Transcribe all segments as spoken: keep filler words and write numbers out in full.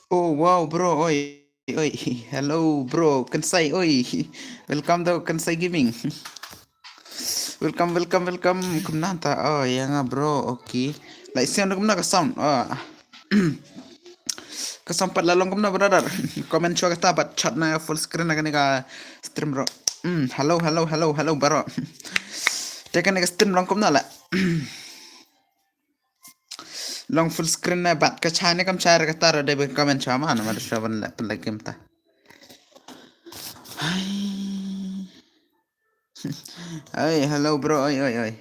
Oh wow bro, oi oi. Hello bro Kansai, oi. Welcome to Kansai Gaming. Welcome, welcome, welcome. Kumna ta? Oh ïa nga bro. Okay. Like sound kumna ka sound? Oh. Ka sound pat la long kumna brother? Comment shuwa kata bad chat na full screen na kane ka stream bro. Hmm, hello, hello, hello, hello bro. Te kane ka stream long kumna la? Long full screen na bad ka chai ne kam chai ra kata ra de be comment shuwa ma na ma shuwa ban la pun la game ta. Hai. Hai, hello bro, oi oi oi.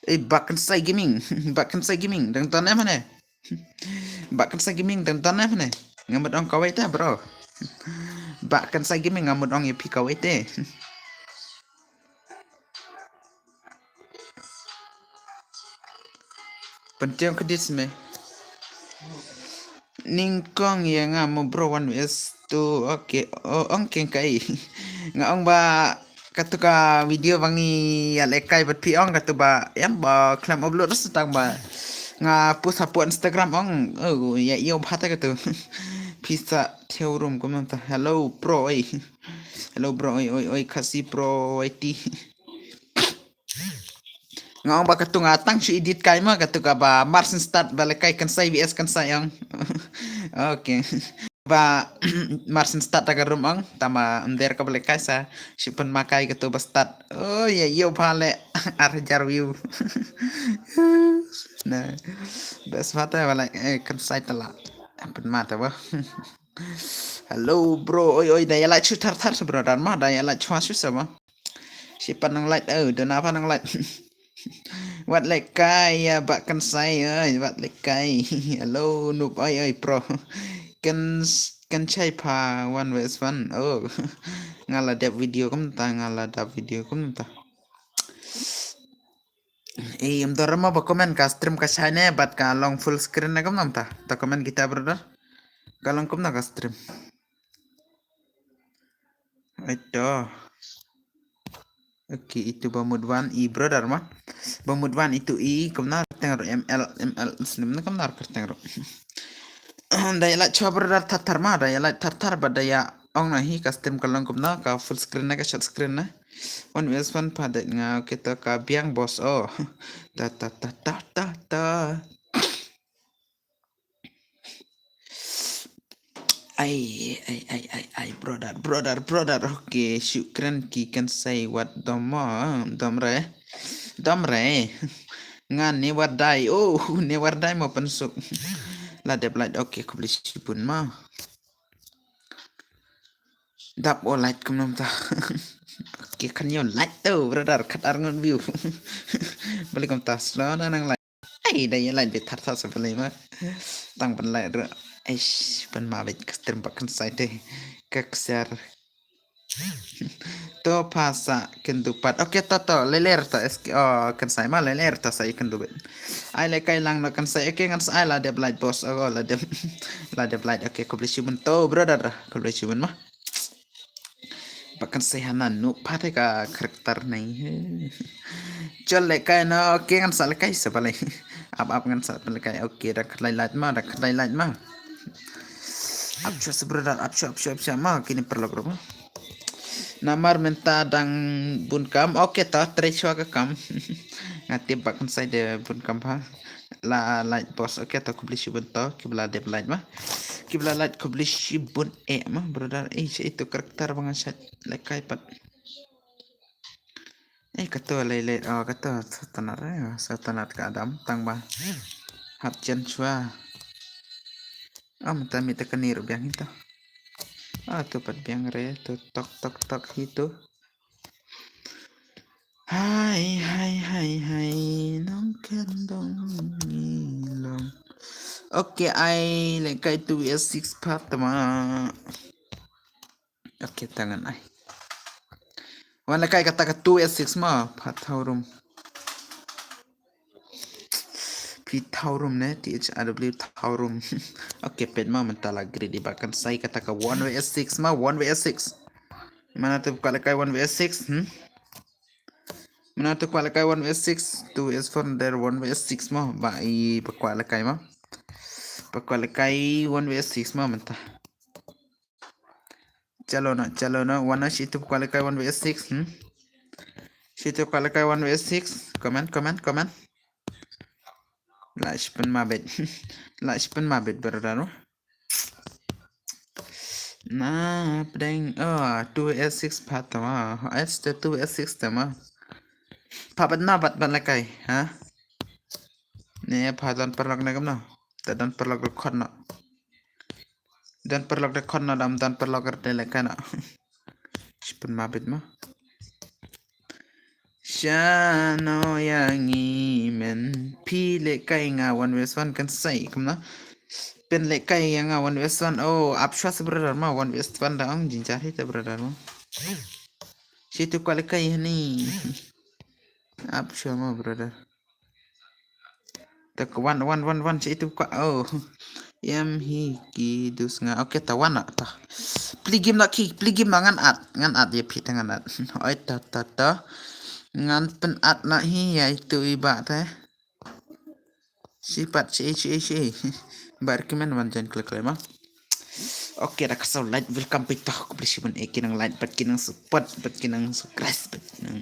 Eh, Bak Kansai Gaming, Bak Kansai Gaming, dang ton em ne? Bak Kansai Gaming, dang ton em ne? Nga mut ong kawei te bro. Bak Kansai Gaming, nga mut ong ïa phi kawei te. Pyntiong kdis me. Nyngkong ïa nga mo bro, one vs two. Okay. Oh, ong keng kai. Nga ong ba katu ka video ba ngi ïa lehkai bad phi ong katu ba ïa ba khlem upload sa tang ba nga post hapoh Instagram ong, oh, ïa ïoh bha te katu. Phi sa thew rum kumta. Hello bro, oi. Hello bro, oi oi oi, Khasi bro, oi ti. Nga ong ba katu nga tang shu edit kai ma katu ka ba Marsenstadt ba lehkai Kansai vs Kansai ong. Okay. Ba Marsenstadt ta ka rum ong, tama under ka ba lehkai sa shu pynma kai katu ba start. Oh ïa ïoh bha le ar hajar view. Na best mata ba lehkai Kansai ta la pynma ta ba. Hello bro, oi oi, da ïa like shu thar thar sa bro, dan ma da ïa like shu shu sa ma. Shi pan nang like, oh, dona pan nang like. Wat lehkai ïa Bak Kansai, oi, wat lehkai. Hello noob, oi oi bro. Kan kan chai pha one vs one. Oh. Nga la dep video kumta, nga la dep video kumta. Eh, em dor ma ba comment ka stream ka shai ne bad ka long full screen ne kumta. Ta comment kita brother. Ka long kumta ka stream. Ito. Okay, itu ba mut wan i brother ma. Ba mut wan itu i kumna teng ro M L M L snem na kumna teng ro. Da ïa like shuwa brother thar thar ma, da ïa like thar thar bad da ïa ong na hi ka stream ka long kumna, ka full screen na ka short screen na. One vs one pha dei nga, okay to ka biang boss oh. Ta ta ta ta ta ta. Ai ai ai ai ai brother brother brother. Okay, shukran ki Kansai wat dom mo, dom re. Dom re. Nga ne wat dai. Oh, ne wat dai mo pynsuk. La dep like. Okay, khublei shibun mo. Dap o like kumno ta. Okay, kan ïoh like to brother, kat ar ngut view. Balik kumta slow na nang like. Ai da ïa like beit thar thar sa balei ma. Tang ban like ruh. Eish, ban ma beit ka stream Bak Kansai te. Ka ksiar. To pha sa kynduh pat. Okay, to to, lei lei ta S K, oh, Kansai ma lei lei ta sa ïa kynduh beit. Ai lehkai lang noh Kansai. Okay, ngan sa ai la dep like boss. Oh, la dep la dep like. Okay, khublei shibun to brother. Khublei shibun ma. Bak Kansai hana nu pha te ka character nei. Jol lehkai noh, okay ngan sa lehkai sa balei. Ap ap ngan sa lehkai. Okay, da khlai like ma, da khlai like ma. Ap shuwa sa brother, ap shuwa, ap shuwa, ap shuwa ma, kine paralok ruh ma. Namar mynta dang bun kam, okay to, trei shuwa ka kam. Nga tip Bak Kansai de bun kam pha. La like boss, okay to, khublei shibun to, kiba la dep like ma. Kiba la like khublei shibun eh ma, brother, eh, sha itu character ba nga shait lehkai pat. Eh, kato lei lei, oh, kato Sotanat, eh, Sotanat ka Adam, tang ba. Hap jen shuwa. Ah, mynta mih ta kane ruh biang hi to. Ah, to pat biang re, to tok tok tok hi to. Hai hai hai hai nong kendong ngi long. Okay, ai lehkai two vs six pat ma. Okay, tangan ai. Wan lehkai kata ka two vs six ma, pat thaw rum. Phi thaw rum ne, T H R W thaw rum. Okay, peit ma mynta la greedy Bak Kansai kata ka one vs six ma, one vs six. Mana tu kwah lehkai one vs six, hmm? Mana tu kwah lehkai one vs six, two vs four der one vs six ma, ba i ba kwah lehkai ma. Kwah lehkai one versus six mo mynta. Chalo na, chalo na, wan na shi tu kwah lehkai one versus six, hmm? Shi tu kwah lehkai one versus six, comment, comment, comment. La shi pynmabit, la shi pynmabit brother mo. Na pdeng, oh, two versus six pat ma, it's the two versus six te ma. Pat bat na bat ban lehkai, ha? Ne pat don paralok ne kumno? Ta don paralok de khot no. Don paralok de khot no dam don paralok de lehkai no. Shi pynmabit ma. Shano ïa ngi men phi lehkai nga one versus one kan sai kumno? Pynlehkai ïa nga one versus one. Oh, ap shwa sa brother ma one versus one da ong jingjar hi ta brother ma. Shi tu kwah lehkai hani. Ap shwa ma brother. Tak wan wan wan wan shi tu kwah. Oh. Em hi ki dus nga. Okay ta wan na ta. Pli game na ki, pli game na ngan at, ngan at ïa phi ta ngan at. Oi ta ta ta. Ngan pyn at na hi ïa itu i ba te. Shi pat shi shi shi. Ba recommend wan jan klik klik ma. Okay, da ka saw light welcome beit to. Khublei shibun eh ki nang like bad ki nang support bad ki nang subscribe bad ki nang.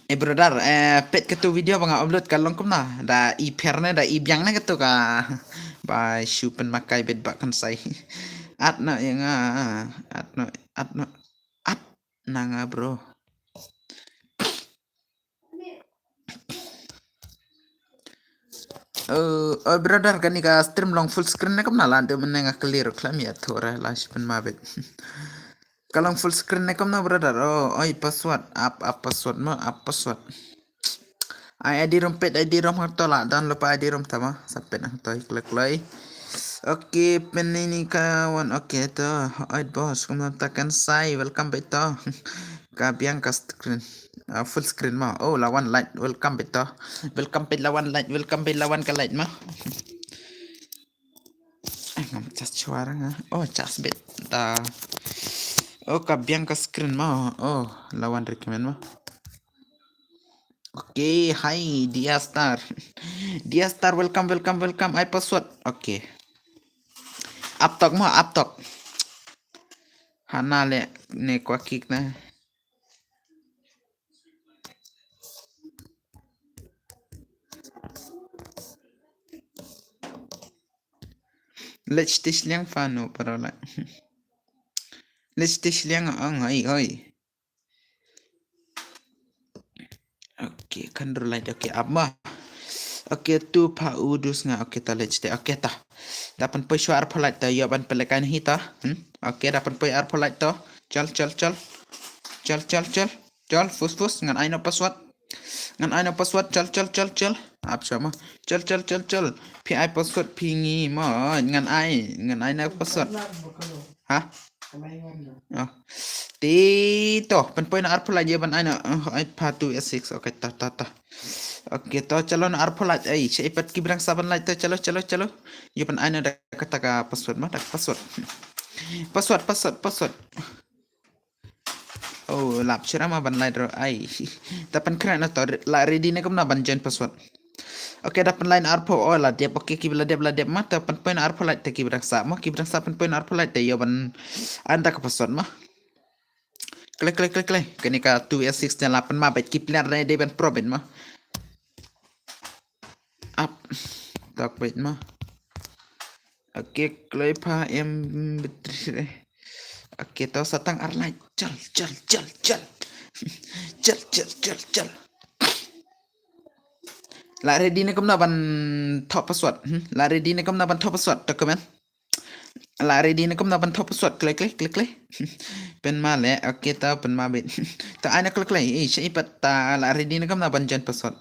Eh brother, eh peit katu video ba nga upload ka long kumno? Da i pher ne da i biang ne katu ka. Ba shu pynmakai beit ba kan sai. At na ïa nga, at na, at na, at na nga bro. Eh, oh brother, kane ka stream long full screen ne kumno? Lada mynne nga clear khlem ïa thura la shi pynmabit. Ka long full screen ne kumno brother? Oh, oi password, ap ap password mo, ap password. Ai I D room, peit I D room hangto la, don lypa I D room tama, sa peit hangto kloi kloi. Okay, pynni ni ka wan, okay to. Oi boss, kumno ta kan sai, welcome beit to. Ka biang ka screen. Ah, full screen mo. Oh, la wan light, welcome beit to. Welcome beit la wan light, welcome beit la wan ka light mo. Ai ngam chas chuar nga. Oh, chas beit ta. Oh, ka biang ka screen mo. Oh, la wan recommend mo. Okay, hi Dia Star. Dia Star, welcome, welcome, welcome. Ai password. Okay. Ap tok mo, ap tok. Hana le ne kwah kick na. Lech te shiliang fa no para la. Lech te shiliang ang ai ai. Okay, kan ru light. Okay, ap ma. Okay, tu pa u dus nga. Okay, ta lech te. Okay, ta. Da pynpoi shwa arphew light ta, ïa ban pynlehkai hi ta. Hmm? Okay, da pynpoi arphew light to. Chal, chal, chal. Chal, chal, chal. Chal, fus, fus. Ngan ai no password. Ngan ai no password. Chal, chal, chal, chal. Ap shwa ma. Chal, chal, chal, chal. Phi ai password phi ngi ma. Ngan ai, ngan ai no password. Ha? Oh. Ti to, pynpoi na arphew light ïa ban ai na, oh, ai pa two S six. Okay, ta, ta, ta. Okay, to, chalo na arphew light. Ai, shi pat ki brang sa ban light to, chalo, chalo, chalo. Ïa ban ai na da kata ka password ma, da ka password. Password, password, password. Oh, lap shira ma ban light ro. Ai. Ta pynkhraw na to, la ready ne kumno ban join password. Okay, da pynlait na arphew, oh, la dep, okay, ki ba la dep, la dep ma, ta pynpoi na arphew light, ta ki ba dang sah mo, ki ba dang sah pynpoi na arphew light, ta ïa ban anda ka password ma. Klik, klik, klik, klik. Kane ka two S six ne la pynma bad ki player ne dei ban pro bad ma. Ap. Tok bad ma. Okay, kloi pha em betri. Okay, to sa tang ar light. Chal, chal, chal, chal. Chal, chal, chal, chal. La ready ne kumno ban thoh password. Hmm? La ready ne kumno ban thoh password, to comment. La ready ne kumno ban thoh password. Kloi, kloi, kloi, kloi. Pynma le. Okay, to pynma bad. To ai na kloi, kloi. Eh, shi pat ta la ready ne kumno ban join password.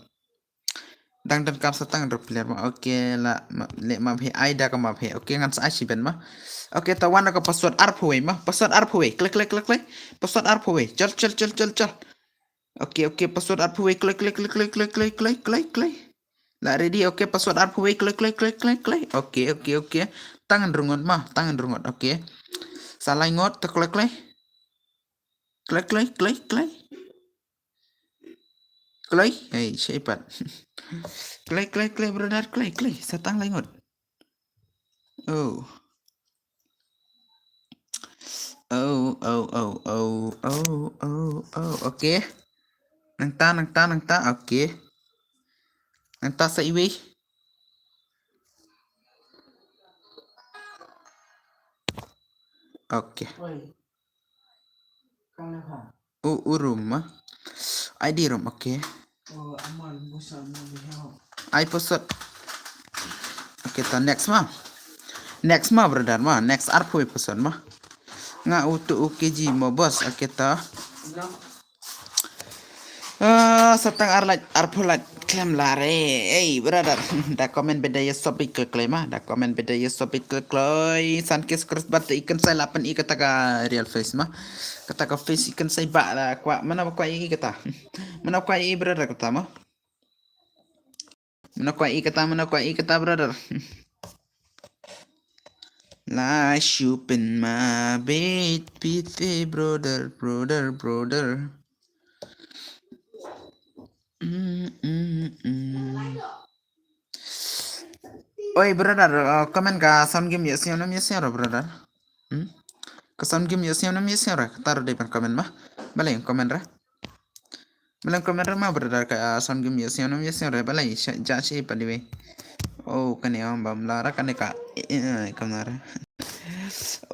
Dang donkam sa tang ruh player ma. Okay, la ma, le ma phi ai da ka ma phi. Okay, ngan sa ai shi ben ma. Okay, ta wan ka password arphew wei ma. Password arphew wei. Kloi, kloi, kloi, kloi. Password arphew wei. Chal, chal, chal, chal, chal. Okay, okay, password arphew wei. Kloi, kloi, kloi. La ready. Okay, password arphew wei. Kloi, kloi, kloi, kloi, kloi. Okay, okay, okay. Tang rngot ma, tang rngot. Okay. Sa lai ngot, ta kloi, kloi. Kloi, kloi, kloi, kloi. Kloi, hey, shi pat. Kloi, kloi, kloi, brother, kloi, kloi. Sa tang lai ngot. Oh. Oh, oh, oh, oh, oh, oh, oh. Okay. Nangta, nangta, nangta. Okay. Nangta sa iwei. Okay. U, u room ma. I D room, okay. Ai posot. Okay, ta next ma. Next ma, brother ma. Next arphew posot ma. Nga utu u K G mo boss, okay ta. Ah, sa tang ar lait, arphew lait khlem lare. Ei, brother. Da comment beda ya sobit kle kle ma. Da comment beda ya sobit kle kle. San kis kris bat ikan sai lapan i kata ka real face ma. Kata ka face ikan sai ba la kwa. Mana ba kwa i kata. Mana kwa i brother kata ma. Mana kwa i kata, mana kwa i kata, brother. La shu pynmabit pit, eh, brother, brother, brother. Mm, mm, mm. Oi, brother, uh, comment ka sound game ya siam nam ya siam ra, brother. Hmm? Ka sound game ya siam nam ya siam ra. Kata ra dei ban comment ma. Balei comment ra. Balei comment ra ma, brother, ka, ah, sound game ya siam nam ya siam ra. Balei sha, ja shi pa diwe. Oh, kane am bam la ra kane ka. Eh, eh, eh, kam na ra.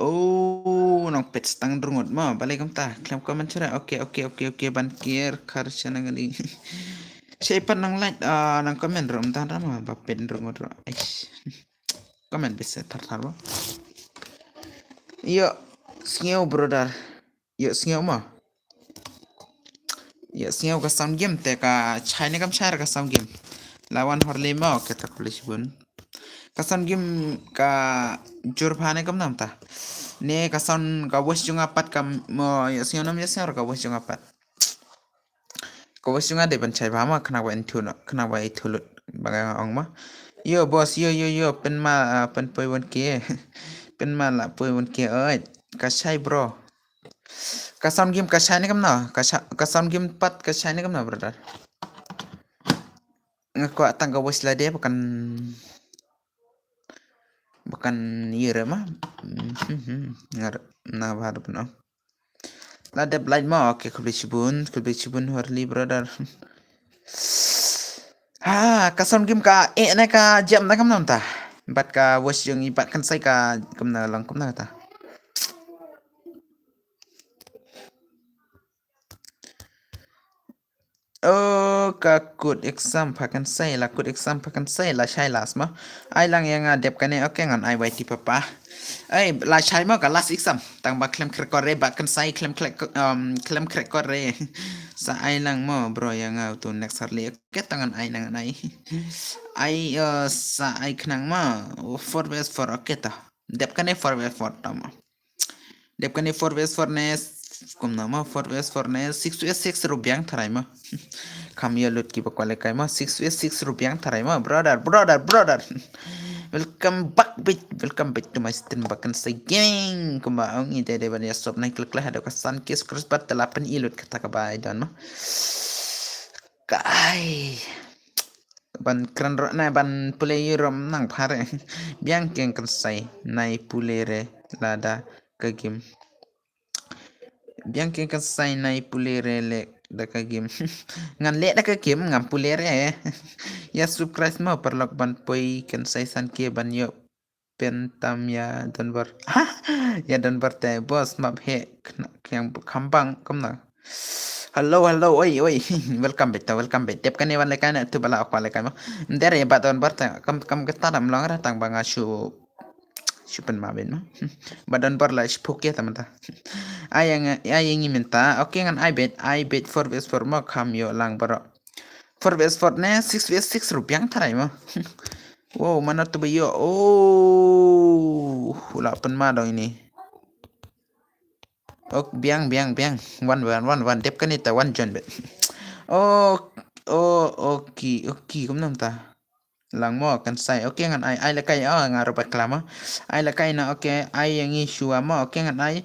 Oh, nang pet stang drungot ma. Balei kam ta. Khlem comment sha ra. Okay, okay, okay, okay. Ban kier khar sha nang di. Shei pat nang like, ah, nang comment rum tan ra ma. Ba pet drungot ra. Aish. Comment bisa thar thar ba. Yo, sngew brother. Yo, sngew ma. Yo, sngew ka sound game te ka chai ne kam chai ka sound game. Lawan horli ma, okay, ta khublei shibun. Ka sound game ka jur bha ne kam nam ta. Ne ka sound ka voice jong nga pat kam mo, yo, sngew nam yo, sngew ka voice jong nga pat. Ka voice jong nga dei ban chai bha ma, khnang ba in thu no, khnang ba i thu lut ba nga ong ma. Yo boss, yo, yo, yo, pynma, ah, pynpoi wan ke. Pynma la poi wan ke, oi. Ka chai bro. Ka sound game ka chai ne kam no? Ka cha-, ka sound game pat ka chai ne kam no, brother? Nga kwah tang ka voice lade ba kan, ba kan ïa re ma. Mhm, ngar na ba hadu pno. La dep like ma, okay, khublei shibun, khublei shibun Horli brother. Ha, ka sound game ka, eh, ne ka jam na kam nam ta. Bat ka voice jong i bat kan sai ka kam na lang kam na ta. Oh, ka kut exam pha kan sai, la kut exam pha kan sai, la shai las ma. Ai lang ïa nga dep kane, okay, ngan ai wai ti papa. Ai, la shai ma ka last exam. Tang ba khlem khrek kore, ba kan sai khlem khrek, um, khlem khrek kore. Sa ai lang mo, bro, ïa nga tu next harli. Okay, tang ngan ai nang ai. Ai, uh, sa ai khnang ma. Oh, four vs four, okay ta. Dep kane four vs four ta ma. Dep kane four vs four ne, kumno ma, four vs four ne, six vs six ruh biang tharai ma. Kham ïa lut ki ba kwah lehkai ma, six vs six ruh biang tharai ma, brother, brother, brother. Welcome back, bitch, welcome back to my stream, back in the gang. Kumba ong i dei dei ban ïa sop nai klik leh, hado ka san case cross bat, te la pyn-i lut kata ka bai don ma. Kai. Ban kren ruh nai ban pule ïa rom nang phare. Biang kieng kan sai nai pule re lada ka game. Biang kieng kan sai nai pule re le da ka game. Ngan le da ka game ngan pule re. Ïa subscribe mo paralok ban poi kan sai san ke ban ïoh pen tam ïa donbor. Ha? Ïa donbor te boss map he kna-, kiang khambang kumno. Hello, hello, oi, oi. Welcome back, welcome back. Dep kane wan lehkai na tu bala akwa lehkai ma. Ndere ba donbor te kam, kam kata dam long ra tang ba nga shu, shu pen ma ben ma. Ba donbor la shu phuke ta mata. Ai yang, ai yang i minta. Okay ngan ai bet, ai bet four vs four ma kham ïoh lang bro. Four vs four ne, six vs six ruh biang tharai ma. Wow, mana tu ba ïoh. Oh, la pyn ma dong ini. Ok, biang, biang, biang. Wan, wan, wan, wan. Dep kane ta wan jon bet. Oh, oh, okay, okay, kumno ta. Lang mo kan sai. Okay ngan ai, ai lehkai, oh, nga ruh ba klam ma. Ai lehkai na, okay, ai yang i shuwa ma. Okay ngan ai.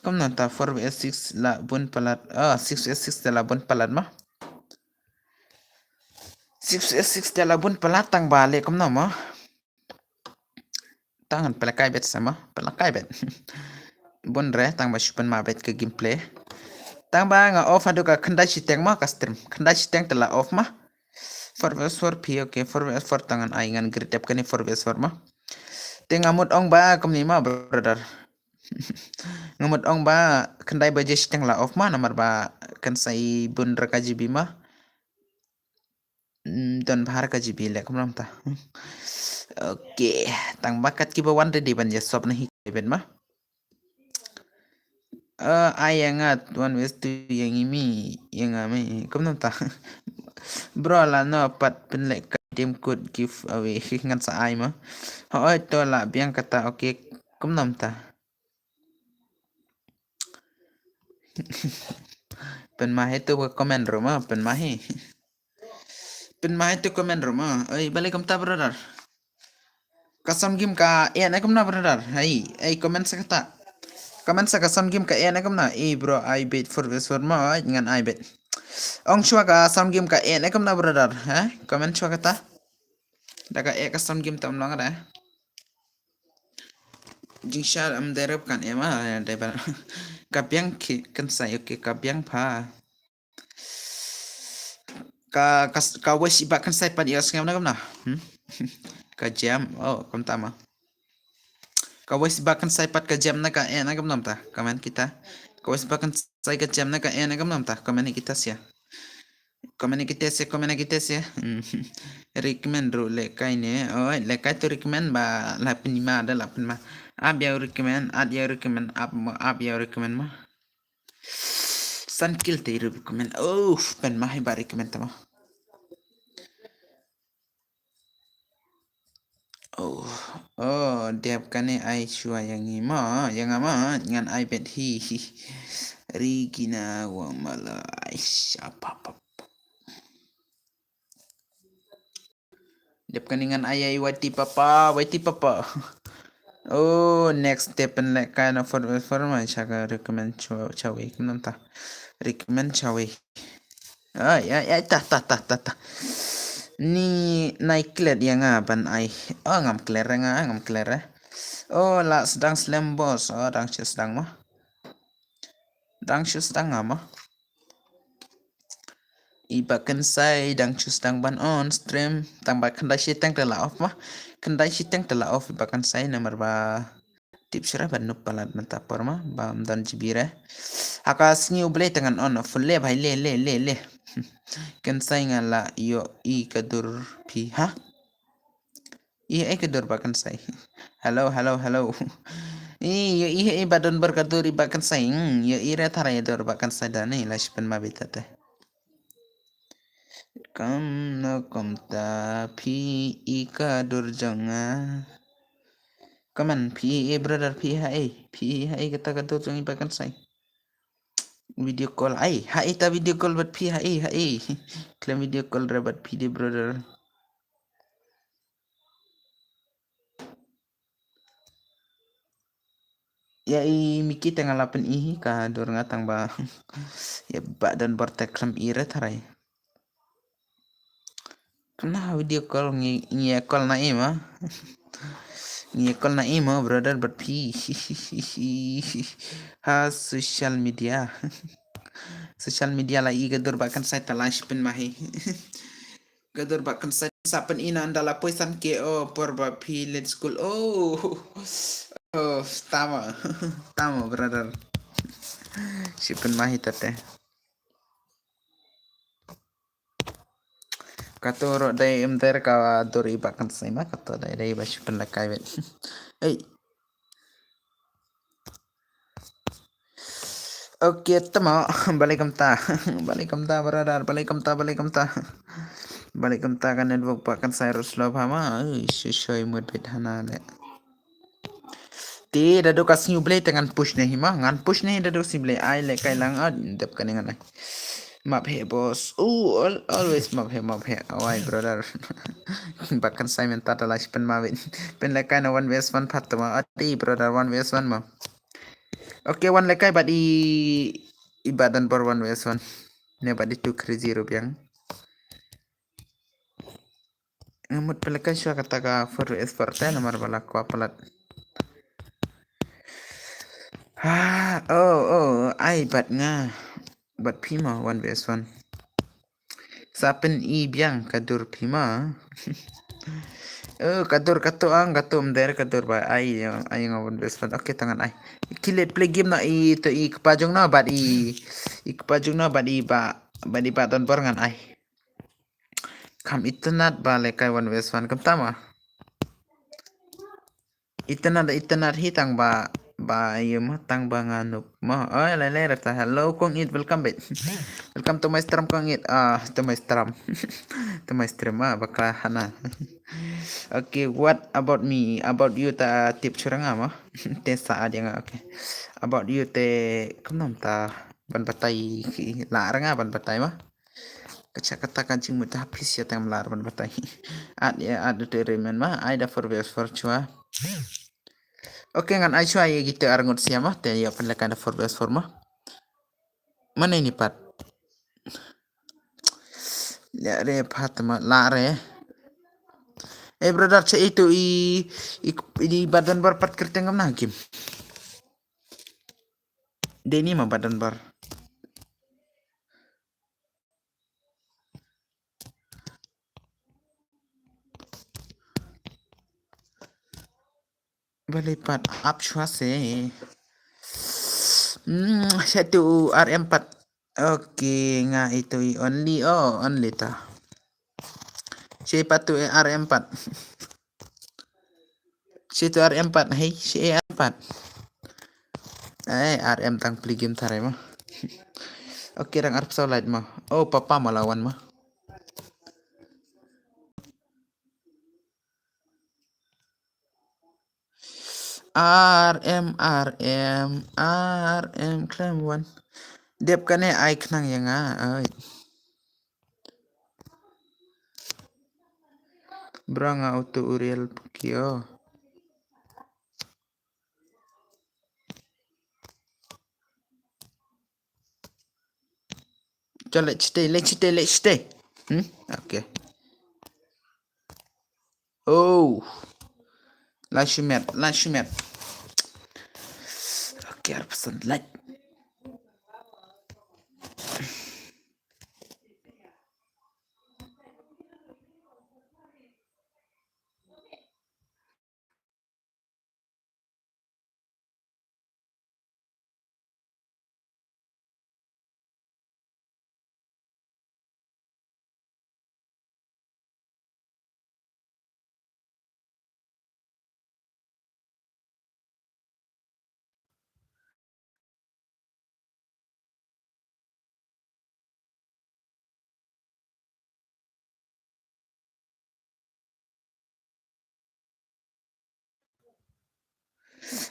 Kumno ta four vs six la bun palat. Oh, six vs six la bun palat ma. Six vs six te la bun palat tang ba le kumno ma. Tang pynlehkai bet sa ma, pynlehkai bet. Bun re, tang ba shu pynmabet ka gameplay. Tang ba nga off haduh ka khyndai shiteng ma ka stream. Khyndai shiteng te la off ma. Four versus four phi, okay, four versus four tang ngan ai ngan grit dep kane four versus four ma. Te nga mut ong ba kumne ma brother. Nga mut ong ba khyndai baje shiteng la off ma namar ba kan sa i bun re ka G B ma. Hmm, don bha re ka G B leh kumno mynta. Okay, tang ba kat kiba wan ready ban ïa sop na hi ka event ma. Eh, ai ïa nga one versus two ïa ngi mi, ïa nga mi. Kumno mynta. Bro la no pat pynlehkai dem kut giveaway ngan sa ai ma. Hooid to la biang kata, okay. Kumno mynta. Pynmah hi tu ka comment ruh ma, pynmah hi. Pynmah hi tu comment ruh ma. Oi, balei kumta brother. Ka sound game ka eh na kumno brother. Hei, ei comment sa kata. Comment sa ka sound game ka eh na kumno. Eh bro, ai bet four versus four ma, ai ngan ai bet. Ong shuwa ka sound game ka eh na kumno brother. Ha? Comment shuwa kata. Da ka eh ka sound game tam long da. Jingshisha am derep kan eh ma, eh, dei ba. Ka biang ki kan sa, okay, ka biang pha. Ka, ka, ka wish i Bah Kynsai pat ïa sngewbha na kumno. Hmm? Ka jam, oh, kumta ma. Ka wish i Bah Kynsai pat ka jam na ka eh na kumno mynta. Comment kita. Ka wish i Bah Kynsai ka jam na ka eh na kumno mynta. Comment kita sia. Comment kita sia, comment kita sia. Hmm. Recommend ruh lehkai ne. Oh, lehkai tu recommend ba la pynma da la pynma. Ap ïa recommend, ap ïa recommend, ap ma, ap ïa recommend ma. San kill te ruh recommend. Oh, pynma hi ba recommend tama. Oh, oh, dep kane ai shuwa ïa ngi ma, ïa nga ma, ngan ai bet hi, hi. Regina wa malai, shapapap. Dep kane ngan ai ai wati papa, wati papa. Oh, next step pynlehkai na for, for ma, sha ka recommend chaw, chawi, kumno mynta. Recommend chawi. Ai, ai, ai, ta, ta, ta, ta, ta. Ni nai klet ïa nga ban ai. Oh, ngam klet re nga, ngam klet re. Oh, la sdang slem boss. Oh, dang shu sdang ma. Dang shu sdang nga ma. I Bah Kynsai dang shu sdang ban on stream. Tang ba khyndai shiteng te la off ma. Khyndai shiteng te la off i Bah Kynsai namar ba tip shuh re ba noob palat mynta por ma, ba ym don G B re. Ha ka sngi U Blei te ngan on full le bhai le, le, le, le. Kynsai nga la ïohi ka dur phi ha. Ïohi ka dur Bah Kynsai. Hello, hello, hello. Ïohi, ïohi ba don bor ka dur i Bah Kynsai. Hmm, ïohi re tharai dur Bah Kynsai da ni la shu pynma bita te. Kumno kumta phi i ka dur jong nga. Kaman phi i brother phi ha i. Phi ha i kata ka dur jong i Bah Kynsai. Video call ai. Ha i ta video call bad phi ha i ha i. Khlem video call re bad phi di brother. Ïa i Miki te nga la pyn-i hi ka dur nga tang ba. Ïa ba don bor te khlem i re tharai. Kena video call ngi, ngi call na i ma. Ngi call na i ma brother bad phi. Ha social media. Social media la i ka dur Bah Kynsai ta la shu pynma hi. Ka dur Bah Kynsai sa pyn-i na ynda la poi san K O por ba phi leit school. Oh. Oh, tama. Tama brother. Shu pynma hi tate. Kato ruh dei ym der ka dur i Bah Kynsai ma kato dei dei ba shu pynlehkai beit. Ei. Okay, tama. Balei kumta. Balei kumta brother. Balei kumta, balei kumta. Balei kumta ka network Bah Kynsai ruh slow bha ma. Ei, shu shoi mut beit hana le. Te da dok ka sngi U Blei te ngan push ne hi ma, ngan push ne hi da dok sngi U Blei ai lehkai lang at dep kane ngan ai. Map he boss. Oh, al-, always map he, map he. Awai brother. Bah Kynsai mynta ta la shu pynma beit. Pynlehkai na one versus one pat ma. Ati brother one versus one ma. Okay, wan lehkai bad i, i Bah Donbor one versus one. Ne bad i two crazy ruh biang. Nga mut pynlehkai shuwa kata ka four versus four te namar ba la kwah palat. Ah, oh, oh, ai bad nga. Bad phi ma one versus one. Sa pyn-i biang ka dur phi ma. Oh, ka dur kato ang, kato mder ka dur ba ai, ai nga one versus one. Okay, tang ngan ai. Ki leit play game noh i to i kpa jong no bad i, i kpa jong no bad i ba, bad i ba don bor ngan ai. Kham itynnad ba lehkai one versus one kumta ma. Itynnad, itynnad hi tang ba, ba ïa ma tang ba nga noob ma. Oi, lai lai rata. Hello, Kong It, welcome back. Welcome to my stream, Kong It. Ah, to my stream. To my stream, ah, bakla hana. Okay, what about me? About you ta tip shuh ra nga ma. Te sa ïa nga, okay. About you te kumno ta ban batai ki la ra nga ban batai ma. Ka cha kata ka jingmut ha phi sia tang mlar ban batai. At ïa at te remen ma, ai da four versus four chwa. Okay, ngan ai chwa ïa kita arngut sia ma, te ïa pynlehkai da four versus four ma. Mane ni pat. La re pat ma, la re. Eh, brother, cha itu i, i, i badan bar pat kyrteng kam na game. Deni ma badan bar. Balei pat ap chwa se. Hmm, satu R M pat. Okay, nga itu i only, oh, only ta. Siapa tu R M pat? Situ R M pat, hei, si A R M pat. Eh, R M tang pli game tare ma. Okay, rang arpsau light ma. Oh, papa ma lawan ma. R M, R M, R M, claim one. Dep kane ai khnang ïa nga, ai. Bra nga auto uriel pukio. Cho let's stay, let's stay, let's stay. Hmm? Okay. Oh. Last minute, last minute. Okay, arphew percent light.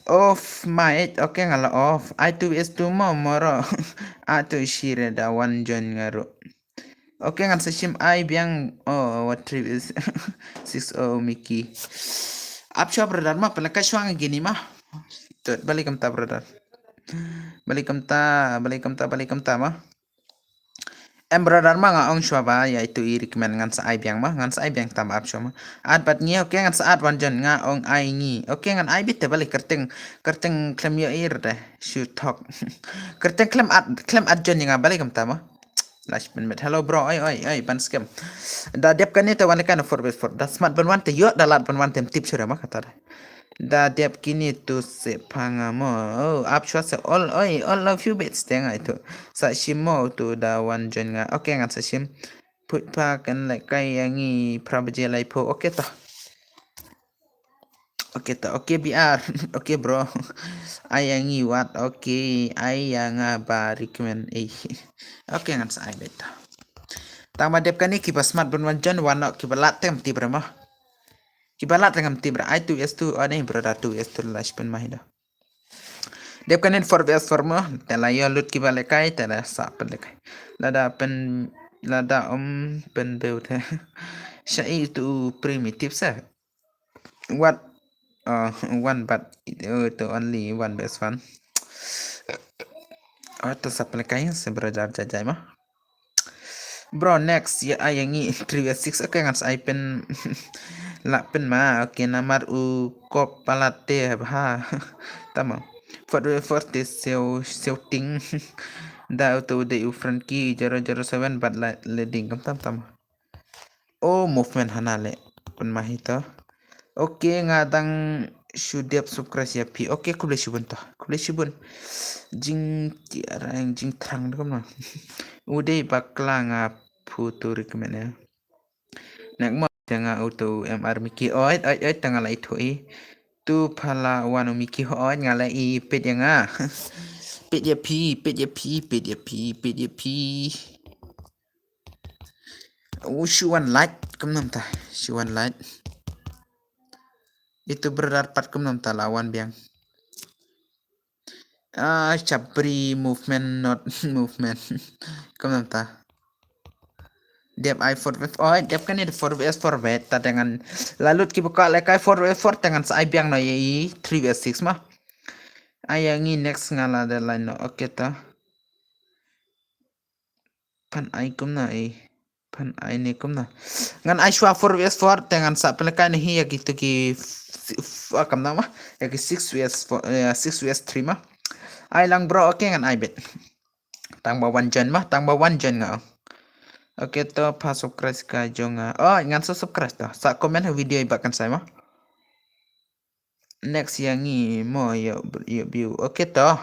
Off mic, okay, nga la off. Ai tu is tu mo moro. Atu shire da wan jon ngaru. Okay, ngan sa shim ai biang. Oh, what trip is six oh Mickey. Ap shwa brother ma, pala ka shwa nga gini ma. Tut, balik kam ta brother. Balik kam ta, balik kam ta, balik kam ta ma. Em brother ma nga ong shwa ba, ïa itu i recommend ngan sa ai biang ma, ngan sa ai biang tam ap shwa ma. At bat ngi, okay, ngan sa at wan jon nga ong ai ngi. Okay, ngan ai bit te balik kerteng, kerteng klem ïa ir deh. Shoot talk. Kerteng klem at, klem at jon nga balik kam ta ma. Last minute. Hello bro, oi oi oi, ban scam. Da dep kane te wan kan four by four. Da smart ban wan te ïoh, da lat ban wan te tip sure ma kata da. Da dep kini tu se panga mo. Oh, ap shwa se all, oi, all of you bet steng ai tu. Sa shim mo tu da wan jon nga. Okay, ngan sa shim. Put pa kan lehkai ïa ngi phra baje lai phew. Okay ta. Okay ta. Okay B R. Okay bro. Ai ïa ngi wat. Okay, ai ïa nga ba recommend. Eh. Okay, ngan sa ai bet ta. Tang ma dep kane kiba smart ban wan jon wan no kiba lat tem tip ra ma. Kiba lat ngam tip ra, ai two S two, ani brother two S two la shpen ma hi da. Dep kane four by four mo, te la ïoh lut kiba lehkai, te la sa pynlehkai. Lada pyn, lada um pynbew te. Sha i tu primitive sa. What? Uh, one but, uh, to only one best one. Oh, to sa pynlehkai se brother jajai ma. Bro, next, ïa ai ïa ngi three by six. Okay, ngan sa ai pyn la pyn ma. Okay, namar u kop palat te ha. Tama. Pat we first te siew siew ting. Da u to de u Frankie zero zero seven bat la leading kam tam tam. Oh, movement hana le. Pun mahi to. Okay, nga dang shu dep subscribe ya phi. Okay, khublei shibun to. Khublei shibun. Jing tiarang jing thrang de kam na. U dei bakla nga phu to recommend ya. Nek mo te nga u to M R Mickey. Oi, oi, oi, tanga la i thui. Tu phala wan u Mickey ho, oi, nga la i pit ya nga. Pit ya phi, pit ya phi, pit ya phi, pit ya phi. U shu wan light, kam nam ta. Shu wan light. Itu brother pat kam nam ta la wan biang. Ah, chapri movement, not movement. Kam nam ta. Dep ai four wave. Oi, dep kane four wave four wave. Ta dengan lalut ki buka lekai four wave four dengan sa ai biang no ye three wave six ma. Ai yang i next nga la de line no. Okay ta. Pan ai kumna ai. Pan ai ne kumna. Ngan ai shwa four wave four dengan sa pelekai ne hi ya gitu ki f- f- ah, kam nama. Ya ki six wave four, ya six wave three ma. Ai lang bro, okay ngan ai bit. Tang ba one join ma, tang ba one join nga. Okay to pa subscribe ka jong nga. Oh, ngan sa subscribe to. Sa comment ha video i ba kan sai ma. Next yang i mo yo yo view. Okay to.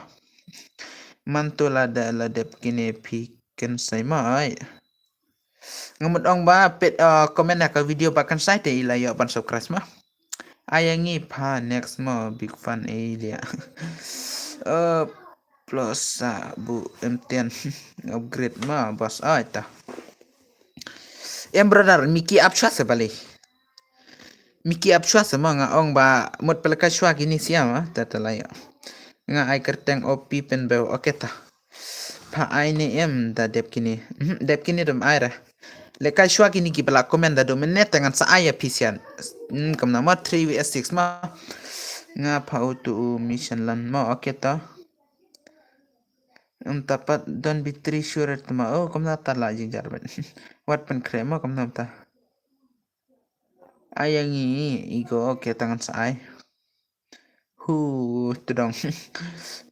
Man to la da la dep kine phi kan sai ma ai. Ngamut ong ba pet uh, comment ha ka video ba kan sai te ila yo ban subscribe ma. Ai yang i pa next mo big fan e lia. Uh, plus sa bu M ten upgrade ma bas ai ta. Em brother Mickey ap shwa se bale. Mickey ap shwa se ma nga ong ba mut pelaka shwa kini siama ta ta la ya. Nga ai kerteng O P pen beu okay ta. Pa ai ne em da dep kini. Mhm, dep kini dum ai ra. Lekai shwa kini ki bala comment da dum ne tangan sa ai ya pisian. Hmm, kam nama three V S six ma. Nga pa u tu u mission lan ma okay ta. Em tapat don bitri sure tma oh kam na ta la jing jar ben. Wat pen kre ma kam nam ta. Ai yang i igo okay tangan sa ai. Hu tudong.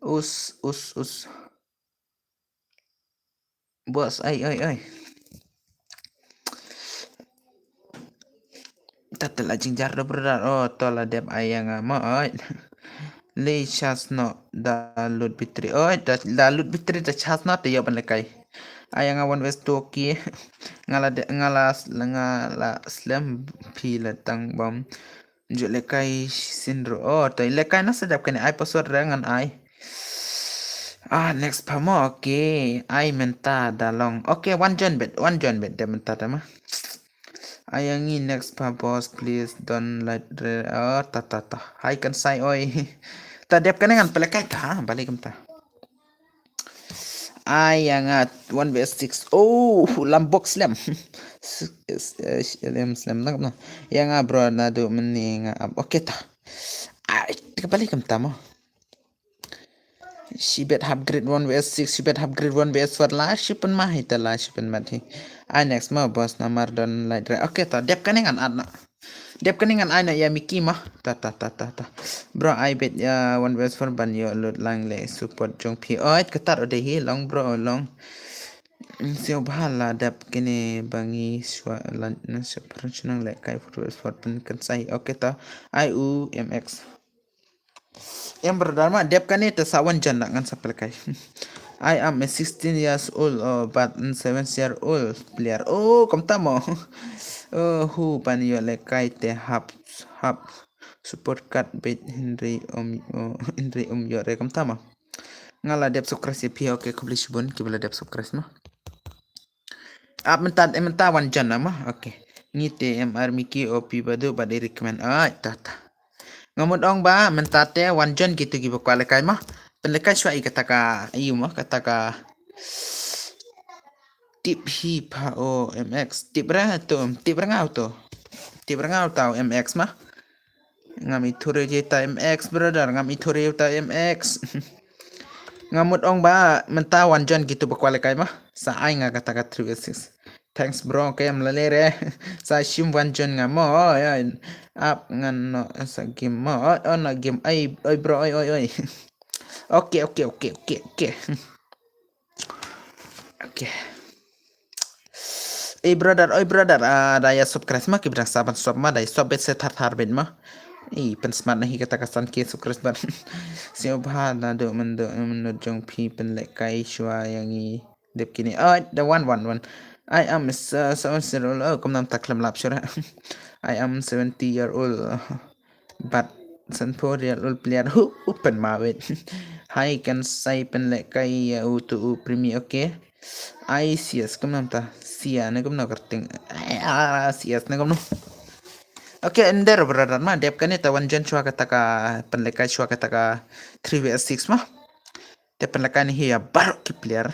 Us us us. Bos ai ai ai. Tata la jing jar da brother. Oh, to la dep ai yang ma ai. Le chas no da lut bitri. Oh, da, da lut bitri da chas no te yo ban lekai. Ai yang one west to ki. Ngala de, ngala ngala slem pi la tang bom. Ju lekai sin ro. Oh, to lekai na sedap kani ai password ra ngan ai. Ah, next pa mo. Okay, ai menta da long. Okay, one join bet, one join bet de menta da ma. Ai yang i next pa boss please don't let re. Oh, ta ta ta. Hai kan sai oi. Ta dep kani ngan pelekai ta. Balik kam ta. Ai yang a one V S six. Oh, lambok slam. Slam slam na. Yang a bro na do meni nga. Okay ta. Ai, ka balik kam ta mo. Shibet upgrade one V S six, shibet upgrade one V S four la, shipen ma hi ta la, shipen mat hi. Ai next ma boss na mar don light re. Okay ta, dep kani ngan at na. Dep kani ngan ai na ya Mickey ma. Ta ta ta ta ta. Bro ai bet ya one V S four ban yo lut lang le support jong phi. Oi, katar ode hi long bro long. Sio bha la dep kini bangi shwa la na shwa pran shunang le kai four V S four pen kan sai. Okay ta. Ai u M X. Em brother ma dep kani te sa wan jan ngan sa pelekai. I am a sixteen years old oh, but seven year old player. Oh, kam ta mo. Oh, hu ban yo lekai te hap hap support card bet Henry um oh, Henry um yo re kam ta mo. Nga la dep subscribe phi okay khublei shibun ki la dep subscribe ma. Ap mentat eh menta wan jan ma. Okay. Ngi te M R Mickey O P badu bad i recommend. Ai ta ta. Ngamut ong ba menta te wan jan gitu ki ba kwale kai ma. Pen lekai shwa i kata ka ayu ma kata ka tip hi pa o M X. Tip ra tu, tip ra ngau tu. Tip ra ngau tau M X ma. Ngam i thure je ta M X brother, ngam i thure ta M X. Ngamut ong ba menta wan jan gitu ba kwale kai ma. Sa ai nga kata ka three six. Thanks bro, kayam lale re. Sa shim wan jan nga mo. Oh, ya. Ap ngan no sa game mo. Oh, oh na game. Ai, oi bro, oi oi oi. Okay, okay, okay, okay, okay. Okay. Oi brother, oi brother, ah, da ïa subscribe ma ki ba dang sa ban sub ma, da ïa sub beit se thar thar beit ma. Ih, pynsmat na hi kata ka san K subscribe ban. Sngewbha naduh mynta mynta jong phi pynlehkai shuwa ïa ngi. Dep kine. Oh, the one, one, one. I am s- seven year old. Oh, kumnam ta khlem lap shuwa. I am seventy year old. But sanphew year old player. Hu, open ma wait. Hi, kan sai pynlehkai ïa uto u primi, okay. Ai, C S kumnam ta. Sia ne kumno kyrteng. Ai, ah, C S ne kumno. Okay, ender brother ma dep kane ta wan jen shuwa kata ka pynlehkai shuwa kata ka three v six ma. Te pynlehkai hi ïa baroh ki player.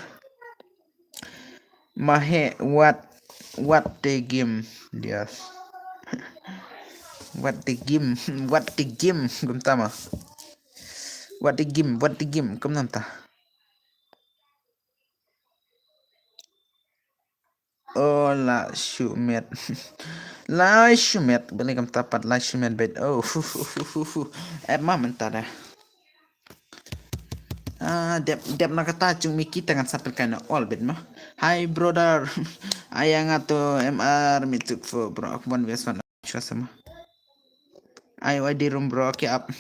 Ma he, what, what the game, yes. What the game, what the game, kumta ma. What the game, what the game, kumnam ta. Oh, la shu met. La shu met. Beli kam tapat la shu met bet. Oh, fu, fu, fu, fu, fu. Eh, ma mynta da. Ah, dep, dep na kata jong Miki tangan sapel kaina all bet ma. Hi, brother. Ayang ato M R Mituk fo, bro. Aku ban bias wan. Shuwa sama. Ayo, I di room, bro. Okay, up.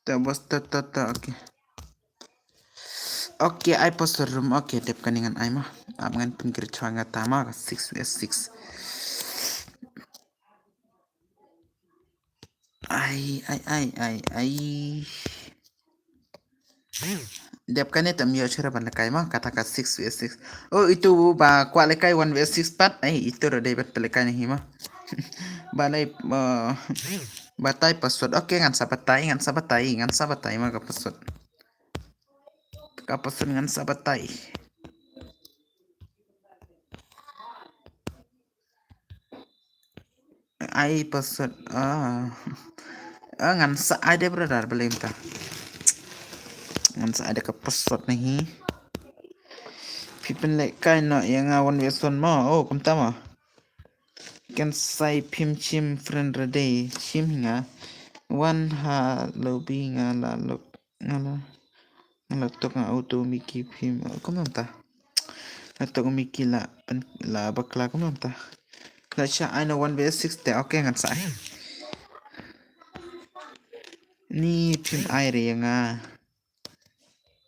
Ta bos ta ta ta, okay. Okay, ai password room, okay, dep kane ngan ai ma. Ap ngan pynkreh chwa nga ta ma ka six v six. Ai, ai, ai, ai, ai. Dep kane tam ïoh shuwa ban lehkai ma, kata ka six v six. Oh, itu ba kwah lehkai one v six pat. Ai, itu ruh dei ban pynlehkai na hi ma. Balei, eh, batai password. Okay, ngan sa batai, ngan sa batai, ngan sa batai ma ka password. Ka password ngan sa batai. Ai password. Ah. Ah, ngan sa ai de brother, balei mynta. Ngan sa ai de ka password na hi. Phi pynlehkai noh ïa nga one v one ma. Oh, kumta ma. Kan sai phim shim friend ready. Shim hi nga. Wan ha lobby nga la lok, nga la, nga la tok nga auto Miki phim. Oh, kumnam ta. La tok Miki la pyn-, la bakla kumnam ta. La sha ai na one v six te. Okay, ngan sa ai. Ni phim ai re ïa nga.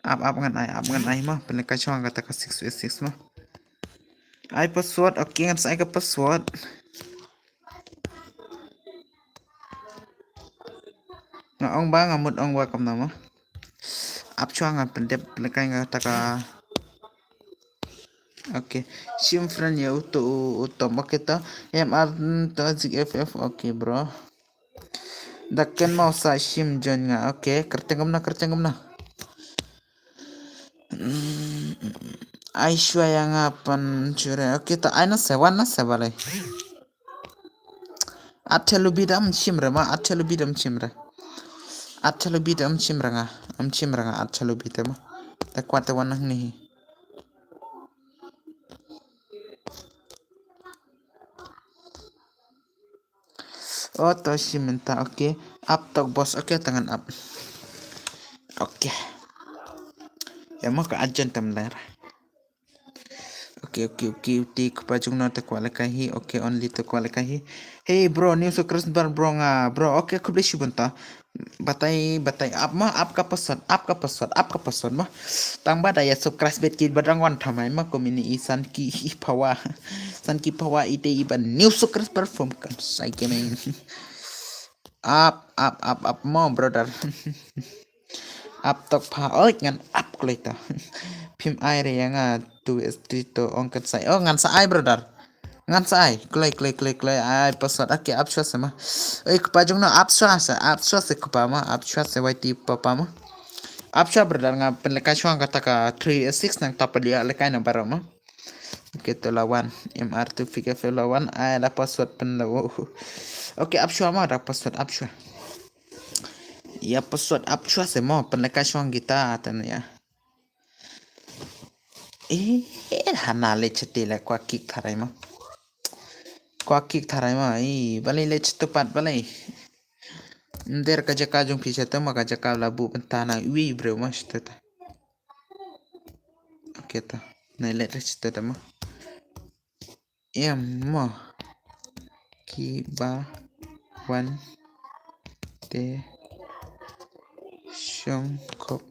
Ap, ap ngan ai, ap ngan ai ma. Pynlehkai chwa kata ka six v six ma. Ai password, okay, ngan sa ai ka password. Nga ong ba, nga mut ong ba kumno ma. Ap chwa nga pyndep lehkai nga kata ka. Okay. Shim friend ïa uto u, u Tom. Okay to. M R to Zik F F. Okay, bro. Da kynmaw sa shim join nga. Okay, kyrteng kumno, kyrteng kumno. Mm, ai shuwa ïa nga pan shuwa. Okay, ta ai na seven na seven lai. At chalu bi dam shim re ma, at chalu bi dam shim re. At chalu bi dam shim re nga, am shim re nga, at chalu bi te ma. Ta kwat te wan nang ni. Oh, to shim mynta, okay. Ap tok boss, okay, tangan ap. Okay. Ya ma ka ajan tam ler. Okay, okay, okay, okay, kpa jong no te kwah lehkai hi, okay, only te kwah lehkai hi. Hey bro, new subscriber bro nga, bro, okay, khublei shibun ta. Batai, batai, ap ma, ap ka password, ap ka password, ap ka password ma. Tang ba da ïa subscribe bet ki ba dang wan thamai ma, kumne i san ki i pawa. San ki pawa i te i ba new subscriber from Kansai Gaming. Ap, ap, ap, ap mo brother. Ap tok pha, oi ngan ap kloi ta. Phim ai re ïa nga tu es tu to ong kan sai. Oh ngan sa ai brother. Ngan sa ai, kloi, kloi, kloi, kloi, ai password, okay, ap shuwa se ma. Oi, kpa jong no, ap shuwa se, ap shuwa se kpa ma, ap shuwa se Y T papa ma. Ap shuwa brother, nga pynlehkai shuwa kata ka three six nangta pynlehkai na baroh ma. Okay, to la wan. M R two figure fail la wan. Ai la password pynlong. Okay, ap shuwa ma, da password ap shuwa. Ïa password ap shuwa se mo, pynlehkai shuwa kita atan ïa. Eh, hana leh chati la kwah kick tharai ma. Kwah kick tharai ma. Eh, balei leh chatu pat balei. Ym der ka jaka jong phi chatu ma, ka jaka la buh bynta na iwei briew ma chatu ta. Okay ta. Na leh chatu ta ma. Em mo. Kiba wan te shong kop.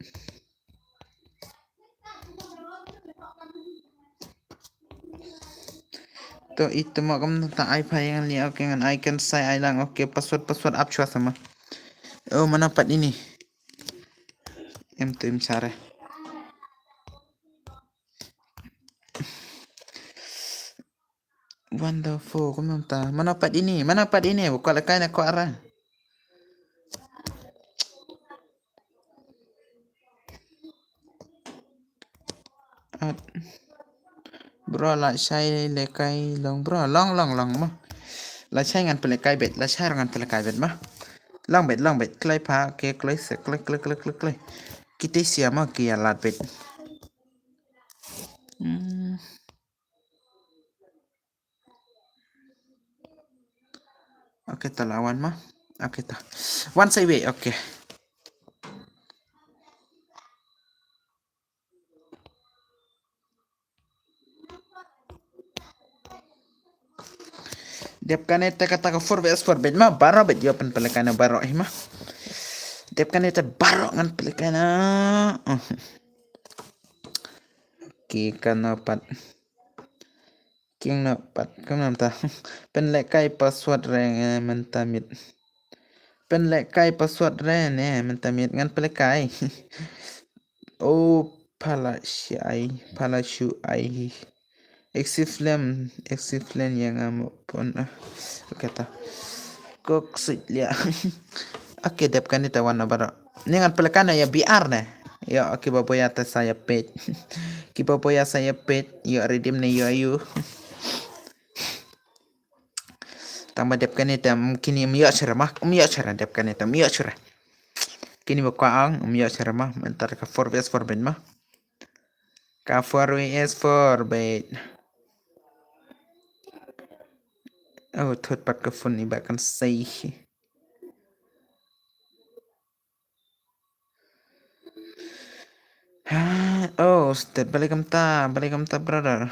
To ito mo kam ta ai pha ïa ngan leh, okay ngan ai kan sai ai lang, okay password password ap shuwa sama. Oh, mana pat ini. Em tu em sare. Wonderful, kumno ta? Mana pat ini? Mana pat ini? Buka lekai na ko ara. At. Bro, la shai lekai long bro. Long, long, long ma. La shai ngan pelekai bet. La shai ngan pelekai bet ma. Long bet, long bet. Klai pha, okay, klai se, klai, klai, klai, klai, klai. Kita sia ma, kia lat bet. Hmm. Okay, ta la wan ma. Okay, ta. Wan sa iwei, okay. Dep kane te kata ka four versus four bet ma, baroh bet ïoh pynpelekai na baroh hi ma. Dep kane te baroh ngan pelekai na. Ki kano pat. King no pat, kumno ta. Pynlehkai password re, eh, mynta miet. Pynlehkai password re ne mynta miet ngan pynlehkai. Oh, pala shi ai, pala shu ai. Exiflem, exiflem yang amo pon ah. Okay ta. Kok sik lia. Okay, dep kane ta wan na baroh. Ni ngan pynlehkai na ïa B R ne. Ïa, okay, ba boya ta sa ïa pet. Kiba boya sa ïa pet, ïa redeem ne ïa yu. Tang ba dep kane ta, mm, kini ym ïoh shuh ma, ym ïoh shuh dep kane ta, ym ïoh shuh. Kini ba kwah ong, ym ïoh shuh ma, mynta ka four versus four bet ma. Ka four versus four bet. Oh, thot pat ka phone ni ba kan sei. Ha, oh, stet balik kumta, balik kumta, brother.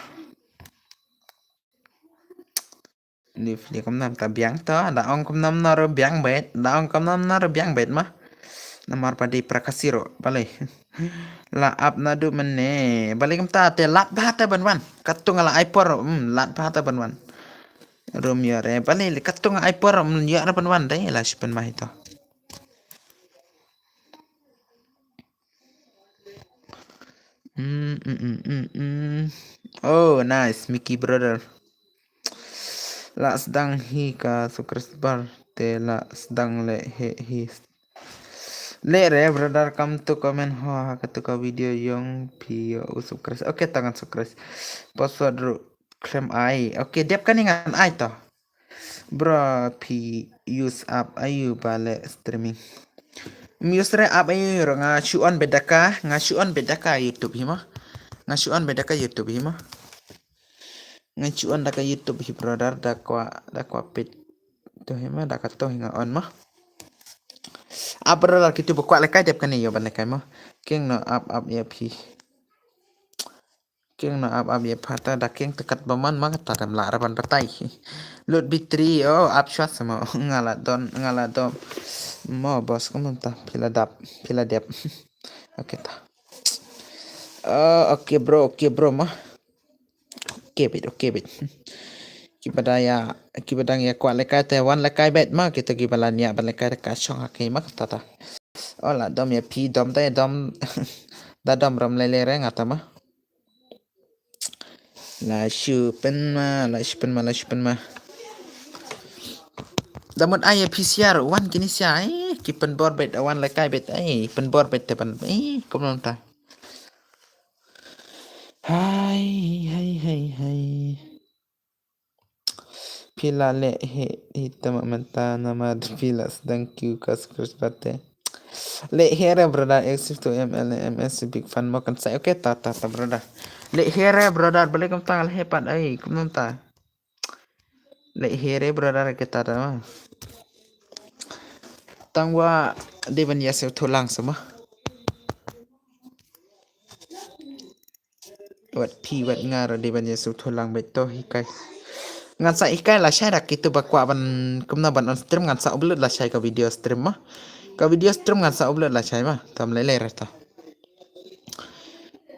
Ni fli kumnam ta biang to, da ong kumnam na ro biang bet, da ong kumnam na ro biang bet ma. Namar padi prakasiro, balik. La ap na du mene, balik kumta te lat ba ta ban wan. Katung la ai por, hmm, lat ba ta ban wan. Rum yore, balik katung ai por, hmm, yore ban wan dai, la shipen ma hito. Mm, mm, mm, mm, mm. Oh, nice, Mickey brother. La sdang hi ka Sukres bar te la sdang le he hi. Le re brother, kam tu comment ho ha ka tu ka video yong phi yo u Sukres. Okay, tangan Sukres. Password ru klem ai. Okay, dep kane ngan ai to. Bro, phi use app ayu ba leh streaming? Ym use re app ayu, nga shu on bet da ka, nga shu on bet da ka YouTube hi ma. Nga shu on bet da ka YouTube hi ma. Nga shu on da ka YouTube hi brother, da kwa, da kwa pet. To hi ma, da ka to hi nga on ma. App brother kitu ba kwah lekai dep kane ïoh ban lekai ma. King no app app ïa phi. King no ap ap ïa pha ta da king te kat ba man ma kata dam la ra ban batai. Lut B three, oh, ap shwa sama. Nga la don, nga la don. Mo boss, kumno ta, phi la dap, phi la dep. Okay ta. Oh, okay bro, okay bro ma. Okay bet, okay bet. Kiba da ïa, kiba dang ïa kwah lekai te wan lekai bet ma, kita kiba la nia ban lekai te ka shong ha ki ma kata ta. Oh, la dom ïa phi, dom ta ïa dom. Da dom ram lele re nga ta ma. La shu pynma, la shu pynma, la shu pynma. Da mut ai ïa phi siar, wan kini siar, eh, Ki pynbor beit, wan lehkai beit. Ai, pynbor beit te ban. Ai, kumno mynta. Hai, hai, hai, hai. Phi la leh hi, hi te ma mynta namar phi la sdang kiew ka scratch bate. Leh hi re brother, X two M L M S big fan mo kan sai. Okay, ta, ta, ta brother. Leh hi re brother, balei kumta leh hi pat ai, kumno mynta. Leh hi re brother kita ta ma. Tang wa dei ban ïa sngewthuh lang sa ma. Wat phi wat nga ruh dei ban ïa sngewthuh lang beit to hikai. Ngan sa hikai lashai da kitu ba kwah ban kumno ban on stream ngan sa upload lashai ka video stream ma. Ka video stream ngan sa upload lashai ma. Tam lei lei re ta.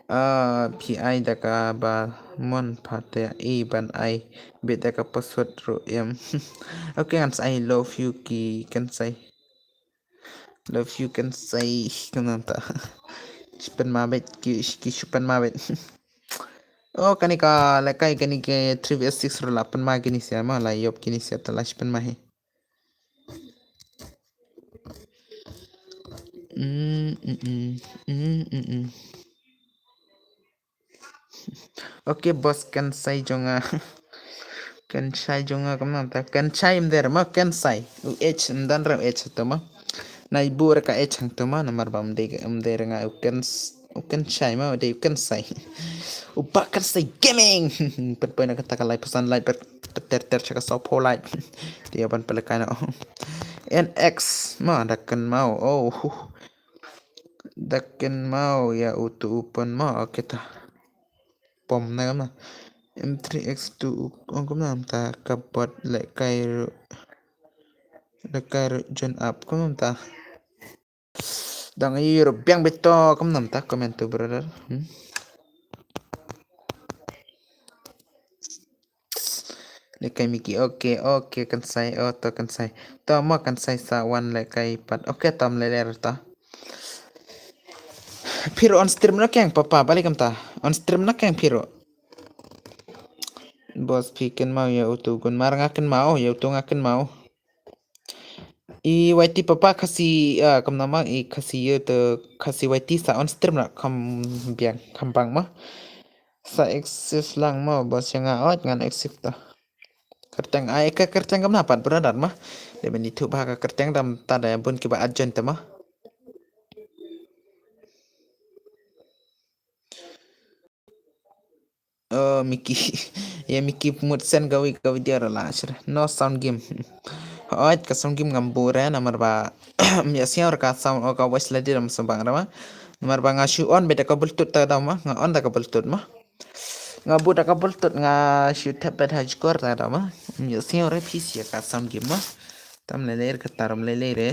Ah, phi ai da kaba mon pha te i ban ai beit da ka password ruh em. Okay, ngan sa ai love you ki kan sai. Love you kan sai kumno mynta. Shu pynma beit ki, ki shu pynma beit. Oh, kane ka lehkai kane ka three V S six ruh la pynma kine sia ma, la ïoh kine sia te la shu pynma hi. Mm, mm, mm. Mm, mm, mm. Okay, boss, kan sai jong nga. Kan sai jong nga kumno mynta. Kan sai ym dei re ma, kan sai. U H, ym don re u H to ma. Nai buh re ka H hangto ma, namar ba ym dei, ym dei re nga u kan s-, u kan sai ma, u dei u kan sai. U Bah Kan Sai Gaming. Pynpoi na kata ka lai phew san like, pynter ter sha ka saw phew like. Te ïa ban pynlehkai noh. N X ma, da kynmaw. Oh, huh. Da kynmaw ïa utu u pon ma, okay ta. Pom na ma. M three X two, ong kumno mynta ka bot lehkai ruh. Lehkai ruh join up kumno mynta. Dang ïohi ruh biang beit to kumno mynta, comment to brother. Hmm? Lehkai Miki, okay, okay, kan sai, oh to kan sai. To ma kan sai sa wan lehkai pat. Okay, tam lei lei re ta. Phi ruh on stream noh keiñ papa, balei kumta. On stream noh keiñ phi ruh. Boss phi kynmaw ïa utu gun mar nga kynmaw, ïa utu nga kynmaw. I Y T papa Khasi, ah, kumno ma i Khasi ïa utu Khasi Y T sa on stream noh kham biang, kham bang ma. Sa accept lang mo, boss ïa nga ot ngan accept to. Kyrteng ai ka kyrteng kumno pat brother ma. Dei ban ithuh bha ka kyrteng dam ta da bun kiba add join te ma. Oh, Miki. Ïa Miki mut send ka wi ka video ra la shre. No sound game. Ot ka sound game ngam buh re namar ba ym ïa sngewr ka sound o ka voice la dei ram sembang ra ma. Namar ba nga shu on beit da ka Bluetooth ta da ma, nga on da ka Bluetooth ma. Nga buh da ka Bluetooth nga shu thep beit ha jukor ta da ma. Ym ïa sngewr re phi sha ka sound game ma. Tam lei lei re ka taram lei lei re.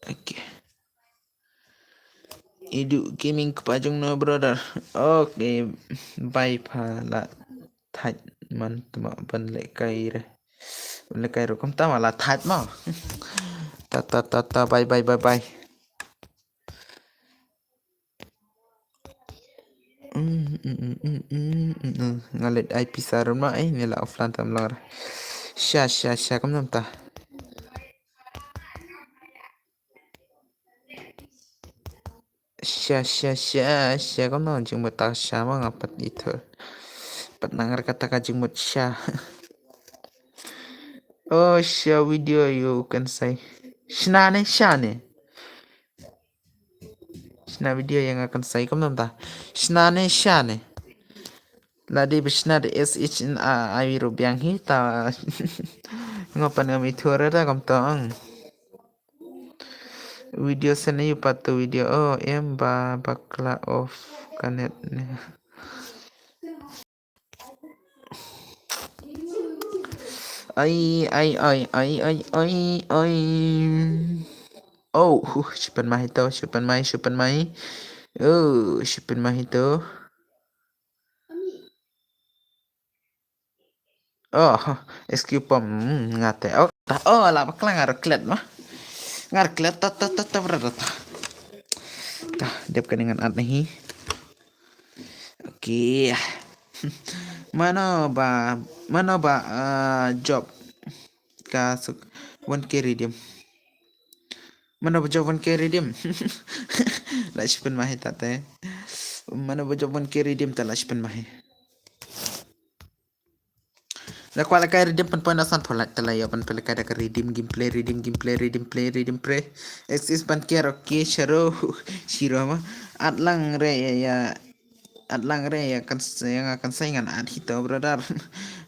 Okay. Idu gaming kpa jong no brother. Okay. Bye pha la thait man tma ban lehkai re. Lehkai ruh kumta ma la thait ma. Ta ta ta ta bye bye bye bye. Mm, mm, mm. Nga leit ai pisa ruh ma ai ne la offline tam lang. Sha sha sha kumno mynta. Sha sha sha sha kumno jingmut ta sha ma nga pat ithuh. Pat nang re kata ka jingmut sha. Oh sha video ïa u Kan Sai. Shna ne sha ne. Shna video ïa nga Kan Sai kumno mynta. Shna ne sha ne. Lada ba shna da S H N A I ruh biang hi ta. Nga pat ngam ithuh re da kumta ang. Video sene yu pat tu video. Oh em ba bakla off ka net ne. Ai ai ai ai ai ai ai. Oh, huh, shu pynmai to, shu pynmai, shu pynmai. Oh, shu pynmai to. Oh, S Q pom, hmm, nga te. Oh, ta, oh, la bakla nga ruh klet ma. Nga ruh klet ta ta ta ta bra ta. Ta, dep ka dengan at nahi. Okay. Mano ba, mano ba, ah, job. ka suk one K redeem. Mano ba jop one K redeem? La shi pynmah hi tate. Mano ba jop one K redeem te la shi pynmah hi. La kwah la kai redeem pynpoi na san tholat te la ïoh ban pynlehkai da ka redeem gameplay, redeem gameplay, redeem play, redeem play. Exist ban care, okay, shiro. Shiro ma. At lang re ïa, ïa. At lang re ïa kan, ïa nga kan sai ngan at hi to, brother.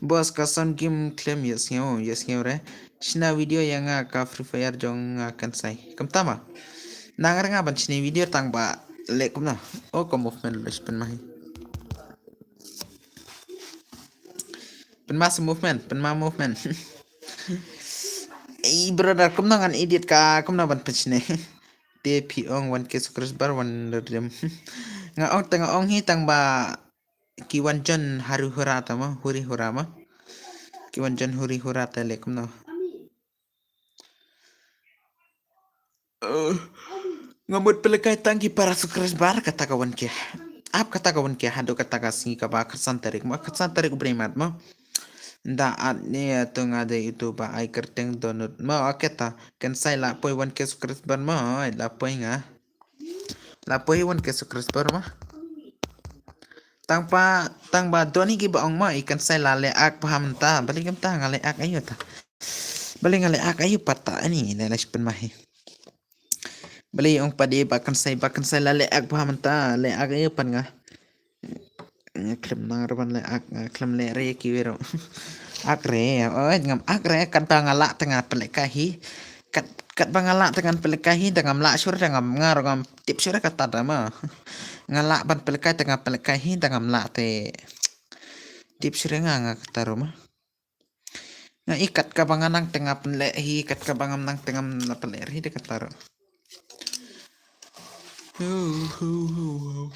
Boss, ka son game khlem ïohsngew, ïohsngew re. Shna video ïa nga ka Free Fire jong nga kan sai. Kumta ma. Nang re nga ban shna video tang ba leh kumno. Oh, ka movement la shi pynmah hi. Pynmah sa movement, pynmah movement. Ei, brother, kumno ngan edit ka, kumno ban pynshna. Te phi ong one K subscriber, one redeem. Nga ong, te nga ong hi tang ba ki wan jon huri hura ta ma, huri hura ma. Ki wan jon huri hura ta leh kumno. Eh, nga mut pynlehkai tang ki para subscriber kata ka one K. Ap kata ka one K haduh kata ka sngi kaba khatsan tarik ma, khatsan tarik u Bnai Mart ma. Nda at ne to nga dei uto ba ai kyrteng Donut ma, okay ta. Kan sai la poi one K subscriber ma, ai la poi nga. La poi one K subscriber ma. Tang ba, tang ba don hi kiba ong ma, i kan sai la leh ak bha mynta. Balei kumta, nga leh ak aïu ta. Balei nga leh ak aïu pat ta, ani ne la shi pynmah hi. Balei ong pat i ba kan sai, ba kan sai la leh ak bha mynta, leh ak aïu pat nga. Nga khlem nang ruh ban leh ak, nga khlem leh re ki wei ruh. Ak re, oi, ngam ak re, katba nga lah te nga pynlehkai hi. Kat, katba nga lah te ngan pynlehkai hi, da ngam lah shuh, da ngam, nga ruh ngam tip shuh kata da ma. Nga lah ban pynlehkai te nga pynlehkai hi, da ngam lah te. Tip shuh nga, nga kata ruh ma. Nga i kat kaba nga nang te nga pynleh hi, kat kaba ngam nang te ngam lah pynleh hi, da kata ruh. Hu, hu, hu, hu.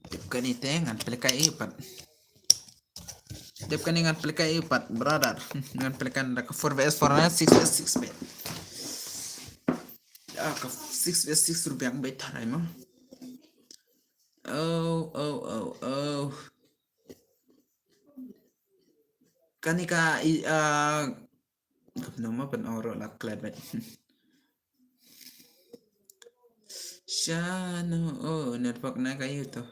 Tip kane te ngan pynlehkai pat. Tip kane ngan pynlehkai pat, brother. Ngan pynlehkai da ka four versus four na six versus six beit. Ah, ka six versus six ruh biang beit tharai ma. Oh, oh, oh, oh. Kane ka i, ah, kumno ma ban ong ruh la klet beit. Shano, oh, network na ka ïu to.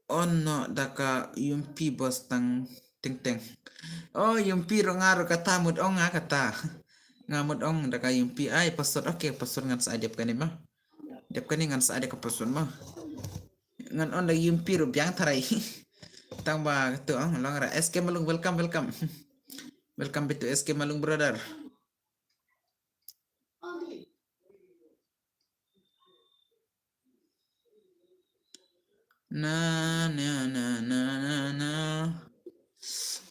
On noh da ka Yumpi boss tang teng teng. Oh, Yumpi ruh nga ruh kata mut ong nga kata. Nga mut ong da ka Yumpi ai password, okay, password ngan sa ai dep kane ma. Dep kane ngan sa ai da ka password ma. Ngan on da Yumpi ruh biang tharai. Tang ba to ong long ra S K Malung, welcome, welcome. Welcome back to S K Malung, brother. Na, na, na, na, na, na.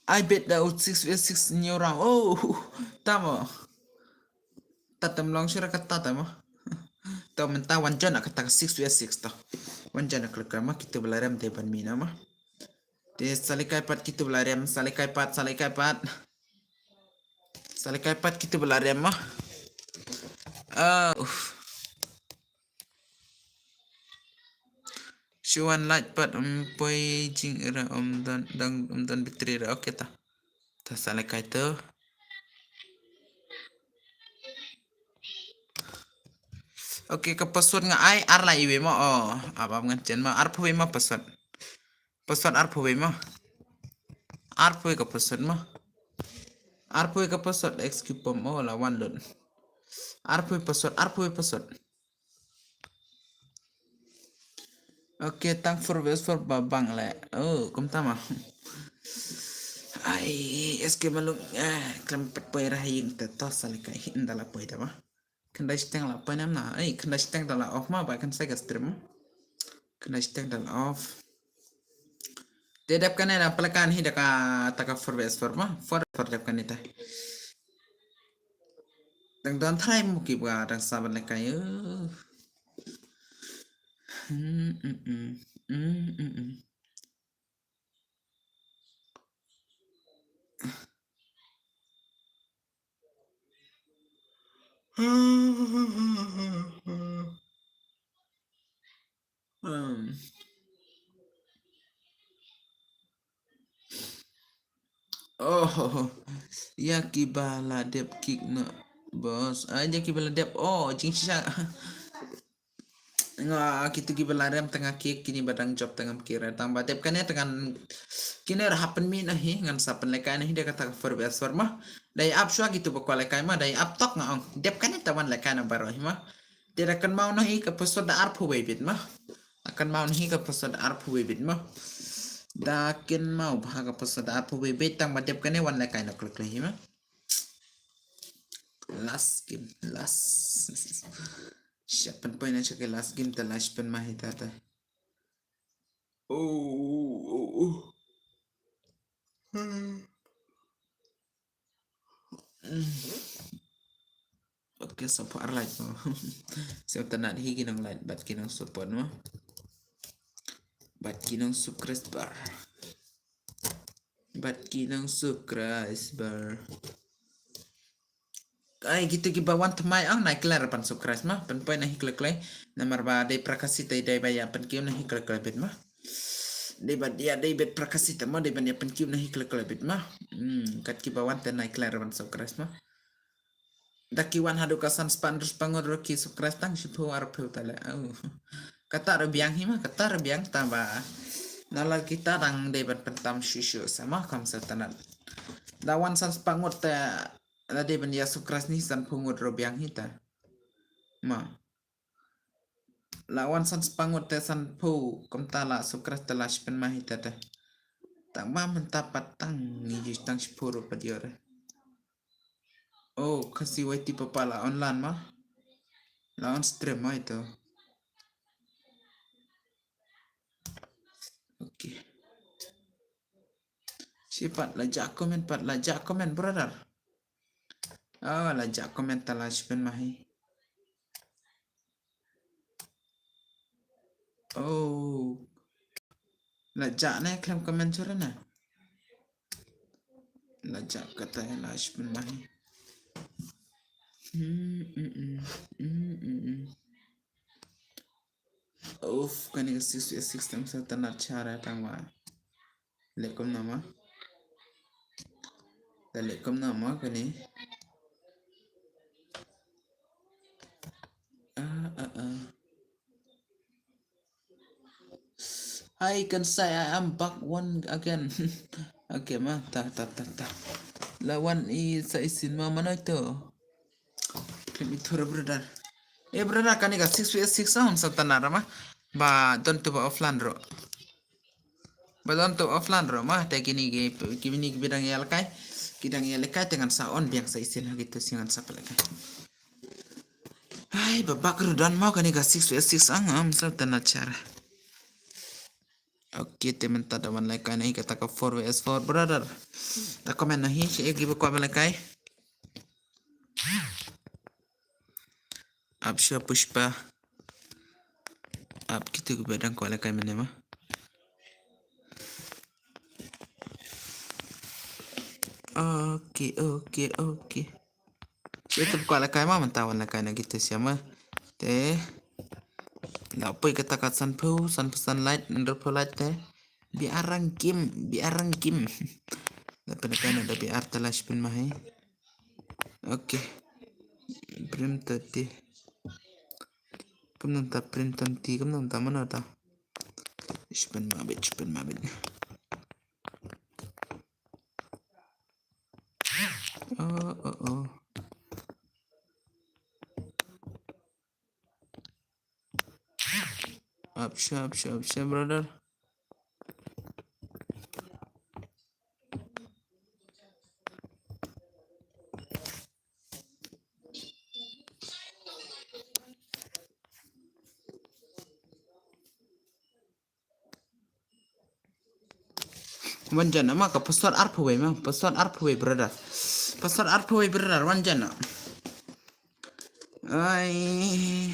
I bet that would six v six new round. Oh, tamo. Tatam long shira kata tamo. To mynta wan jon kata ka six v six to. Wan jon ka leka ma, kito ba la rem te ban mi na ma. Te sa lehkai pat kito ba la rem, sa lehkai pat, sa lehkai pat. Sa lehkai pat kito ba la rem ma. Ah, uf. Shu wan lait pat, um poi jingïarap, um don, dang, um don battery ra. Okay ta. Ta sa lehkai to. Okay, ka password nga ai ar lai wei ma. Oh, ap ap ngan chen ma. Arphew wei ma password. Password arphew wei ma. Arphew wei ka password ma. Arphew wei ka password, X Q pom, oh, la wan lut. Arphew wei password, arphew wei password. Okay, tang for best for babang le. Oh, kumta ma. Ai, S K Malung, eh, khlem pat poi ra ha ïing te to sa lehkai, ynda la poi te ma. Khyndai shiteng la poi ne em na. Ei, khyndai shiteng da la off ma, ba kan sa ka stream. Khyndai shiteng da la off. Te dep kane da pynlehkai hi da kata ka four v four ma. Four v four dep kane te. Dang don tharai mo ki ba dang sa ban lehkai. Hmm, hmm, hmm. Hmm, hmm, hmm. Um, Oh, ïa kiba la dep kick noh, boss. Ah, ïa kiba la dep. Oh, jingshisha. Nga, kito kiba la rem tang nga kick, kine ba dang jop tang ngam kick re. Tang ba dep kane tang ngan, kine ra hap pynmih noh hi, ngan sa pynlehkai noh hi da kata ka four versus four mo. Da ïa ap shuwa kito ba kwah lehkai mo, da ïa ap tok nga ong. Dep kane tang wan lehkai noh baroh hi mo. Te da kynmaw noh hi ka episode da arphew wei bit mo. Da kynmaw noh hi ka episode da arphew wei bit mo. Da kynmaw bha ka episode da arphew wei bit, tang ba dep kane wan lehkai noh khlem khlem hi mo. Last game, last. Sha pynpoi na sha ka last game te last pyn ma hi ta ta. Oh, oh, oh. Hmm. Okay, support like mo. Sngewtynnat hi ki nong like bad ki nong support mo. Bad ki nong subscriber. Bad ki nong subscriber. Ai, kito kiba wan thymmai ong nai khlem ban subscribe mo. Pynpoi na hi khlem khlem. Namar ba dei pra Khasi te dei ba ïa pynkiew na hi khlem khlem bit mo. Dei ba ïa dei bit pra Khasi te mo, dei ba ïa pynkiew na hi khlem khlem bit mo. Hmm, kat kiba wan te nai khlem ban subscribe mo. Da ki wan haduh ka san spah hynriew spah ngut ruh ki subscribe tang shiphew arphew tale. Oh. Kata ruh biang hi mo, kata ruh biang tang ba. Na la kita dang dei ban pyntam shuh shuh sa mo, kam sngewtynnat. Da wan san spah ngut te la dei ban ïa subscribe ni sanphew ngut ruh biang hi ta. Mo. La wan san spah ngut te sanphew, kumta la subscribe te la shiphew ma hi ta te. Tang ba mynta pat tang ngi ju tang shiphew ruh pat ïoh re. Oh, Khasi Y T papa la online mo. La on stream mo ito. Okay. Shi pat la jah comment, pat la jah comment, brother. Oh, la jah comment ta la shiphew ma hi. Oh. La jah ne khlem comment shuh re na. La jah kata la shiphew ma hi. Hmm, hmm, hmm. Hmm, hmm, hmm. Uff, kane ka six six tang sngewtynnat share tang ba. Leh kumno mo. Da leh kumno mo kane. Ah, ah, ah. Hi, Kansai, I am back one again. Okay mo, ta, ta, ta, ta. La wan i sa isin mo, mano ito. Klim ito re, brother. Eh, brother, kane ka six v six ong sngewtynnat mo. Ba don to ba offline ruh. Ba don to offline ruh mo, te kine ki, kine ki ba dang ïalehkai. Ki dang ïalehkai te ngan sa on biang sa isin ha kito shi ngan sa pynlehkai. Ai, ba bak ruh don mo kane ka six v six ong, ym sngewtynnat share. Okay, te mynta da wan lehkai na hi kata ka four v four, brother. Da comment na hi, shi egi ba kwah ba lehkai. Ap sha Pushpa. Ap kito kiba dang kwah lehkai mynne mo. Okay, okay, okay. Ito kwah lehkai mo, mynta wan lehkai na kito shi mo. Te. Da poi kata ka sanphew, sanphew san like, hynriewphew like te. Biar rangkim, biar rangkim. Da pynlehkai na da biar te la shiphew ma hi. Okay. Prim thirty. Kumno ta prim thirty, kumno ta mano ta. Shiphew ma bit, shiphew ma bit. Oh, oh, oh. Ap sha, ap sha, ap sha, brother. Wan jan mo, ka episode arphew wei mo, episode arphew wei, brother. Episode arphew wei, brother, wan jan mo. Ai.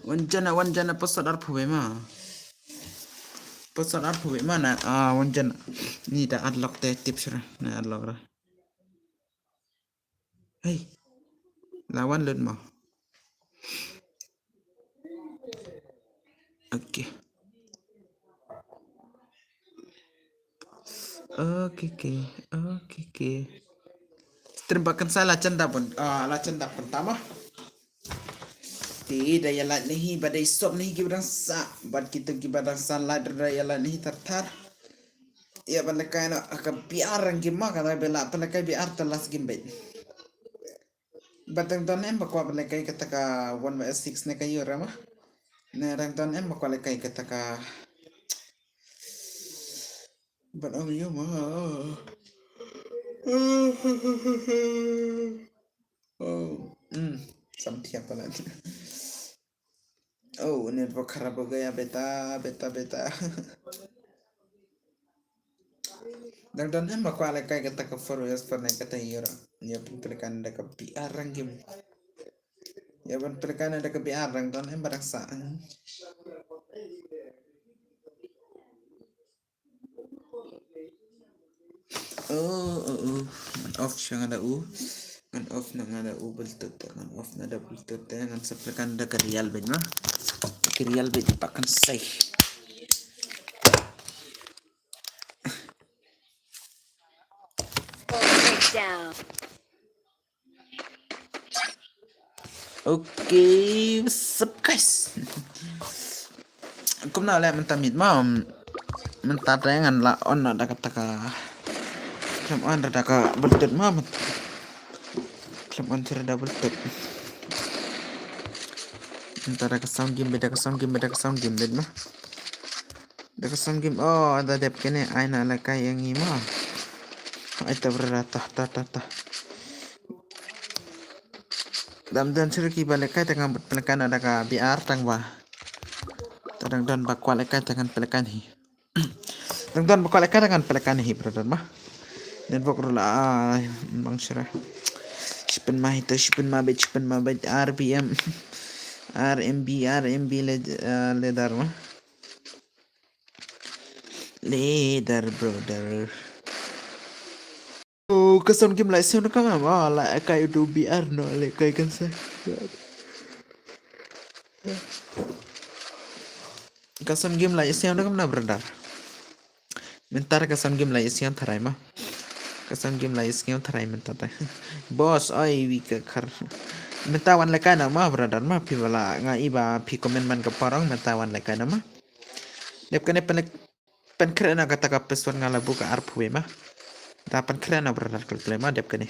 Wan jan mo, wan jan mo, episode arphew wei mo. Episode arphew wei mo na, ah, wan jan mo. Ni da unlock te tip shuh re, na unlock re. Hei. La wan lut mo. Okay. Okay, okay. Okay, okay. Stream ba kan sa la chanda pun. Ah, la chanda pun tama. Te da ïa la nahi ba dei sop nahi ki ba dang sa. Bad kita ki ba dang sa la da ïa la nahi tar tar. Ïa ban lehkai na ka biar rang game ma ka da bela pelekai biar ta last game bet. Ba dang don em ba kwah lehkai kata ka one vs six ne ka ïura ma. Ne dang don em ba kwah lehkai kata ka. But oh, you ma. Oh, mm, samtia pala. Oh, network kharap ho gaya beta, beta, beta. Dang don em ba kwah lehkai kata ka four vs four ne kata ïura. Ïa pun pelekan da ka biar rang game. Ïa ban pelekan da ka biar rang don em ba dang sa. Oh, oh, oh. Ngan off sha nga da u. Ngan off na nga da u Bluetooth, ngan off na da Bluetooth, ngan sa pelekan da ka real bet ma. Ka real bet ba kan sai. Down. Okay, what's up guys? Kumno leh mynta mit ma, mynta te ngan la on na da kata ka. Khlem on da ka Bluetooth ma. Khlem on da Bluetooth. Mynta da ka sound game, da ka sound game, da ka sound game ma. Da ka sound game, oh, da dep kane ai na lehkai ïa ngi ma. Ai ta bra ta, ta, ta, ta. Dam don shuh ki ba lehkai tang ban pelekan da ka biar tang ba. Ta dang don ba kwah lehkai tang ban pelekan hi. Dang don ba kwah lehkai tang ban pelekan hi brother ma. Network ruh la, ah, bang shuh. Shipen ma hi to, shipen ma bet, shipen ma bet, R B M. R M B, R M B le, ah, ledar ma. Leader brother. Oh, ka sound game la ïa sngewthuh kam ma, la ïa kai u B R no, la ïa kai kan sa. Ka sound game la ïa sngewthuh kam na brother. Mynta ka sound game la ïa sngewthuh tharai ma. Ka sound game la ïa sngewthuh tharai mynta ta. Boss, oi, wi ka khar. Mynta wan lehkai na ma brother ma, phi ba la nga i ba phi comment man ka parong, mynta wan lehkai na ma. Dep kane pyn leh, pynkhreh na kata ka password nga la buh ka arphew ma. Da pynkhreh na brother klik klik ma dep kane.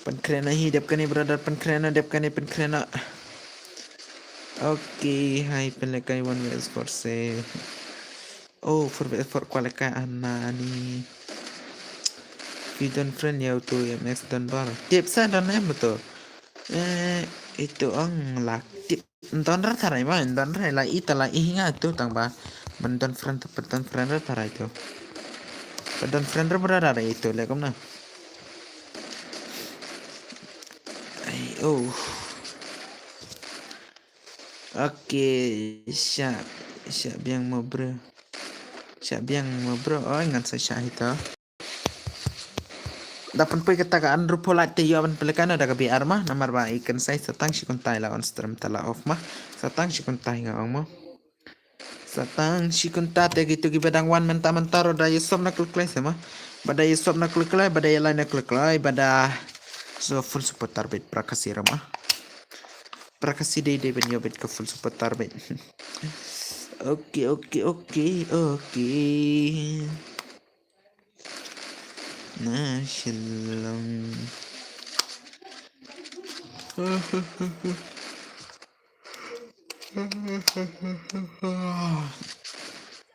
Pynkhreh na hi dep kane brother, pynkhreh na dep kane, pynkhreh na. Okay, hai pynlehkai one vs four se. Oh, four vs four kwah lehkai ana ni. Phi don friend ïa uto M X don bar. Tip sa don em uto. Eh, ito ang lak tip. Don ra tharai ma, don ra la ita la i nga tu tang ba. Ban don friend tu, ban don friend ra tharai tu. Ban don friend ra brother ra itu le kumno. Ai, oh. Okay, sha, sha biang mo bro. Sha biang mo bro. Oh, ngan sa sha hito. Da pynpoi kata ka Andrew Pollard te ïoh ban pynlehkai na da ka B R ma, namar ba i kynsai sa tang shi kynta i la on stream ta la off ma. Sa tang shi kynta i nga ong ma. Sa tang shi kynta te kitu ki ba dang wan mynta mynta ruh da ïa sop na klik klik sa ma. Ba da ïa sop na klik klik, ba da ïa lai na klik klik, ba da so full support target prakasi ra ma. Prakasi dei dei ban ïoh bet ka full support target. Okay, okay, okay, okay. Na Shillong.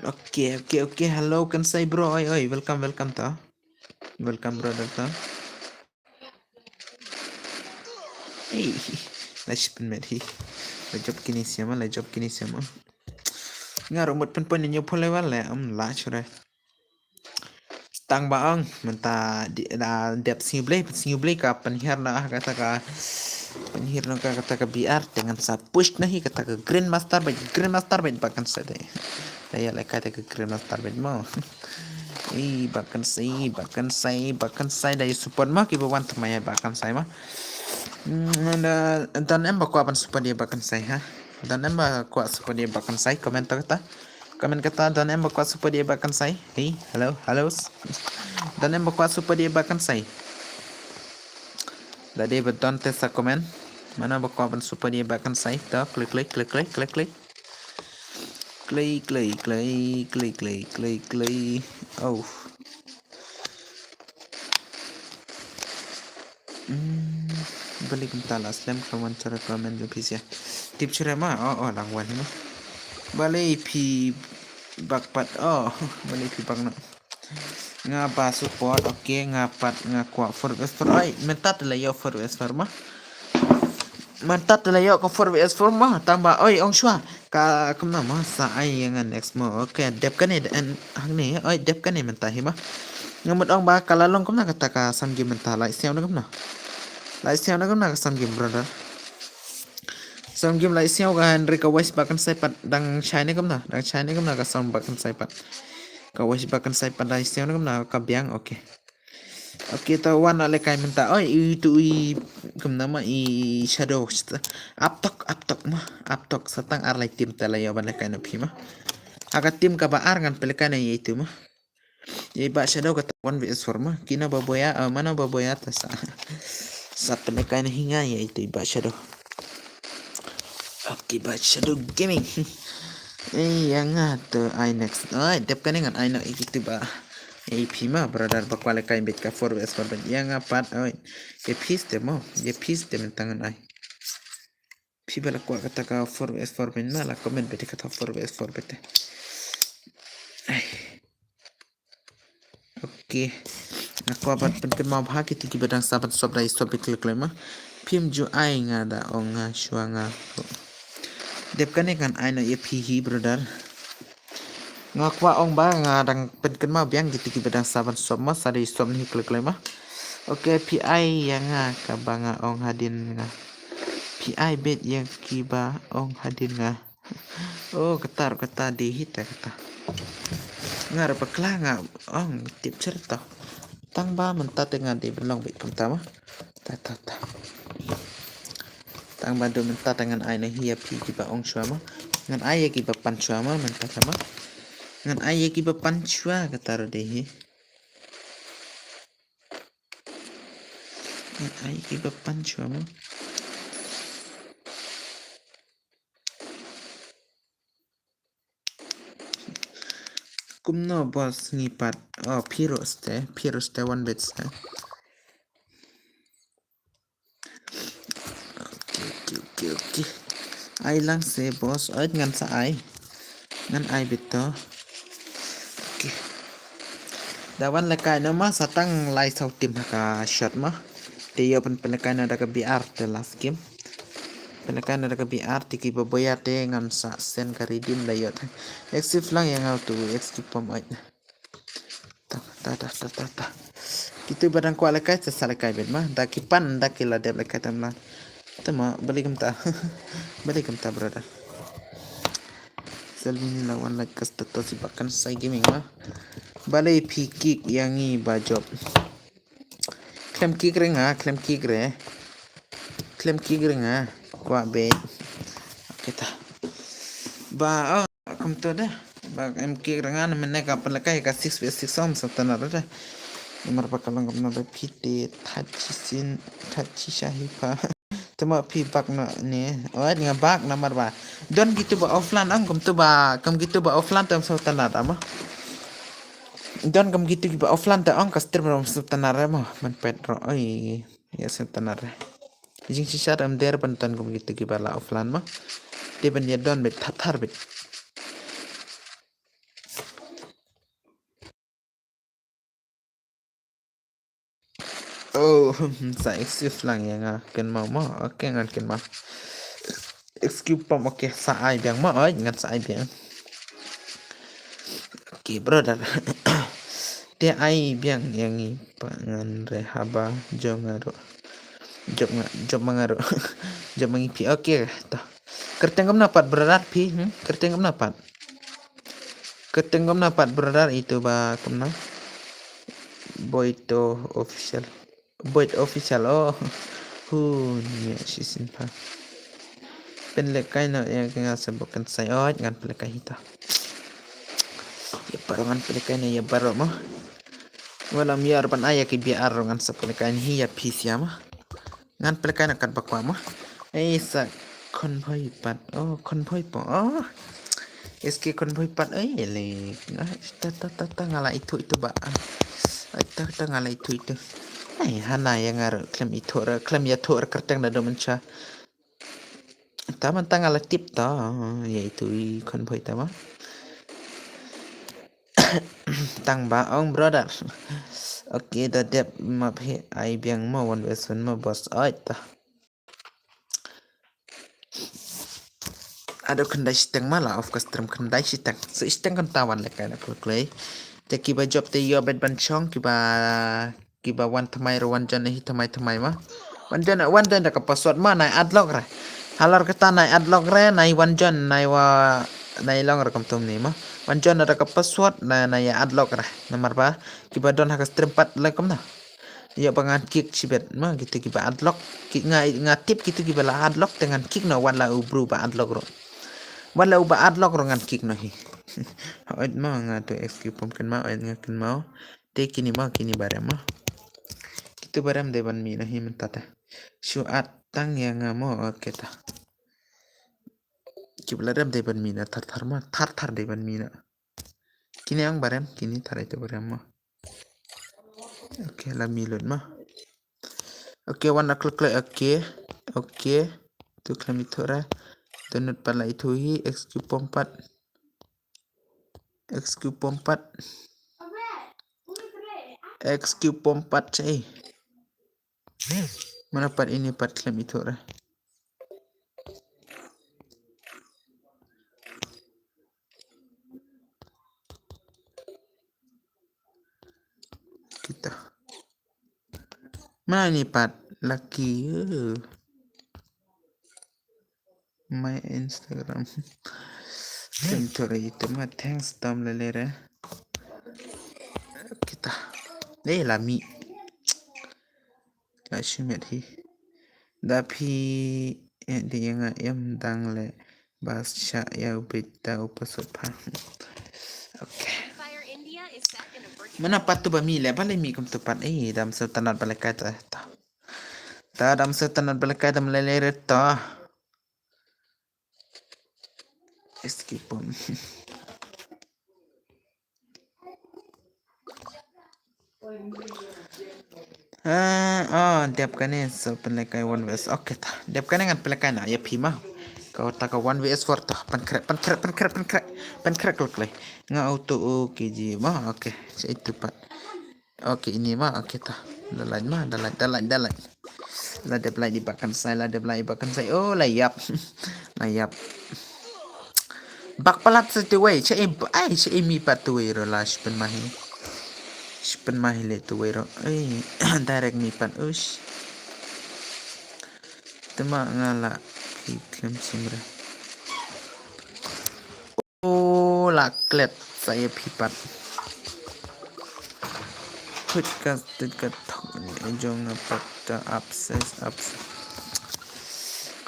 Okay, okay, okay. Hello, kan sai bro. Oi, oi, welcome, welcome to. Welcome brother to. Hey, la shi pynmet hi. La jop kine siama, la jop kine siama. Nga ruh mut pynpoi ne ñiew pule wale am la shurai. Tang ba ong mynta dep sngi blei, sngi blei ka pynhiar na kata ka, pynhiar na kata ka B R te ngan sa push na hi kata ka Grandmaster bet, Grandmaster bet ba kan sa dei. Da ïa lehkai te ka Grandmaster bet mo. I ba kan sa, ba kan sa, ba kan sa da ïa support mo ki ba wan thymmai ba kan sa mo. Don em ba kwah ban support ïa ba kan sa ha. Don em ba kwah support ïa ba kan sa, comment to kata. Comment kata, don em ba kwah super die ba kan sai. Hey, hello, hello. Don em ba kwah super die ba kan sai. Da die ba don te sa comment. Mano ba kwah ban super die ba kan sai. To, klik, klik, klik, klik, klik, klik. Klik, klik, klik, klik, klik, klik, klik. Oh. Hmm, balei kumta la slem ka wan chara ka men jong phi sia. Tip chara ma, oh, oh, lang wan ma. Balei phi bak pat, oh, balei phi bak na. Nga ba support, okay, nga pat, nga kwah four versus four. Oi, mynta te la ïoh four versus four ma. Mynta te la ïoh ka four versus four ma, tang ba, oi, ong shuwa. Ka kumno ma, sa ai ïa nga next mo. Okay, dep kane, en, hangne, oi, dep kane mynta hi ma. Nga mut ong ba, ka la long kumno kata ka sam game mynta, lai siaw na kumno. Lai siaw na kumno ka sam game, brother. Sam game lai siaw ka Henry ka wise ba kan sai pat dang shai na kumno, dang shai na kumno ka sam ba kan sai pat. Ka wise ba kan sai pat lai siaw na kumno ka biang, okay. Okay, ta wan ale kai mynta. Oi, i tu i kumno ma i shadow. Aptok, aptok ma, aptok sa tang ar lai team ta la ïoh ban le kai na phi ma. Ha ka team kaba ar ngan pynlehkai na ïa itu ma. Ïa i Bah Shadow kata one versus four ma. Kino ba boya, eh, mano ba boya ta sa. Sa pynlehkai na hi nga ïa itu i Bah Shadow. Okay, Bah Shadow Gaming. Eh, ïa nga to ai next. Ai, dep kane ngan ai noh ïa kitu ba. Ïa phi ma, brother, ba kwah lehkai beit ka four versus four beit. Ïa nga pat, ai. Ïa phi stem mo, ïa phi stem mynta ngan ai. Phi ba la kwah kata ka four versus four beit ma, la comment beit kata four versus four beit. Ai. Okay. Nga kwah ban pynkynmaw bha kito kiba dang sa ban sop da i sop i klik klik ma. Phim ju ai nga da ong nga shuwa nga. Dep kane ngan ai noh ïa phi hi, brother. Nga kwah ong ba nga dang pynkynmaw biang kito kiba dang sa ban sop ma, sa da i sop ni hi klik klik ma. Okay, phi ai ïa nga kaba nga ong hadien nga. Phi ai beit ïa kiba ong hadien nga. Oh, kata ruh kata dei hi te kata. Nga ruh bakla nga ong tip char to. Tang ba mynta te nga dei ban long beit kumta ma. Ta ta ta. Tang ba dei mynta te ngan ai na hi ïa phi kiba ong shuwa ma. Ngan ai ïa kiba pan shuwa ma mynta te ma. Ngan ai ïa kiba pan shuwa kata ruh dei hi. Ngan ai ïa kiba pan shuwa ma. Kumno boss ngi pat. Oh, phi ruh ste, phi ruh ste one bit ste. Okay, okay, okay, okay. Ai lang se boss, ai ngan sa ai. Ngan ai beit to. Okay. Da wan lehkai noh ma sa tang lai saw team ha ka shot ma. Te ïoh pyn pynlehkai noh da ka B R te last game. Pynlehkai noh da ka B R te kiba boya te ngan sa send ka redeem da ïoh. Exit lang ïa nga tu exit pom ai. Ta ta ta ta ta ta. Kito ba dang kwah lehkai sa sa lehkai beit ma. Da ki pan da ki la dep lehkai tam la. Te ma balei kumta. Balei kumta brother. Salmini la wan like ka status i Bah Kansai Gaming ma. Balei phi kick ïa ngi ba jop. Khlem kick re nga, khlem kick re. Khlem kick re nga. Kwah beit. Okay ta. Ba, oh, kumto da. Ba em kick re nga na mynne ka pynlehkai ka six versus six om sa tana da. Namar ba ka long kumno da phi te Tachi Sin, Tachi Shahi pa. Te ma phi bak na ne. Oi, nga bak namar ba. Don kito ba offline ang kumto ba, kam kito ba offline tam sa tana da ma. Don kam kito kiba offline te ong ka stream ram sultanar re mo man pet ro oi. Ïa sultanar re. Jingshisha dam der ban ton kam kito kiba la offline mo. Te ban ïa don beit thar thar beit. Oh, sa excuse lang ïa nga kynmaw mo. Okay, ngan kynmaw. Excuse pom, okay, sa ai biang mo, oi, ngan sa ai biang. Okay, brother. Te ai biang ïa ngi pat ngan re haba jop nga ruh. Jop nga, jop ma nga ruh. Jop ma ngi phi. Okay, to. Kyrteng kumno pat brother phi, hmm? Kyrteng kumno pat? Kyrteng kumno pat brother itu ba kumno? Boito official. Boit official, oh. Hu, ni shi sin pa. Pynlehkai noh ïa nga sa Bah Kansai, oh, ngan pynlehkai hi ta. Ïa baroh ngan pynlehkai na ïa baroh mo. Walam ïa arban aya ki biar ngan sa pynlehkai hi ïa phi sia mo. Ngan pynlehkai na kat ba kwah mo. Ei sa khon bhoi pat. Oh khon bhoi po. Oh. Es ki khon bhoi pat. Ei le. Ta ta ta ta nga la ithuh ithuh ba. Ai ta ta nga la ithuh ithuh. Ai hana ïa nga ruh khlem ithuh ruh khlem ïathuh ruh kyrteng da dum mynta. Ta mynta nga la tip ta ïa itu i khon bhoi ta ma. Tang ba ong brother. Okay da dep ma phi ai biang ma one versus one ma boss ai ta. Ado khyndai shiteng ma la of ka stream khyndai shiteng. So shiteng kan ta wan lehkai na klei. Te kiba jop te ïoh bet ban shong kiba kiba wan thymmai ruh wan join hi thymmai thymmai ma. Wan join wan join da ka password ma nai adlock re. Halor kata nai adlock re nai wan join nai wa nai long re kumtum ni ma. Wan join da ka password nai nai adlock re. Namar ba kiba don ha ka stream pat le kumna. Ïa ba ngan kick shibet ma kitu kiba adlock. Ki nga nga tip kitu kiba la adlock te ngan kick no wan la u bru ba adlock ruh. Wan la u ba adlock ruh ngan kick no hi. Oit ma nga tu X Q pom ken ma oit nga ken ma. Te kini ma kini barem ma. Kitu barem dei ban mih na hi mynta te. Shu at tang ïa nga mo okay ta. Kiba la rem dei ban mih na thar thar ma thar thar dei ban mih na. Kini ang barem kini thar itu barem ma. Okay la mih lut ma. Okay wan na klik klik okay. Okay. Tu khlem ithuh ra. Donut pat la ithuh hi X Q pom pat. X Q pom pat. X Q pom pat sei. Mana pat ini pat khlem ithuh ra. Kita. Mana ini pat lucky. My Instagram. Thank you re itu ma thanks tam lele re. Kita. Eh lami. La shimet hi. Da phi eh di nga em dang le bas sha ya ubit da upa sot pha. Okay. Mana pat tu ba mi le ba le mi kum tu pat eh dam so tanat ba le kai ta. Ta dam so tanat ba le kai dam le le re ta. Skip on. Ah, oh, dep kane so pynlehkai one vs. Okay ta. Dep kane ngan pynlehkai na ya phi ma. Ka ta ka one vs four ta. Pan krek pan krek pan krek pan krek. Pan krek lok leh. Nga auto okay ji ma. Okay. Sa itu pat. Okay ini ma okay ta. Dalan ma dalan dalan dalan. La dep lai di bakan sai la dep lai bakan sai. Oh la yap. La yap. Bak palat sa tu wei cha e ai cha e mi pat tu wei ro la spen mahi. Spen mahi le tu wei ro. Ai direct mi pat ush. Tema nga la ki klem simre. Oh la klet sa ya phi pat. Put ka tit ka thok e jong nga pat ka abses abses.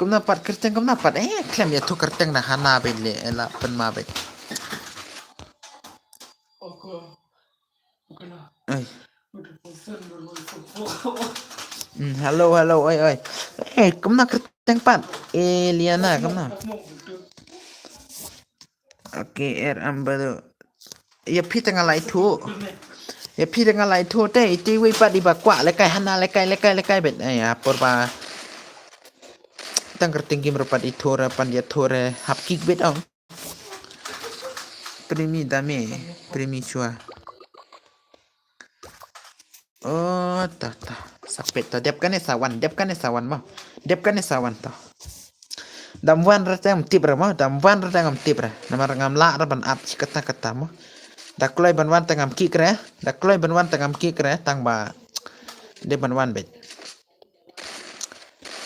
Kumna pat kyrteng kumna pat eh klem ya thu kyrteng na hana be le la pen ma be. Ai. Hmm, hello hello oi oi. Eh kumna kyrteng pat. Eliana kumna. Okay er am bado. Ya phi tang lai thu. Ya phi tang lai thu te iti wei pat iba kwah lekai hana lekai lekai lekai bet. Eh ya por ba. Tang kyrteng kim ro pat ithu ra pan ya thu re hap kick bet ong. Primi dame primi chua. Oh ta ta. Sapet ta dep kane sawan dep kane sawan ma. Dep kane sawan ta. Dam wan ra tang tip ra ma dam wan ra tang tip ra. Namar ngam la ra ban ap chi kata kata ma. Da kloi ban wan tang am kick re. Da kloi ban wan tang am kick re tang ba. Dep ban wan bet.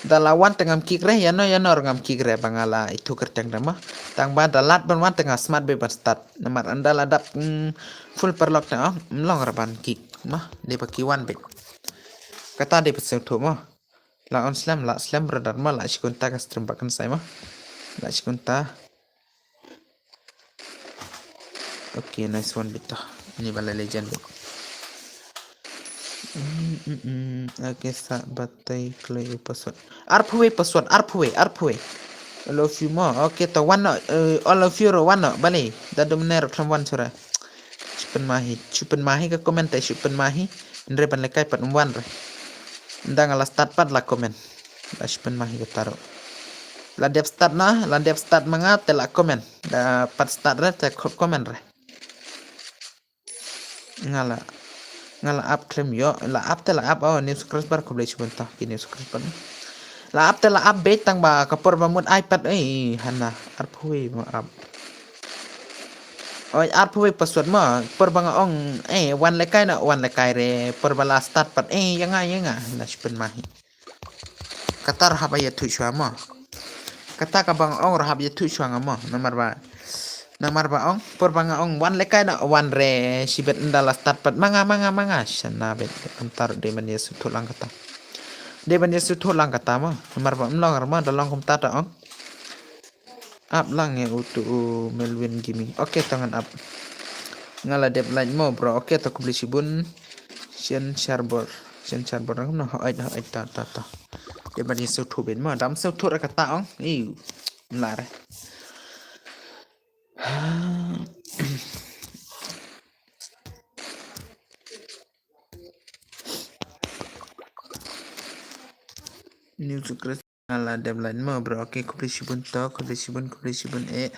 Da la wan te ngam kick re yano yano ngam kick re ba nga la ithu kyrteng re ma. Tang ba da lat ban wan te nga smat be ban start. Namar anda la dap mm, full paralok te ah, mm, long re ban kick ma. De ba ki wan be. Kata de ba sew thu ma. La on slem la slem re dar ma la shikunta ka stream ba kan sai ma. La shikunta. Okay, nice one bit to. Ini ba la legend bit. Mm, mm, mm. Okay, sa batai kloi u password. Arphew wei password, arphew wei, arphew wei. All of you mo. Okay, to wan noh, eh, all of you ruh wan noh, balei? Da dum ne ruh khlem wan shuh re. Shu pynmahi, shu pynmahi ka comment te, shu pynmahi. Hynrei ban lehkai pat ym wan re. Ynda nga la start pat la comment. Da shu pynmahi kata ruh. La dep start noh, la dep start ma nga te la comment. Da pat start re te comment re. Nga la, nga la ap khlem ïoh, la ap te la ap, oh, new subscriber, khublei shibun to ki new subscriber. La ap te la ap beit, tang ba ka por ba mut ai pat, eh, hana, arphew wei mo ap. Oi, arphew wei password mo, por ba nga ong, eh, wan lehkai noh, wan lehkai re, por ba la start pat, eh, ïa nga, ïa nga, na shu pynmahi. Kata ruh hap ïathuh shuwa mo. Kata kaba nga ong ruh hap ïathuh shuwa nga mo. Namar ba, namar ba ong, por ba nga ong wan lehkai noh, wan re, shibit ynda la start pat ma nga, ma nga, ma nga. Shana beit, kumta ruh dei ban ïasngewthuh lang kata. Dei ban ïasngewthuh lang kata mo. Namar ba ym long re mo, da long kumta te ong. Ap lang ïa utu u Melwin Gaming. Okay, to ngan ap. Nga la dep like mo, bro. Okay, to khublei shibun. Shen Sharbor. Shen Sharbor nang no. Hoi, hoi, to, to, to. Dei ban ïasngewthuh beit mo. Da ym sngewthuh re kata ong. Iu. Mla re. New subscriber. Nga la dep like mo, bro. Okay, khublei shibun to, khublei shibun, khublei shibun, eh.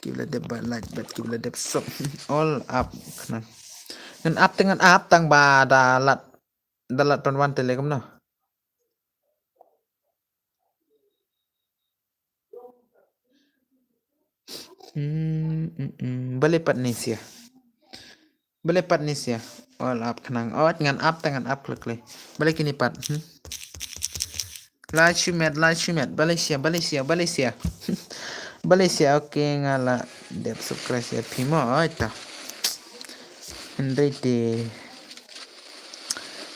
Kiba la dep ba like, bad kiba la dep sub. All ap khnang. Ngan ap te ngan ap, tang ba da lad, da lad ban wan te lei kumno. Hmm, hmm, hmm. Balei pat ne sia? Balei pat ne sia? All ap khnang. Oh, ngan ap te ngan ap khlem khlem. Balei kine pat? Hmm? Lai shu met, lai shu met. Balei sia, balei sia, balei sia. Balei sia, okay, nga la dep subscribe ïa phi mo, oi ta. Hynrei te.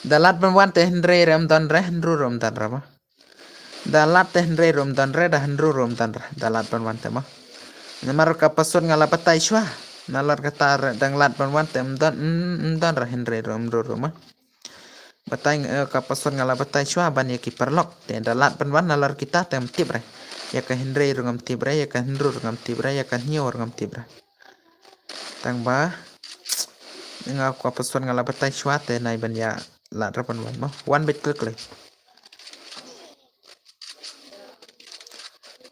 Da lad ban wan te hynrei re ym don re, hynriew re ym don re mo. Da lad te hynrei re ym don re, da hynriew re ym don re. Da lad ban wan te mo. Namar ka password nga la batai shuwa. Nalor kata re dang lad ban wan te ym don, ym, ym don re hynrei re ym don re mo. Batai, eh, ka password nga la batai shuwa ban ïa ki paralok. Te da lad ban wan nalor kita te ym tip re. Ïa ka hynrei ruh ngam tip re, ïa ka hynriew ruh ngam tip re, ïa ka hynñiew ruh ngam tip re. Tang ba nga ka password nga la batai shuwa te nai ban ïa lad re ban wan mo. Wan beit klik klik.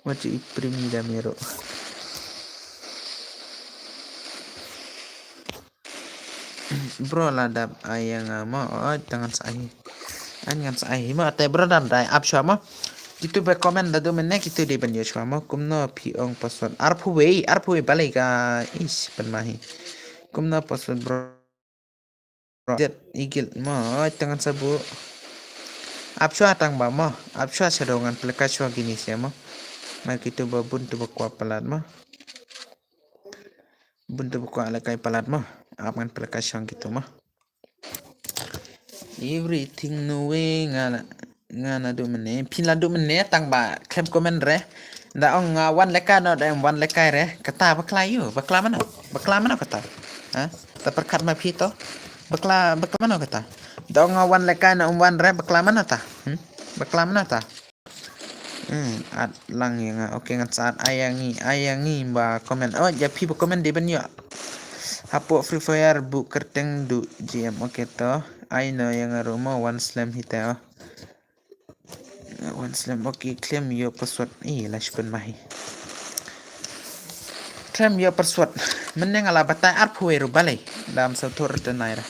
Wat ju i primi da mero. Bro la dap ai ïa nga mo, oi, te ngan sa ai. Ai ngan sa ai mo, te bro dap dai ap shuwa mo. Kitu ba comment da du mynne, kitu dei ban ïoh shuwa mo. Kumno phi ong password? Arphew wei, arphew wei balei ka, ish, pynmahi. Kumno password bro? Jet igil mo, oi, te ngan sa buh. Ap shuwa tang ba mo, ap shuwa shadow ngan pynlehkai shuwa kine sia mo. Mar kitu ba bun tu ba kwah palat mo. Bun tu ba kwah lehkai palat mo. Ap ngan pynlehkai shuwa kitu mo. Everything no way nga la, nga naduh mynne. Phi la duh mynne tang ba khlem comment re. Da ong nga wan lehkai noh da em wan lehkai re. Kata bakla ïu, bakla mano? Bakla mano kata? Ha? Ta pyrkhat ma phi to. Bakla, bakla mano kata? Da ong nga wan lehkai noh ym wan re, bakla mano ta? Hmm? Bakla mano ta? Hmm, at lang ïa nga. Okay, ngan sa at ai ïa ngi, ai ïa ngi ba comment. Oh, ïa phi ba comment dei ban ïoh. Hapoh Free Fire buh kyrteng duh G M. Okay to. Ai no ïa nga ruh mo one slam hi te, oh. One slam. Okay, khlem ïoh password. Ih, la shu pynmahi. Khlem ïoh password. Mynne nga la batai arphew wei ruh balei. Dam sa thor te nai ra.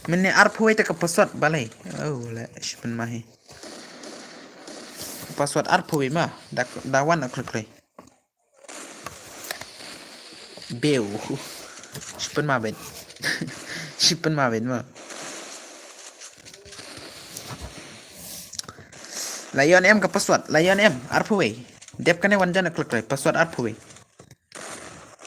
Mynne arphew wei te ka password balei. Oh, la shu pynmahi. Password arphew wei ma. Da, da wan a klik re. Bew. Shu pynmahi ben. Shu pynmahi ben ma. La ïoh em ka password, la ïoh em, arphew wei. Dep kane wan jan a klik re, password arphew wei.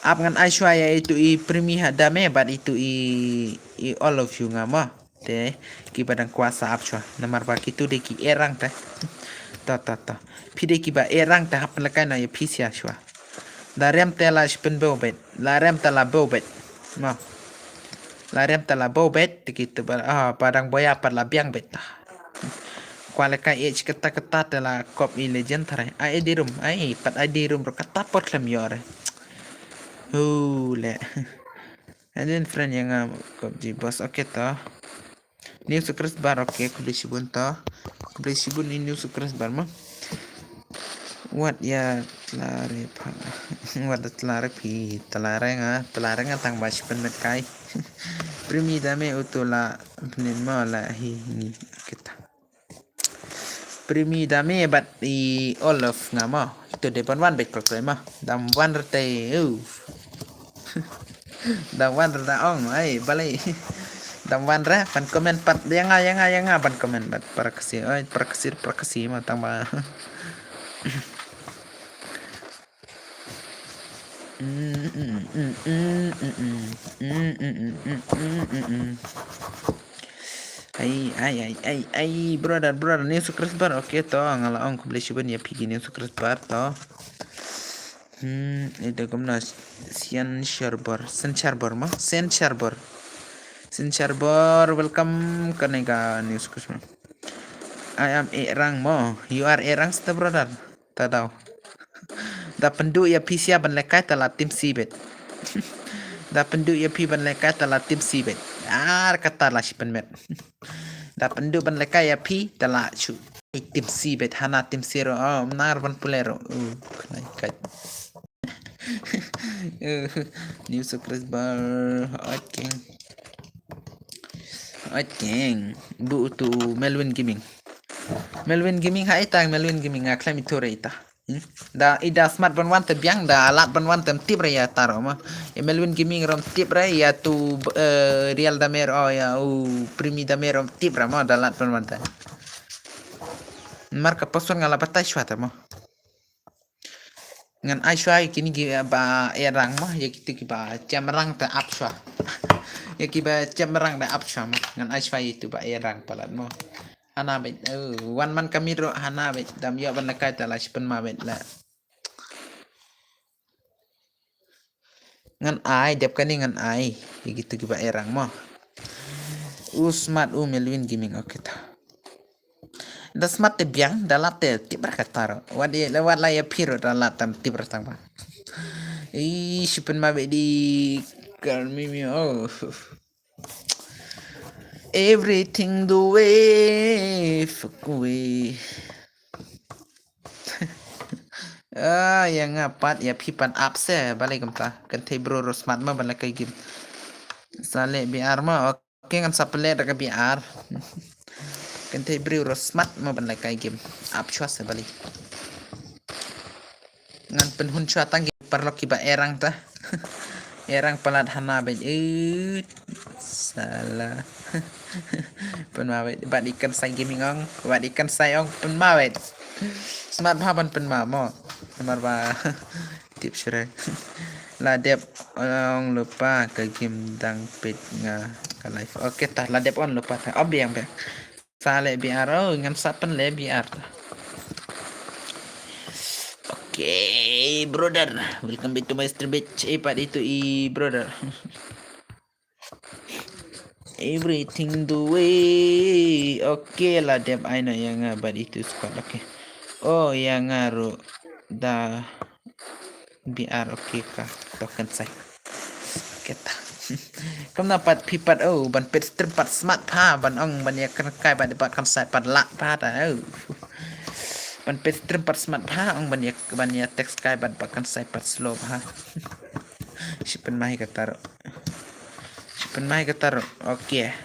Ap ngan ai shuwa ïa itu i primi ha dame, bad itu i, i all of you nga ma. Te, kiba dang kwah sa ap shuwa. Namar ba kitu dei ki erang te. To, to, to. Phi dei kiba erang te hap pynlehkai na ïa phi sia shuwa. Da rem te la shu pynbew beit. La rem te la bew beit. Ma. La rem te la bew beit. Te ki te ba, ah, ba dang boya pat la biang beit. Kwah leh kai ej kata kata te la kop i legend tharai. Ai di rum. Ai pat ai di rum ro kata pot khlem ïoh re. Hu le. Adin friend ïa nga kop ji boss. Okay to. New subscriber, okay, khublei shibun to. Khublei shibun i new subscriber mo. Wat ïa tla re pha. Wat da tla re phi, tla re nga, tla re nga tang ba shi pynmet kai. Primi da me utu la pynit mo la hi ni kita. Primi da me bad i Olaf nga mo. Itu de ban wan bek kol kol mo. Dam wan rete. Uh. Da wan da ong ai balei. Da wan ra ban comment pat ïa nga ïa nga ïa nga ban comment pat para kasi oi para kasi para kasi ma tang ba. Ai ai ai ai ai brother brother ni subscriber okay to nga la ong khublei shibun ïa phi ki ni subscriber to. Hmm, ito kumno Sian Sherbor, Sen Sherbor mo, Sen Sherbor. Sen Sherbor, welcome kane ka news kusma. I am Erang mo. You are Erang sta brother. Ta daw. Da pynduh ïa phi sia ban lekai ta la tim sibet. Da pynduh ïa phi ban lekai ta la tim sibet. Ar kata la shi pynmet. Da pynduh ban lekai ïa phi ta la shu. Ai tim sibet hana tim siro. Oh, nar ban pulero. Uh, khnai kai. New subscriber. Okay. Okay. Bu tu Melvin Gaming. Melvin Gaming ha ita Melvin Gaming nga klem itu re ita. Hmm? Da ida smart ban wan te biang da lat ban wan te tip re ya taro ma. Ya Melvin Gaming rom tip re ya tu eh, real damer oh ya u primi damer rom tip re ma da lat ban wan te. Mar ka pason nga la batai shwa te ma. Ngan ai shwa ya kini ki ba erang ma ya kiti ki ba chamrang te ap shwa. Ya ki ba chamrang te ap shwa ma. Ngan ai shwa ya tu ba erang palat ma. Hana bet. Oh, wan man kami ro hana bet. Dam yo ban lakai ta la shipen ma bet la. Ngan ai dep kani ngan ai. Ya gitu ki ba erang ma. U smart u Melvin Gaming okay ta. Da smart te biang da lat te tip ra kata ro. Wat di wat la ya phiro da lat tam tip ra tang ba. Ih shipen ma be di kar mi mi oh. Everything the way fuck away. Ah, ya nga pat ya phi pan up se bale kam ta. Kan thei bro ro smart ma ban la kai game. Sale B R ma. Okay ngan sa pele da ka B R. Kan thei bro ro smart ma ban la kai game. Up shwa se bale. Ngan pynhun shwa tang ki parlok ki ba erang ta. Erang palat hana bej. Eh, sala. Pynma bej. Bat ikan sai gaming ong. Bat ikan sai ong pynma bej. Smart ha ban pynma mo. Namar ba tip sure. La dep ong lupa ka game dang pet nga ka live. Okay ta la dep on lupa ta. Ob yang bek. Sa le B R oh ngan sa pen le B R. Okay brother, welcome back to my stream bitch. Eh pat itu i brother. Everything the way. Okay la dep aino ya nga bad itu squad okay. Oh ya nga ru da B R okay ka token sai. Keta. Kam na pat phi pat oh ban pet stream pat smart pha ban ong ban ya kan kai ban pat kan sai pat lak pha ta oh. Ban pet stream pat smart pha ong ban ya ban ya text kai ban pat kan sai pat slow pha. Shipen mai ka taro. Shipen mai ka taro. Okay.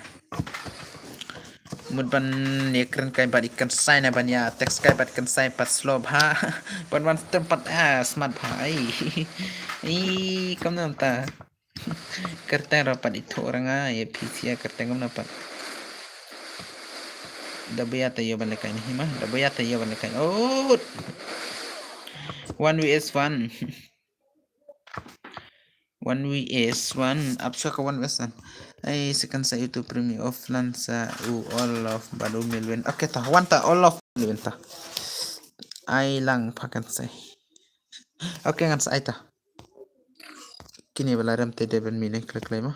Mut ban ya kren kai bat ikan sai na ban ya text kai bat kan sai pat slow bha. Ban ban tem pat ah smart bha ai. Ai kam nam ta. Kerteng rapat itu orang ah ya P C ya kerteng kam dapat. Da boya ta yo ban lekai ni ma. Da boya ta yo ban lekai. Oh. One V S one. One V S one, ap shwa ka one V S one. Ai second sa itu premi offline sa u all of bad u Melvin. Okay ta, one ta all of Melvin ta. Ai lang pakan sai. Okay ngan sa ai ta. Kine ba la rem te dei ban mih ne khlei khlei mo.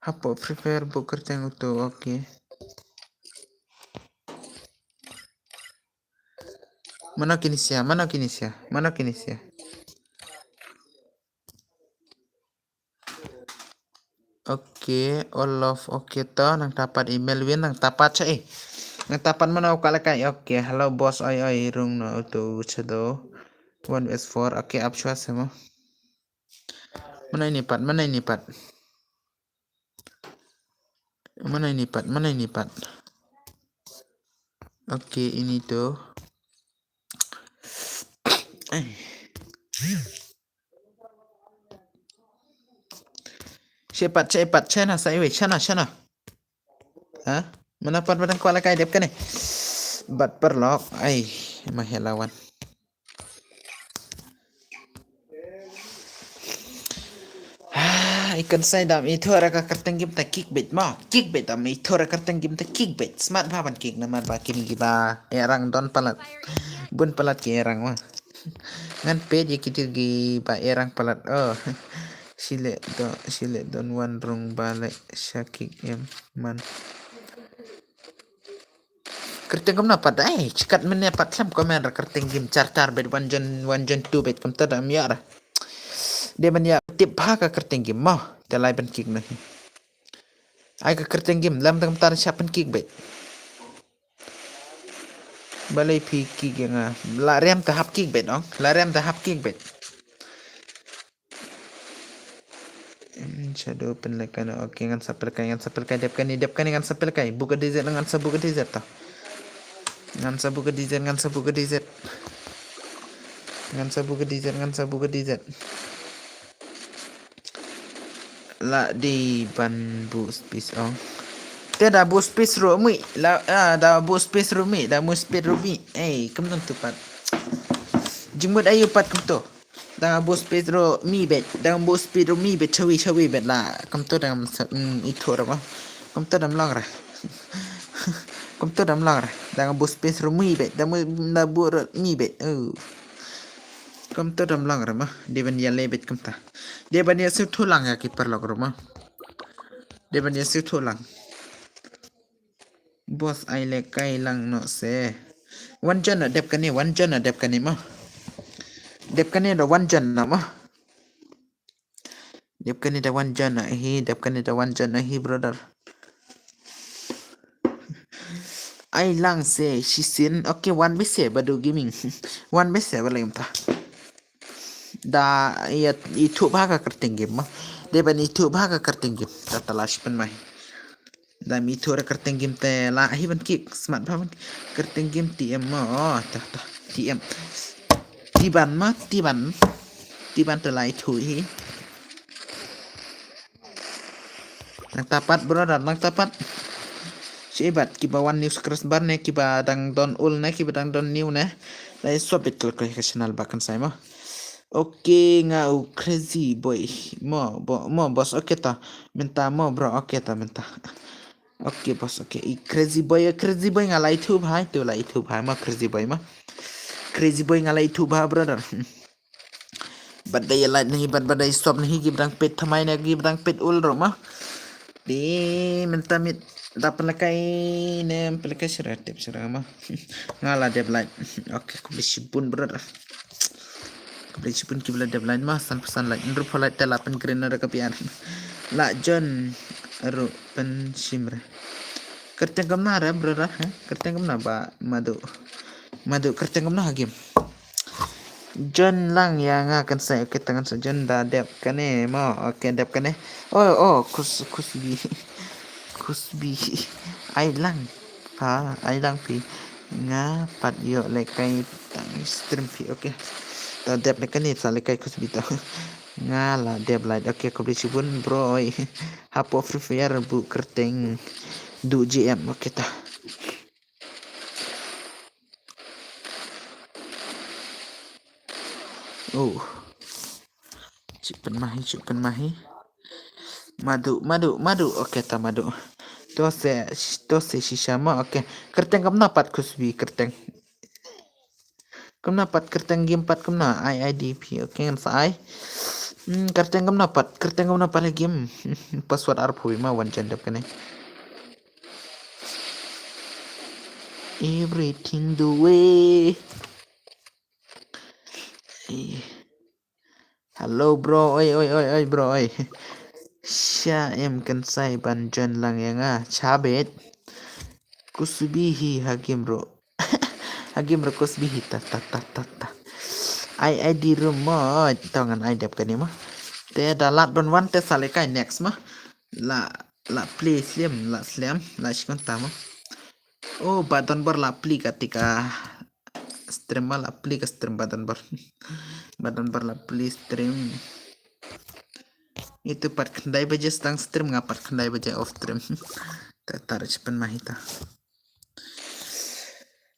Hapoh Free Fire buh kyrteng uto, okay. Mano kine sia, mano kine sia, mano kine sia. Okay, all love, okay to, nangta pat i Melvin, nangta pat sha i. Nangta pat mano ka la kai, okay, hello boss, oi oi, rung no, uto, shadow, one S four, okay, ap shwa se mo. Mano ini pat, mano ini pat. Mano ini pat, mano ini pat. Okay, ini to. Ai. Sha pat, sha pat, shana, sa iwe, shana, shana. Ha? Mano pat ba dang kwah la kai dep kane. Bad paralok, ai, ma helawan. Ah, i Khensai dam ithuh ra ka kyrteng game ta kick beit mo. Kick beit dam ithuh ra kyrteng game ta kick beit. Smat bha ban kick namar ba kine kiba erang don palat. Bun palat ki erang mo. Ngan peit ïa kito kiba erang palat. Oh. Sile do, sile don wan rung ba leh sha kick em man. Kyrteng kumno pat, ai, chikat mynne pat khlem comment ra kyrteng game char char beit one gen, one gen two beit kumta dang ym ïoh ra. Dei ban ïa tip bha ka kyrteng game mo, te lai ban kick noh hi. Ai ka kyrteng game, lem tang kumta shah ban kick beit. Balei phi kick ïa nga, la rem te hap kick beit ong, la rem te hap kick beit. Hmm, shadow pynlehkai noh. Okay, ngan sa pynlehkai, ngan sa pynlehkai, dep kane, dep kane, ngan sa pynlehkai. Buh ka D Z, ngan sa buh ka D Z to. Ngan sa buh ka D Z, ngan sa buh ka D Z. Ngan sa buh ka D Z, ngan sa buh ka D Z. La dei ban buh space ong. Te da buh space ruh mih. La, ah, da buh space ruh mih, da buh space ruh mih. Eh, kam tentu pat. Jingmut ayu pat kumto. Dang buh speed ruh mih beit, dang buh speed ruh mih beit, shawi shawi beit la. Kumto dang sa, mm, ithuh ra mo. Kumto dang long ra. Kumto dang long ra. Dang buh speed ruh mih beit, dang buh, dang buh ruh mih beit. Oh. Kumto dang long ra mo. Dei ban ïaleh beit kumta. Dei ban ïa sngewthuh lang ïa ki paralok ruh mo. Dei ban ïa sngewthuh lang. Boss ai lehkai lang noh se. Wan join noh dep kane, wan join noh dep kane mo. Dep kane da wan join noh mo. Dep kane da wan join noh hi, dep kane da wan join noh hi, brother. Ai lang se shisien, okay, wan beit se Badu Gaming. Wan beit se ba lem ta. Da ïa ithuh bha ka kyrteng game mo. Dei ban ithuh bha ka kyrteng game. Ta ta la shi pynmai. Da ym ithuh ra kyrteng game te la hi ban kick, smat bha ban kyrteng game T M mo. Oh, ta ta T M. Tiban mo, Tiban. Tiban te la ithuh hi. Nangta pat brother, nangta pat. Shi bad kiba wan new subscriber ne, kiba dang don old ne, kiba dang don new ne. Lai sop bit klik ka channel ba Khensai mo. Okay, nga u Crazy Boy. Mo, bo, mo boss, okay ta. Mynta mo bro, okay ta mynta. Okay boss, okay. I Crazy Boy, Crazy Boy nga la ithuh bha, tu la ithuh bha mo Crazy Boy mo. Crazy Boy nga la ithuh bha brother. Bad dei ïa like nahi, bad, bad dei sub nahi, kiba dang peit thymmai ne, kiba dang peit old ruh mo. Dei mynta miet da pynlehkai ne, pynlehkai shuh re, tip shuh re mo. Nga la dep like. Okay, khublei shibun brother. Khublei shibun kiba la dep like mo, san phew san like. Hynriewphew like te la pyngreen na da ka biang. La join ruh pynshim re. Kyrteng kumno re brother, ha? Kyrteng kumno ba Madu. Madu kyrteng kumno ha game. Join lang ïa nga Khensai, okay, tang sa join da dep kane mo, okay, dep kane. Oh, oh, Khus, Khusbi. Khusbi. Ai lang. Ha, ai lang phi. Nga pat ïoh lehkai tang stream phi, okay. Ta dep lehkai ne sa lehkai Khusbi ta. Nga la dep like, okay, khublei shibun bro oi. Hapoh Free Fire buh kyrteng Duh G M, okay ta. Oh. Chip pen mahi, chip pen mahi. Madu, Madu, Madu. Okay ta Madu. To se, to se shisha ma, okay. Kyrteng kumno pat Kusbi, kyrteng. Kumno pat kyrteng game pat kumno, I I D P, okay, ngan sa ai. Hmm, kyrteng kumno pat, kyrteng kumno pat ha game. Password arphew ma wan jan dep kane. Everything the way. Eh. Hello bro, oi oi oi oi bro oi. Sha em Kynsai ban join lang ïa nga, sha bet. Kusbi hi ha game bro. Ha game bro Kusbi hi ta ta ta ta ta. Ai ai di remote to ngan ai dep kane ma. Te da lad ban wan te sa lehkai next ma. La la play slem la slem la shikon ta ma. Oh, ba don bor la pli ka tika stream ma, la pli ka stream ba don bor. Ba don bor la pli stream. Itu pat khyndai baje stang stream, nga pat khyndai baje off stream. Ta tar chepen ma hita.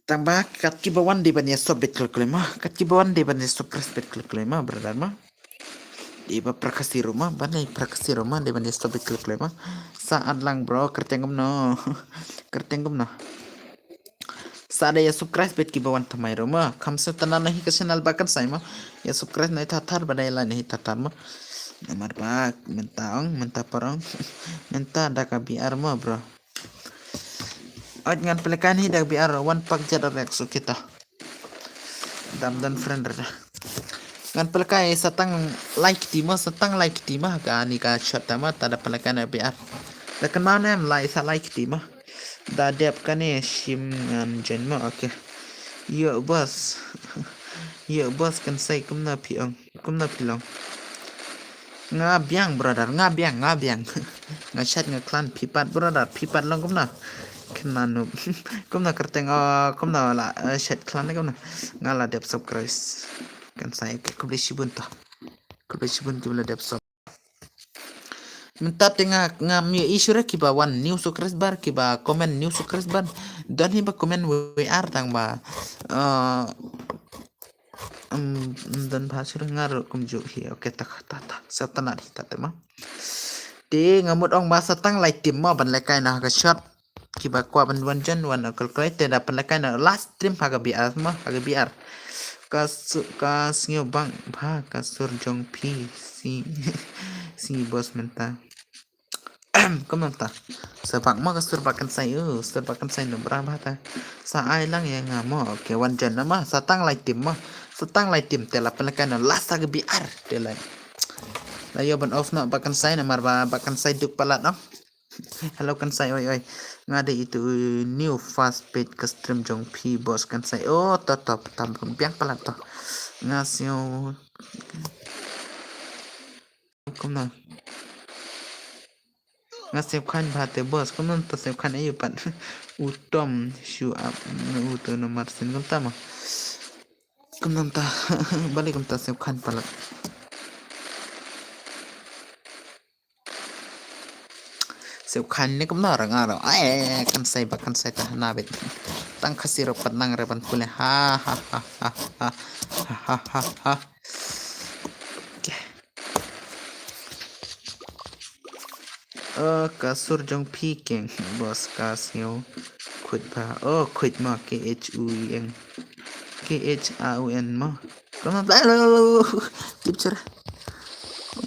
Tang ba kat ki ba wan di ban ya sob bet kle kle ma. Kat ki ba wan di ban ya sob kres bet kle kle ma, brother ma. Di ba prakasi ruma, ban di prakasi ruma, di ban di stop bet klik klik ma. Sa at lang bro, kyrteng kumno. Kyrteng kumno. Sa da ya subscribe bet ki ba wan thymmai ruma. Kam sa tana na hi ka channel ba Kynsai ma. Ya subscribe na hi tatar ba da ya la na hi tatar ma. Namar ba mynta ong, mynta parong. Mynta da ka B R ma bro. Oj ngan pelekai hi da B R wan pak jat rex kita. Dam dan friend rada. Ngan pelekai satang like ti ma, satang like ti ma ka ni ka shot ta ma ta da pelekai na B R. Da kan ma nem like sa like ti ma. Da dep kane shim ngan jen ma, okay. Yo boss. Yo boss Kynsai kumno phi ong. Kumno phi long. Nga biang brother, nga biang, nga biang. Nga chat nga clan phi pat brother, phi pat long kumno. Kena nup. Kumno kyrteng, oh, kumno la, eh, chat clan kumno. Nga la dep subscribe. Kynsai, okay, khublei shibun to. Khublei shibun ki la dep sub. Mynta te nga, nga mi issue re ki ba wan new subscriber, ki ba comment new subscriber. Don hi ba comment we are tang ba. Eh, Em, em, don bha shuh nga ruh kumjuh hi. Okay, ta, ta, ta. Sa tanat hi ta te ma. Te nga mut ong ba satang lai tim ma ban lekai na ha ka shot. Ki ba kwah ban wan jan wan akal klai te da ban lekai na last stream ha ka B R ma, ha ka B R. Ka su, ka sngewbang bha ka sur jong phi si, si boss mynta. Kumno ta. Sa bak ma ka sur bak kan sai, uh, sur bak kan sai no bra ba ta. Sa ai lang ïa nga mo. Okay, wan jan na ma. Satang lai tim ma. Satang lai tim te la pynlehkai na la sa ka B R te la. La ïoh ban off na bak kan sai namar ba bak kan sai duk palat no. Hello kan sai oi oi. Nga dei itu new fast page ka stream jong phi boss kan sai. Oh, to to tam biang palat to. Nga sio. Kumno. Nga sep khan bha te boss, kumno ta sep khan ayu pat. U tom shu ap, u to no marsin kumta ma. Kumno ta, balik kumta sep khan palat. Sep khan ne kumno rang aro. Ai, kan sai ba, kan sai ta na bet. Tang khasi ro pat nang re ban pule. Ha, ha, ha. Okay. Oh, ka sur jong phi keng boss ka sngew khuid bha. Oh, khuid ma K H U E N. K H A U N ma. Kama ba lo. Tip chara.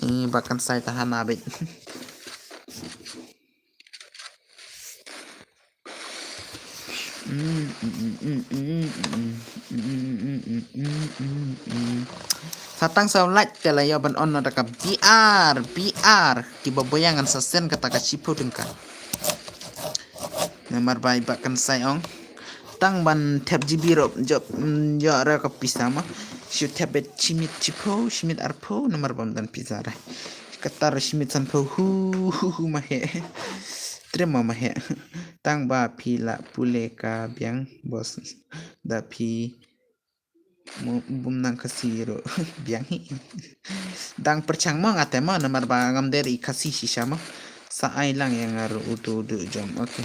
Ni ba kan sai ta hana bit. Satang sa like te la ïa ban on na da ka B R, B R. Ki ba boyang an sa sen kata ka shiphew tyngka. Namar bai ba kan sai ong. Tang ban thep G B rop jop, mm, ïa ra ka pisa ma. Shu thep bet shimit shiphew, shimit arphew, namar bam dan pisa ra. Kata ra shimit sanphew hu, hu, hu, ma he. Trim ma, ma he. Tang ba phi la pule ka biang, boss. Da phi mo bum nang Khasi ro biang hi. Dang pyrchang mo nga te mo, namar ba ngam der i Khasi shisha mo. Sa ai lang ïa nga ro utu udu jom, okay.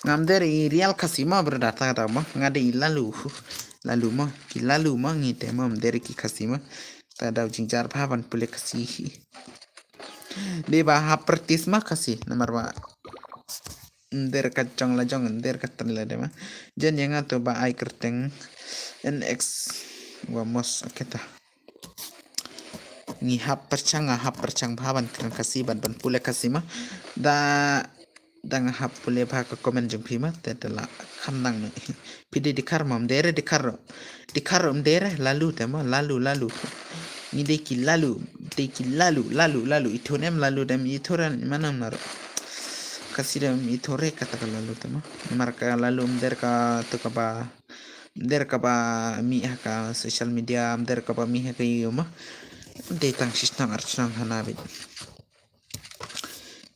Ngam der i real Khasi mo, brother, ta da mo. Nga der i lalu, lalu mo. Ki lalu mo ngi te mo, ngam der i ki Khasi mo. Ta da u jingjar bha ban pule Khasi hi. Dei ba hap practice ma Khasi, namar ba Nder ka jong la jong, nder ka tren la dei ma. Jan ïa nga to ba ai kyrteng N X. Wa mos, okay ta. Ngi hap pyrshang, nga hap pyrshang bha ban kren Khasi, ban, ban pule Khasi ma. Da, da nga hap pule bha ka comment jong phi ma, te da la kham nang ne. Phi dei Dkhar ma, ym dei re Dkhar ruh. Dkhar ruh ym dei re, Lalu te ma, Lalu, Lalu. Ngi dei ki Lalu, dei ki Lalu, Lalu, Lalu. Ithuh ne em Lalu, da ym ithuh re, manam na ruh. Khasi da ym ithuh re kata ka Lalu te ma. Namar ka Lalu ym dei re kato kaba, ym dei re kaba mih ha ka social media, ym dei re kaba mih ha ka ïing ma. Dei tang shi shnong ar shnong hana beit.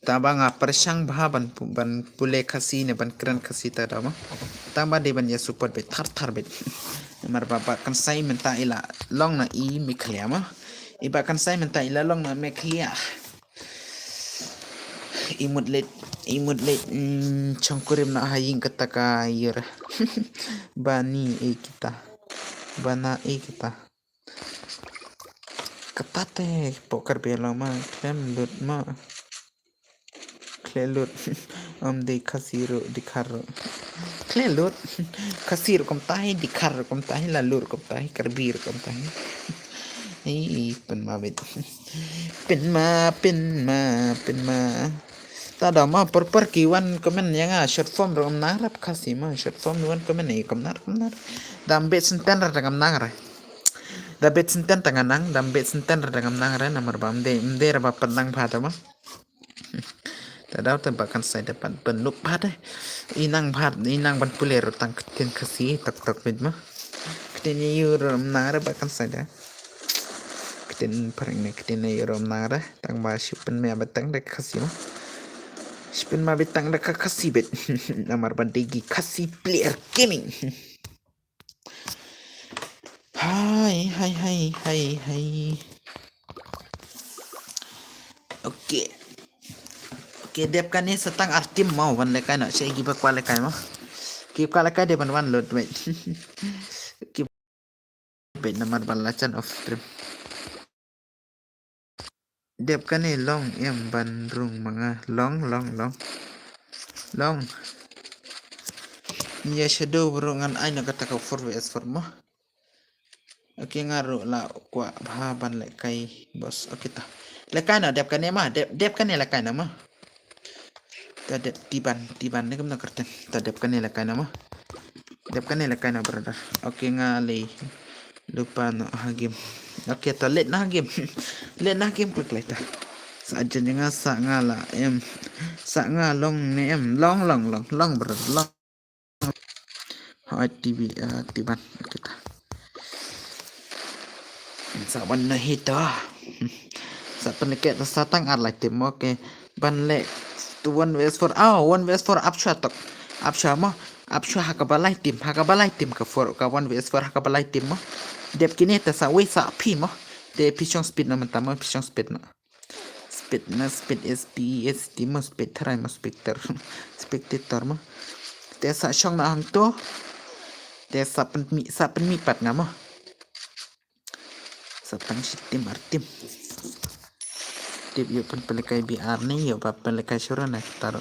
Tang ba nga pyrshang bha ban pu-, ban pule Khasi ne ban kren Khasi ta da ma. Tang ba dei ban ïa support beit thar thar beit. Namar ba Bah Kynsai mynta i la long na i Meghalaya ma. I Bah Kynsai mynta i la long na Meghalaya. I mut leit, i mut leit, mm, shongkurim na ha ïing kata ka ïa re. Bani e kita. Bana e kita. Kata te poker belo ma, khlem lut ma. Khlem lut. Ym dei Khasi ruh, Dkhar ruh. Khlem lut. Khasi ruh kumta hi, Dkhar ruh kumta hi, Lalu ruh kumta hi, Karbi ruh kumta hi. Hi, pynma beit. Pynma, pynma, pynma. Ta da ma por por ki wan comment ïa nga short form ruh ngam nang re, Khasi ma short form wan comment ïa kumnar kumnar. Da ym beit senten re da ngam nang re. Da beit senten ta nga nang, da ym beit senten re da ngam nang re, namar ba ym dei, ym dei re ba pynlang bha ta ma. Ta da te Bah Kynsai da pan pynlup bha te. I nang bha, i nang ban pule ruh tang ktien Khasi tok tok beit ma. Ktien ïa u ruh ngam nang re Bah Kynsai da. Ktien phareng ne ktien ïa u ruh ngam nang re. Tang ba shu pynmih beit tang da ka Khasi ma. Shu pynmih beit tang da ka Khasi beit. Namar ba dei ki Khasi player gaming. Hai, hai, hai, hai, hai. Okay. Okay, dep kane sa tang ar team mo, wan lehkai noh, sha ki ba kwah lehkai mo. Ki kwah lehkai dei ban wan lut beit. Ki beit namar ba la jan off stream. Dep kane long em ban rung ma nga. Long, long, long. Long. Ïa shadow bro ngan ai na kata ka four V S four mo. Okay, nga ruh la kwah bha ban lehkai boss. Okay ta. Lehkai noh dep kane ma, dep, dep kane lehkai noh ma. Ta dep Tiban, Tiban ne kumno kyrteng. Ta dep kane lehkai noh ma. Dep kane lehkai noh brother. Okay, nga leit lypa noh ha game. Okay, ta leit noh ha game. Leit noh ha game klik leit ta. Sa jan nga sa nga la em. Sa nga long ne em. Long, long, long, long brother, long. Hai T V, ah, Tiban. Okay ta. Sa wan na hi ta. Sa pynlehkai ta sa tang ar lai team mo, okay. Ban leh tu one V S four. Ah, one V S four ap shwa tok. Ap shwa mo. Ap shwa ha kaba lai team. Ha kaba lai team ka four, ka one V S four ha kaba lai team mo. Dep kine ta sa wei sa phi mo. Te phi shong speed na mynta mo, phi shong speed na. Speed na, speed S P S T mo, speed tharai mo, speed ter. Spectator mo. Te sa shong na hangto. Te sa pynmih, sa pynmih pat nga mo. Sa tang shi team ar team. Tip ïoh pyn pynlehkai B R ne ïoh ba pynlehkai shura ne taro.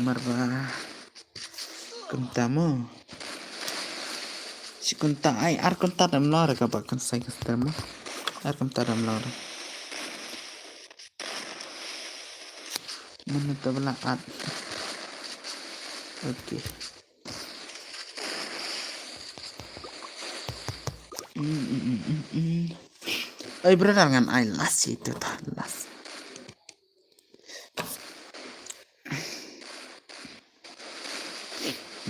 Mar ba kumta mo. Shi kumta ai ar kumta dam lor ka ba kan sai ka stem mo. Ar kumta dam lor. Mana ta bala at. Okay. Mm, mm, mm, mm, mm. Ai brother ngan ai las itu ta las.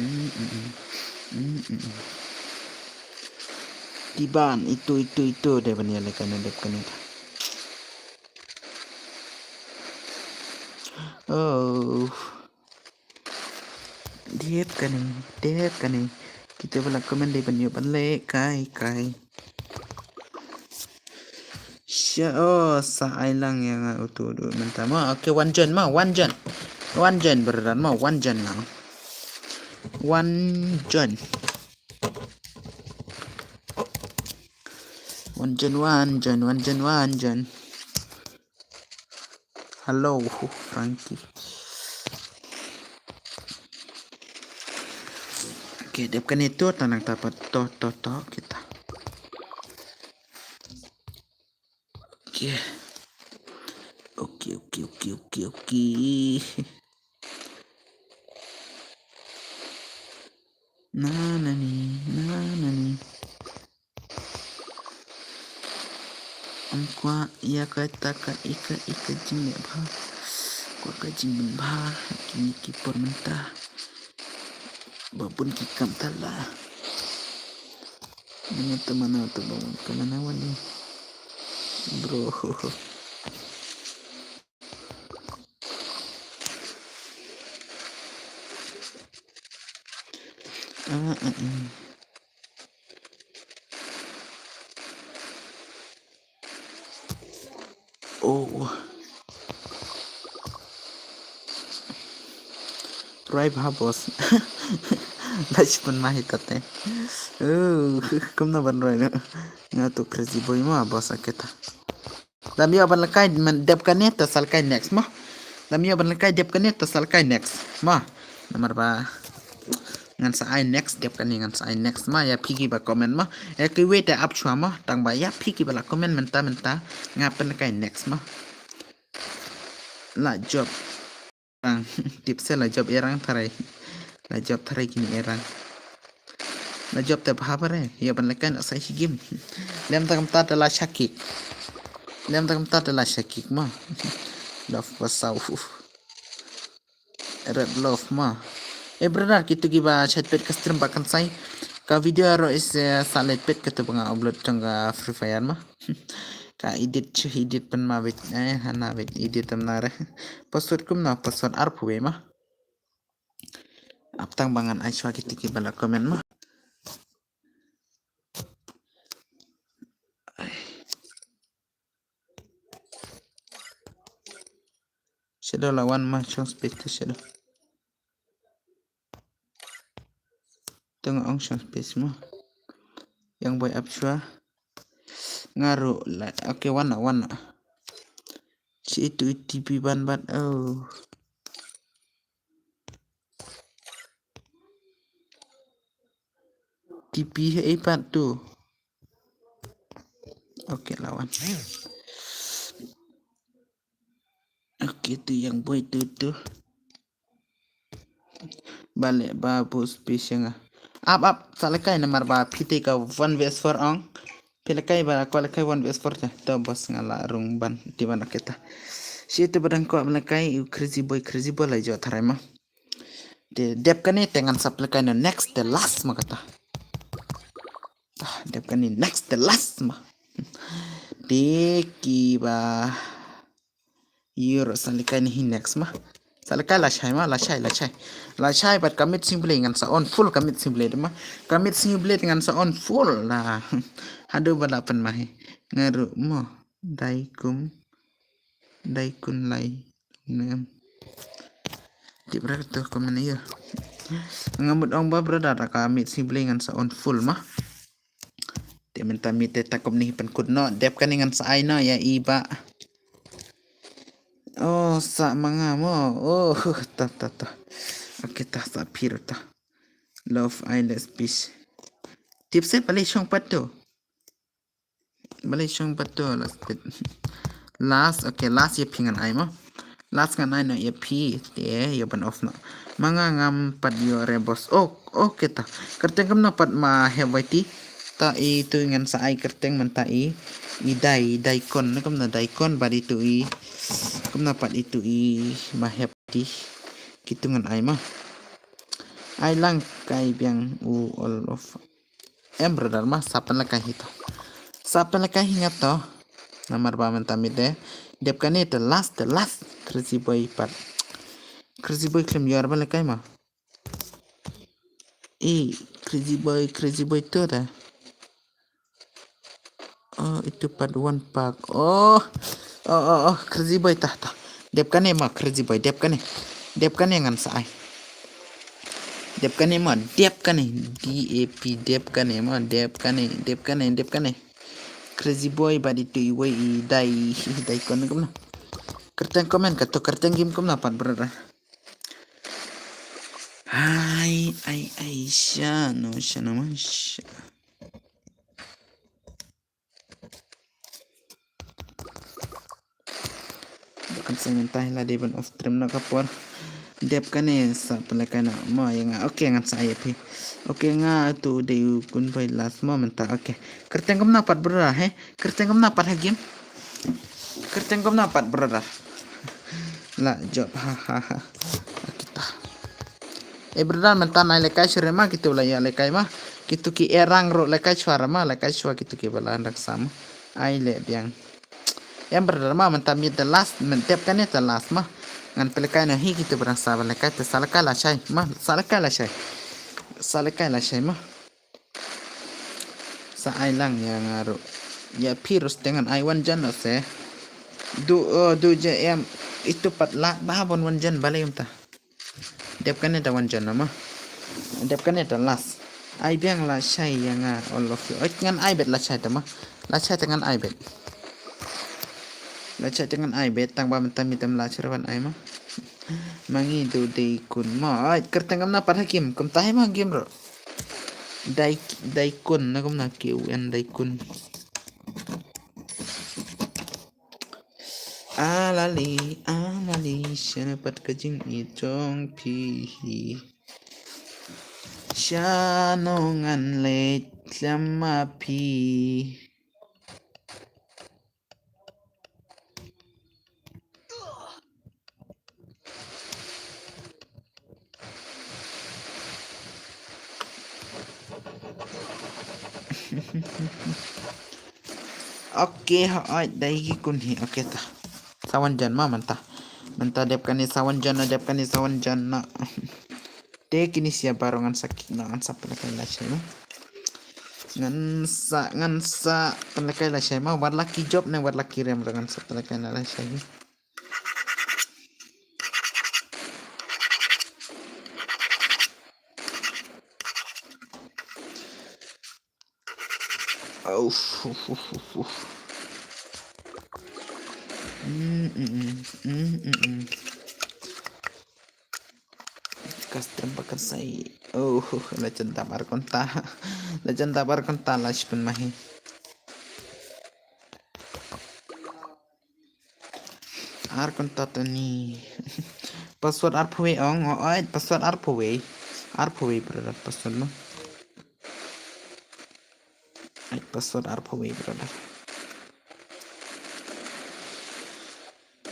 Mm, mm, mm. Mm, mm, mm. Tiban itu itu itu deh bani alai kana dep kana. Oh. Dep kane, dep kane. Kita bala comment dei ban ïoh ban lehkai kai. Sha, oh, sa ai lang ïa nga utu du mynta mo. Okay, one join mo, one join. One join brother mo, one join lang. One join. One join, one join, one join, one join. Hello, Frankie. Okay, dep kane to, ta nangta pat to, to, to, kita. Okay. Okay, okay, okay, okay, okay. Na, na ni, na, na ni. Ym kwah ïa kata ka, ïa ka, ïa ka jingleh bha. Kwah ka jingbun bha ha kine ki por mynta. Ba bun ki kam thala. Mano te mano te ba bun ka mano wali. Bro. Ah, ah, ah. Oh. Roi bha boss. Lach pun ma hi tate. Oh, kumno ban roi no. Nga tu crazy boy ma boss aketa. Lam ïoh ban lehkai, dep kane ta sa lehkai next mo. Lam ïoh ban lehkai dep kane ta sa lehkai next mo. Namar ba ngan sa ai next, dep kane ngan sa ai next mo, ïa phi kiba comment mo. Ïa kiwei te ap shuwa mo, tang ba ïa phi kiba la comment mynta mynta nga pynlehkai next mo. La jop. Tip se la jop erang tharai. La jop tharai kine erang. La jop te bha ba re. Ïa ban lehkai na sa hi game. Lem ta kumta te la shakik. Lem ta kumta te la shakik mo. Love ba saw. Red love mo. Eh brother, kito kiba shait peit ka stream ba kan sai. Ka video ruh is, eh, sa leit peit kito ba nga upload jong ka Free Fire mo. Ka edit chu edit pynma beit, eh, hana beit edit tam na re. Password kumno, password arphew wei mo. Ap tang ba ngan ai shuwa kito kiba la comment mo. Shadow la wan ma, shong space te Shadow. Tang ong shong space mo. Young boy ap shuwa. Nga ruh la, okay, wan na, wan na. Shi itu T P ban bat, oh. T P he pat tu. Okay, la wan. Okay, tu young boy tu, tu. Bale ba bus pisha nga. Ap, ap, sa lehkai namar ba phi te ka one versus four ong. Phi lehkai ba, ko lehkai one versus four te. To boss nga la rung ban, ti ban kita. Shi te ba dang ko lehkai, u crazy boy, crazy boy la jot tharai mo. Te dep kane te ngan sa pynlehkai na next te last mo kata. Ah, dep kane next te last mo. Te kiba ïoh sa lehkai ne hi next mo. Sa lehkai lashai mo, lashai, lashai. Lashai bad ka Myth Sling Blade ngan sa on full ka Myth Sling Blade mo. Ka Myth Sling Blade ngan sa on full la. Haduh ba la pynma hi. Nga ruh mo. Dai kum. Dai kun lai. Nem. Tip ra tu comment ïa. Nga mut ong ba brother ka Myth Sling Blade ngan sa on full mo. Te mynta mi te ta kumne pynkut noh. Dep kane ngan sa ai noh ïa i ba. Oh, sa ma nga mo. Oh, ta, ta, ta. Okay, ta sa phi ruh ta. Love, I love peace. Tip se pale shong pat tu. Balei shong pat tu last bit. Last, okay, last ïa phi ngan ai mo. Last ngan ai noh ïa phi te ïa ban off noh. Ma nga ngam pat ïoh re boss. Oh, okay ta. Kyrteng kumno pat ma hep wai ti. Ta i tu ngan sa ai kyrteng mynta i. I dai, dai kon, kumno dai kon bad i tu i. Kumno pat i tu i ma hep ti. Kitu ngan ai mo. Ai lang kai biang u all of Em brother ma sa pynlehkai hi to. Sa pynlehkai hi nga to. Namar ba mynta mi te dep kane te last, te last. Crazy boy pat. Crazy boy khlem ïoh ban lehkai ma. Eh, crazy boy, crazy boy to da. Oh, itu pat one pack. Oh. Oh, oh, oh, crazy boy ta, ta. Dep kane ma, crazy boy, dep kane. Dep kane ngan sa ai. Dep kane ma, dep kane. D A P, dep kane ma, dep kane, dep kane, dep kane. Crazy boy bad itu iwei i dai, i dai kon kumno. Kyrteng comment ka to, kyrteng game kumno pat brother. Hai, ai, ai, sha, no, sha, no, sha. Kan sa mynta hi la dei ban off stream na ka por. Dep kane sa pynlehkai na mo ïa nga. Okay, ngan sa ai ïa phi. Okay, nga tu dei u kun bai last mo mynta. Okay. Kyrteng kumno pat brother, he? Kyrteng kumno pat ha game? Kyrteng kumno pat brother? La jop, ha, ha, ha. Kita. Eh, brother, mynta nai lehkai shuh re ma, kitu la ïa lehkai ma. Kitu ki erang ruh lehkai shuwa re ma, lehkai shuwa kitu ki ba la dang sa ma. Ai leh biang. Em brother ma, mynta miet the last, myn dep kane the last ma. Ngan pynlehkai na hi kitu ba dang sa ba lehkai te sa lehkai lashai ma, sa lehkai lashai. Sa lehkai lashai ma. Sa ai lang ïa nga ruh. Ïa phi ruh te ngan ai wan jan noh se. Du, oh, du je em. Itu pat lad ba ban wan jan balei mynta. Dep kane ta wan jan noh ma. Dep kane ta last. Ai biang lashai ïa nga all of you. Oi, ngan ai bet lashai ta ma. Lashai ta ngan ai bet. Lashai ta ngan ai bet tang ba mynta miet em lashai ban ai ma. Ma ngi du dei kun ma. Oi, kyrteng kumno pat ha game. Kumta hi ma game ruh. Dai, dai kun na kumno, K U N, dai kun. A la li, a la li, shano pat ka jingïeit jong phi hi. Shano ngan leit khlem ma phi. Okay, hooid, dei ki kun hi. Okay, ta. Sa wan jan ma mynta. Mynta dep kane sa wan jan na, dep kane sa wan jan na. Te kine sia baroh ngan sa kick noh, ngan sa pynlehkai lashai ma. Ngan sa, ngan sa pynlehkai lashai ma. Wat la ki jop ne wat la ki rem ruh ngan sa pynlehkai lashai. Uf, uf, uf, uf, uf. Mm, mm, mm. Mm, mm, mm. Ka stream ba kan sa ïa. Oh, la jan dap ar kynta. La jan dap ar kynta la shipun ma hi. Ar kynta tani. Password arphew wei ong, oh, oi, password arphew wei. Arphew wei brother, password ma. Ai, password arphew wei brother.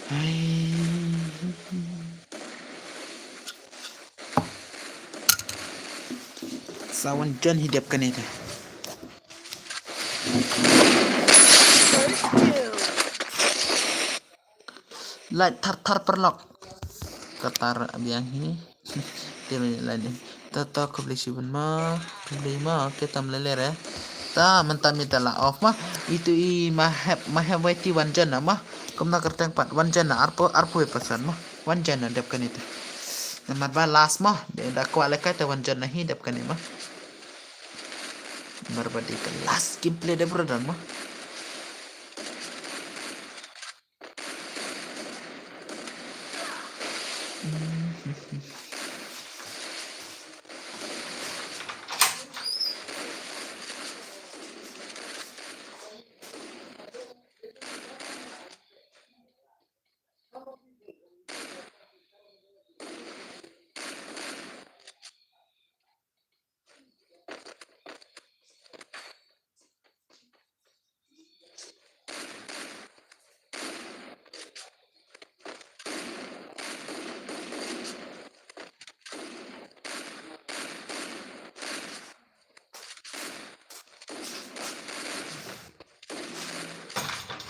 Ai. Sa wan jan hi dep kane ta. First kill. Lait thar thar paralok. Ka tar biang hi. Te me lait ni. Ta ta khublei shibun ma. Khublei ma. Okay, tam lele re. Ta mynta mi ta la off ma. Itu i ma hep, ma hep wei ti wan jan na ma. Kumna kyrteng pat wan jan na arphew, arphew wei percent ma. Wan jan na dep kane ta. Namar ba last ma. Da kwah lehkai ta wan jan na hi dep kane ma. Namar ba dei ka last gameplay dep brother ma.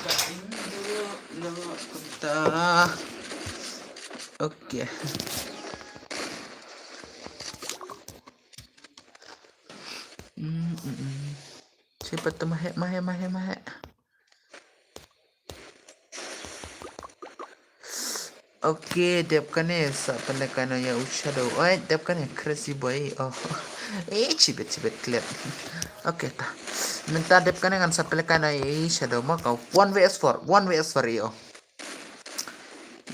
Ka Indo lo kata. Okay. Mm, mm, mm. Siapa tu mahek, mahek, mahek, mahek. Okay, dep kane sa pynlehkai noh ïa u Shadow. Oi, dep kane crazy boy. Oh. Eh, chibet, chibet klep. Okay, ta. Mynta dep kane ngan sa pynlehkai noh ïa u Shadow ma ka one V S four, one V S four ïa u.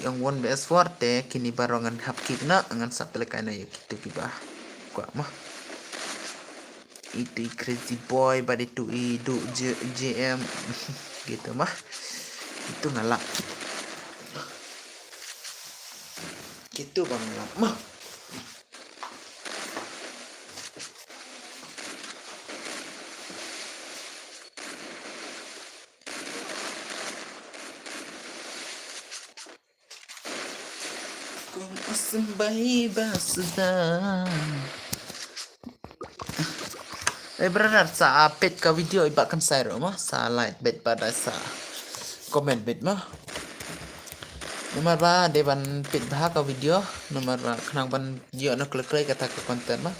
ong one vs four te kine baroh ngan hap kick noh, ngan sa pynlehkai noh ïa kitu kiba kwah mo. Itu i Crazy Boy bad itu i Duh J-, JM. Kitu mo. Itu nga lah. Kitu ba nga lah mo. Kong asem bai ba suda. Eh, brother, sa, ah, peit ka video i Bah Kynsai ruh mo, sa like beit bad sa comment beit mo. Namar ba dei ban peit bha ka video, namar ba khnang ban ïoh noh kloi kloi kata ka content mo.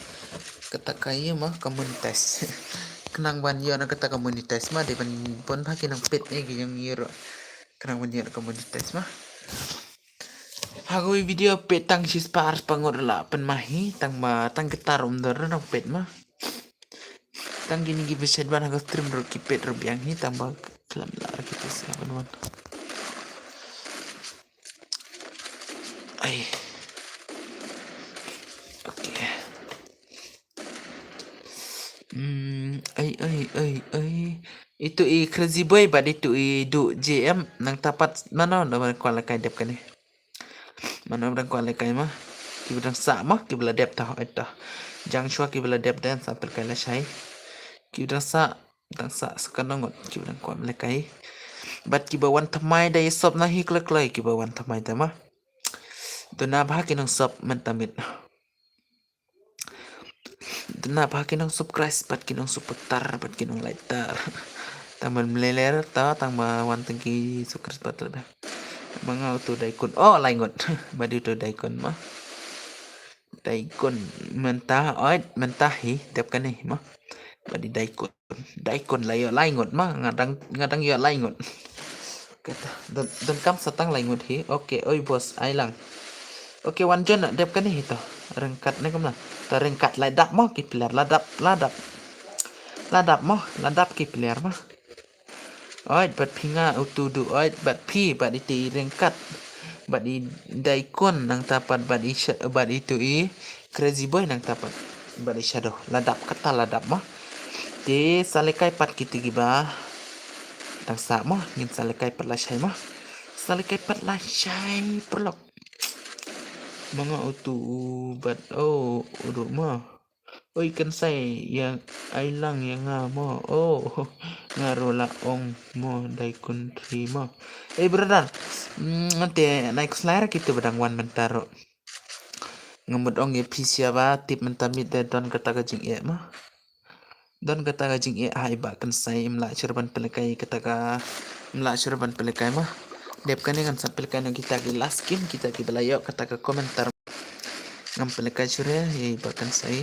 Kata ka ïa mo, ka monetize. Khnang ban ïoh noh kata ka monetize mo, dei ban bun bha ki nongpeit ne ki jong ïa ruh. Khnang ban ïoh noh ka monetize mo. Ha kawei video peit tang shispah arspah ngut la pynmih hi, tang ba tang kita ruh ym don ruh nongpeit mo. Tang kine kiba shet ban ha ka stream ruh ki peit ruh biang hi, tang ba khlem lah ruh kita sha ban wan. Ai. Okay. Hmm, ai, ai, ai, ai. Itu i Crazy Boy bad itu i Duh JM, nangta pat mano ba kwah lehkai dep kane. Mano ba kwah lehkai mo. Kiba dang sah mo, kiba la dep tah, ai tah. Jang shuwa kiba la dep dei sa pynlehkai lashai. Kiba dang sah, dang sah sa kano ngut, kiba dang kwah lehkai. Bad kiba wan thymmai da ïa sop na hi kloi kloi, kiba wan thymmai te mo. Duna bha ki nongsop mynta miet. Duna bha ki nongsubscribe bad ki nongsupporter bad ki nonglike. Tang ban mlei ler ta, tang ba wan tang ki subscribe bad ta. Ma nga utu daikun. Oh, lai ngut. Bad utu daikun mo. Daikun mynta, oi, mynta hi dep kane mo. Bad i daikun. Daikun la ïoh lai ngut mo, nga dang, nga dang ïoh lai ngut. Kata, don, donkam sa tang lai ngut hi. Okay, oi boss, ai lang. Okay, wan jon dep kane hi to. Ryngkat ne kumno. To ryngkat la dap mo ki player, la dap, la dap. La dap mo, la dap ki player mo. Oi, bad phi nga utu Duh, oi, bad phi, bad iti ryngkat. Bad i daikun nangta pat bad i sha-, bad itu i Crazy Boy nangta pat bad i Shadow. La dap kata la dap mo. Te sa lehkai pat kiti kiba dang sah mo, ngin sa lehkai pat lashai mo. Sa lehkai pat lashai paralok. Ma nga utu bad, oh, udu mo. Oi Kynsai, ïa ai lang ïa nga mo. Oh, nga ruh la ong mo daikun three mo. Eh, brother. Mm, ante nai khuslai ra kitu ba dang wan mynta ruh. Nga mut ong ïa phi sha ba tip mynta miet de don kata ka jingeh mo. Don kata ka jingeh ha i Bah Kynsai, im lah shuh ban pynlehkai kata ka, im lah shuh ban pynlehkai mo. Dep kane ngan sa pynlehkai noh kita ki last game, kita kiba la ïoh kata ka komentar. Ngam pynlehkai shuh ïa i Bah Kynsai.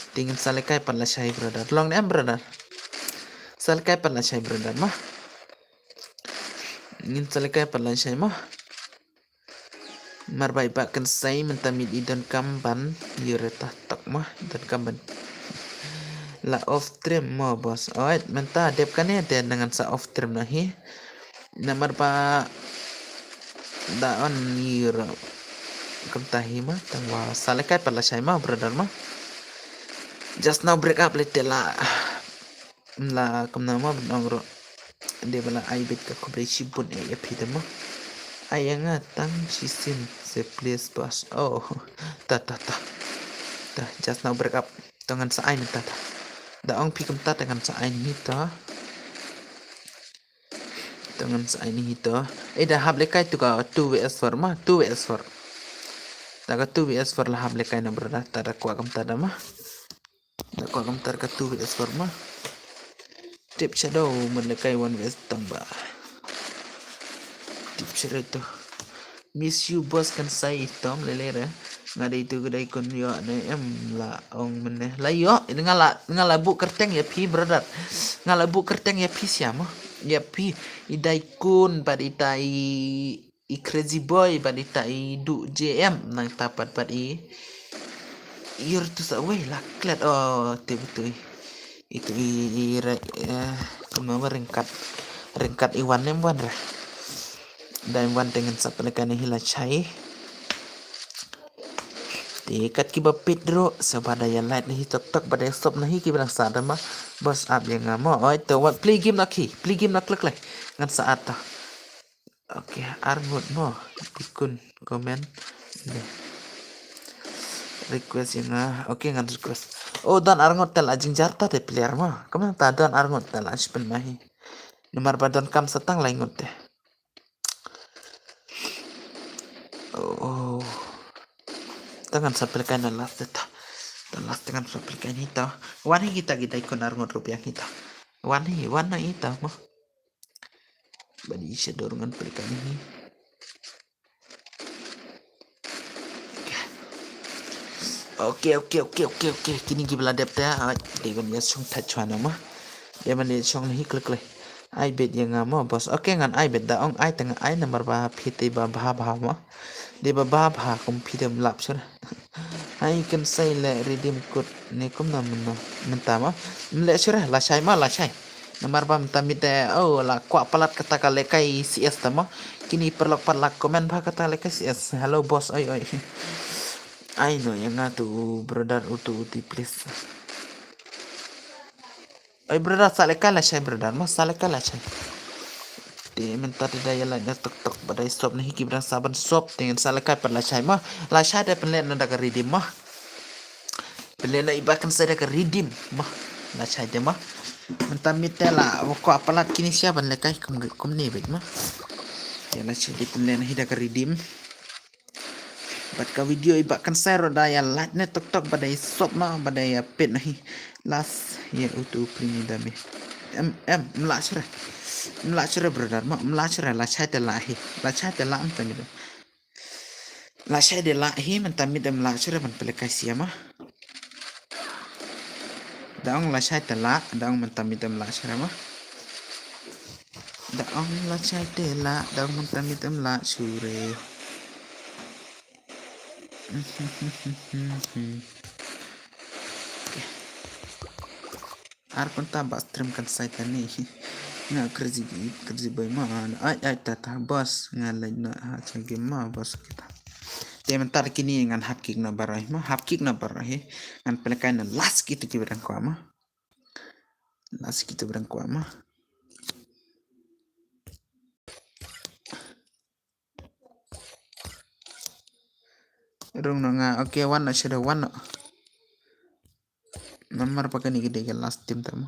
Te ngin sa lehkai pat lashai brother. Long ne em brother. Sa lehkai pat lashai brother mo. Ngin sa lehkai pat lashai mo. Mar ba i Bah Kynsai mynta miet i donkam ban ïureta tok mo, donkam ban la off stream mo boss. Oi, mynta dep kane te ngan sa off stream noh hi. Namar ba da on ïura kumta hi mo, tang ba sa lehkai pat lashai mo brother mo. Just now break up leh te la. La kumno mo ban ong ruh. Dei ba la ai beit ka khublei shibun ïa phi te mo. Ai ïa nga tang shisien se please boss. Oh. Ta ta ta. Ta just now break up. To ngan sa ai mynta ta. Da ong phi kumta ta ngan sa ai mynta. To ngan sa ai mynta. Eh, da hap lehkai tu ka two V S four mo, two V S four. Ta ka two V S four la hap lehkai na brother, ta da kwah kumta da mo. Da kwah kumta ka two V S four mo. Tip shadow man lehkai one V S tang ba. Tip shadow tu. Miss you boss Kynsai, tom lele re. Nga dei tu ka daikun ïoh ne em la ong mynne. La ïoh, nga la, nga la buh kyrteng ïa phi brother. Nga la buh kyrteng ïa phi sha mo. Ïa phi i daikun bad ita i i Crazy Boy bad ita i Duh J M nangta pat bad i. Ïur tu sa wei la klet, oh, te betul. Itu i, i re, eh, kumno ba ryngkat. Ryngkat i wan ne em wan re. Dei wan te ngan sa pynlehkai na hi lashai. Te kat kiba peit ruh sa ba da ïa like na hi tok tok ba da ïa sub na hi kiba dang sah da ma. Bos ap ïa nga mo. Oi to wat play game na ki. Play game na klik leh. Ngan sa at ta. Okay, arngut mo. Tikun comment. Dei. Request ïa nga. Okay, ngan request. Oh, don arngut te la jingjar ta te player mo. Kumta don arngut te la spen ma hi. Namar ba don kam sa tang lai ngut te. Oh. Ta ngan sa pynlehkai na last ta. Ta last ta ngan sa pynlehkai ni ta. Wan hi kita kita ikut arngut rupiah kita. Wan hi, wan na ita mo. Bad i shadow ngan pynlehkai ni. Okay, okay, okay, okay, okay. Kini ki ba la dep te, ah, dei ban ïa shong thait shwa na ma. Dei ban ïa shong na hi klik leh. Ai bet ïa nga mo, bos. Okay, ngan ai bet da ong ai te nga ai namar ba phi te ba bha bha mo. Dei ba bha bha kum phi te lap shuh. Ai kan sai leh redeem code ne kum na mynta mo. Mleh shuh lashai ma lashai. Namar ba mynta mynta, oh, la kwah palat kata ka lehkai C S ta mo. Kini paralok pat la comment ba kata lehkai C S. Hello boss, oi oi. Ai no, ïa nga tu brother utu uti please. Oi brother, sa lehkai lashai brother mo, sa lehkai lashai. Te mynta te da ïa like na tok tok ba dei sub na hi ki ba dang sa ban sub te ngan sa lehkai pat lashai mo. Lashai te pynleh na da ka redeem mo. Pynleh na i ba kan sa da ka redeem mo. Lashai te mo. Mynta mynta la wa kwah palat kini sha ban lehkai kum kum ni bit mo. Te lashai te pynleh na hi da ka redeem. Bad ka video i ba kan sa ruh da ïa like na tok tok ba dei sub mo ba dei ïa peit na hi. Last ïa utu prini da mi. Em em mleh shuh. Mleh shuh brother mo, mleh shuh lashai te la hi. Lashai te la mynta mi. Lashai te la hi mynta mi dem leh shuh ban pynlehkai sia mo. Da ong lashai te la, da ong mynta mi dem leh shuh mo. Da ong lashai te la, da ong mynta mi dem leh shuh. Ar kynta ba stream kan sai tani. Nga crazy crazy boy ma. Ai ai ta ta boss nga leh na ha cha game ma boss kita. Te mynta kini ngan hap kick na baroh ma hap kick na baroh hi. Ngan pynlehkai na last kita ki ba dang kwah ma. Last kita ba dang kwah ma. Rung no nga, okay, wan no shadow, wan no. Namar pa kani ka dei ka last team ta mo.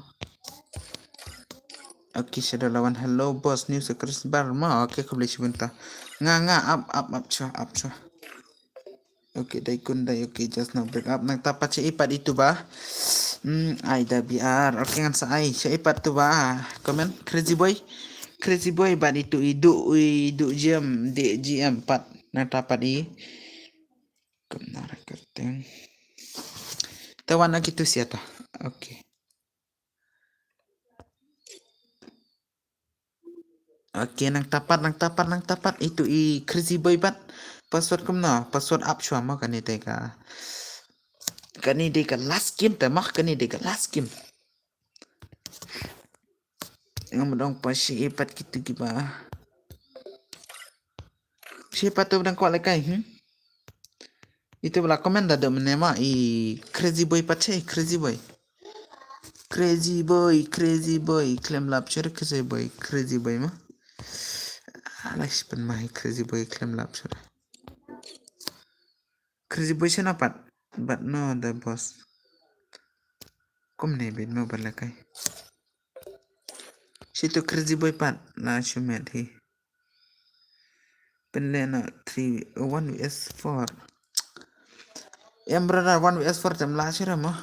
Okay, shadow lawan, hello boss, new sa Chris Bar ma. Okay, khublei shibun ta. Nga nga up up up shuwa, up shuwa. Okay, dei kun dei, okay, just now break up. Nangta pat sha i pat itu ba. Hmm, ai da B R. Okay, ngan sa ai sha i pat tu ba. Comment crazy boy. Crazy boy bad itu i du i du G M, de G M pat. Nangta pat i. Kumna ra kyrteng. Te wan na kitu sia ta. Okay. Okay, nangta pat, nangta pat, nangta pat. Itu i crazy boy pat. Password kumno? Password up shuwa mo, kane dei ka. Kane dei ka last game ta mo, kane dei ka last game. Ngam dong pa shi pat kitu kiba. Shi pat tu dang kwah lehkai, hmm? Itu ba la comment da dum ne ma i crazy boy pat che, crazy boy. Crazy boy, crazy boy, khlem lap shuh crazy boy, crazy boy ma. Ala spen ma i crazy boy khlem lap shuh. Crazy boy shana pat, but no the boss. Kumne bit mo ba lehkai. Shi tu crazy boy pat la shu met hi. Pynleh na three, one V S four. Em brother, one V S four tem leh shuh mo.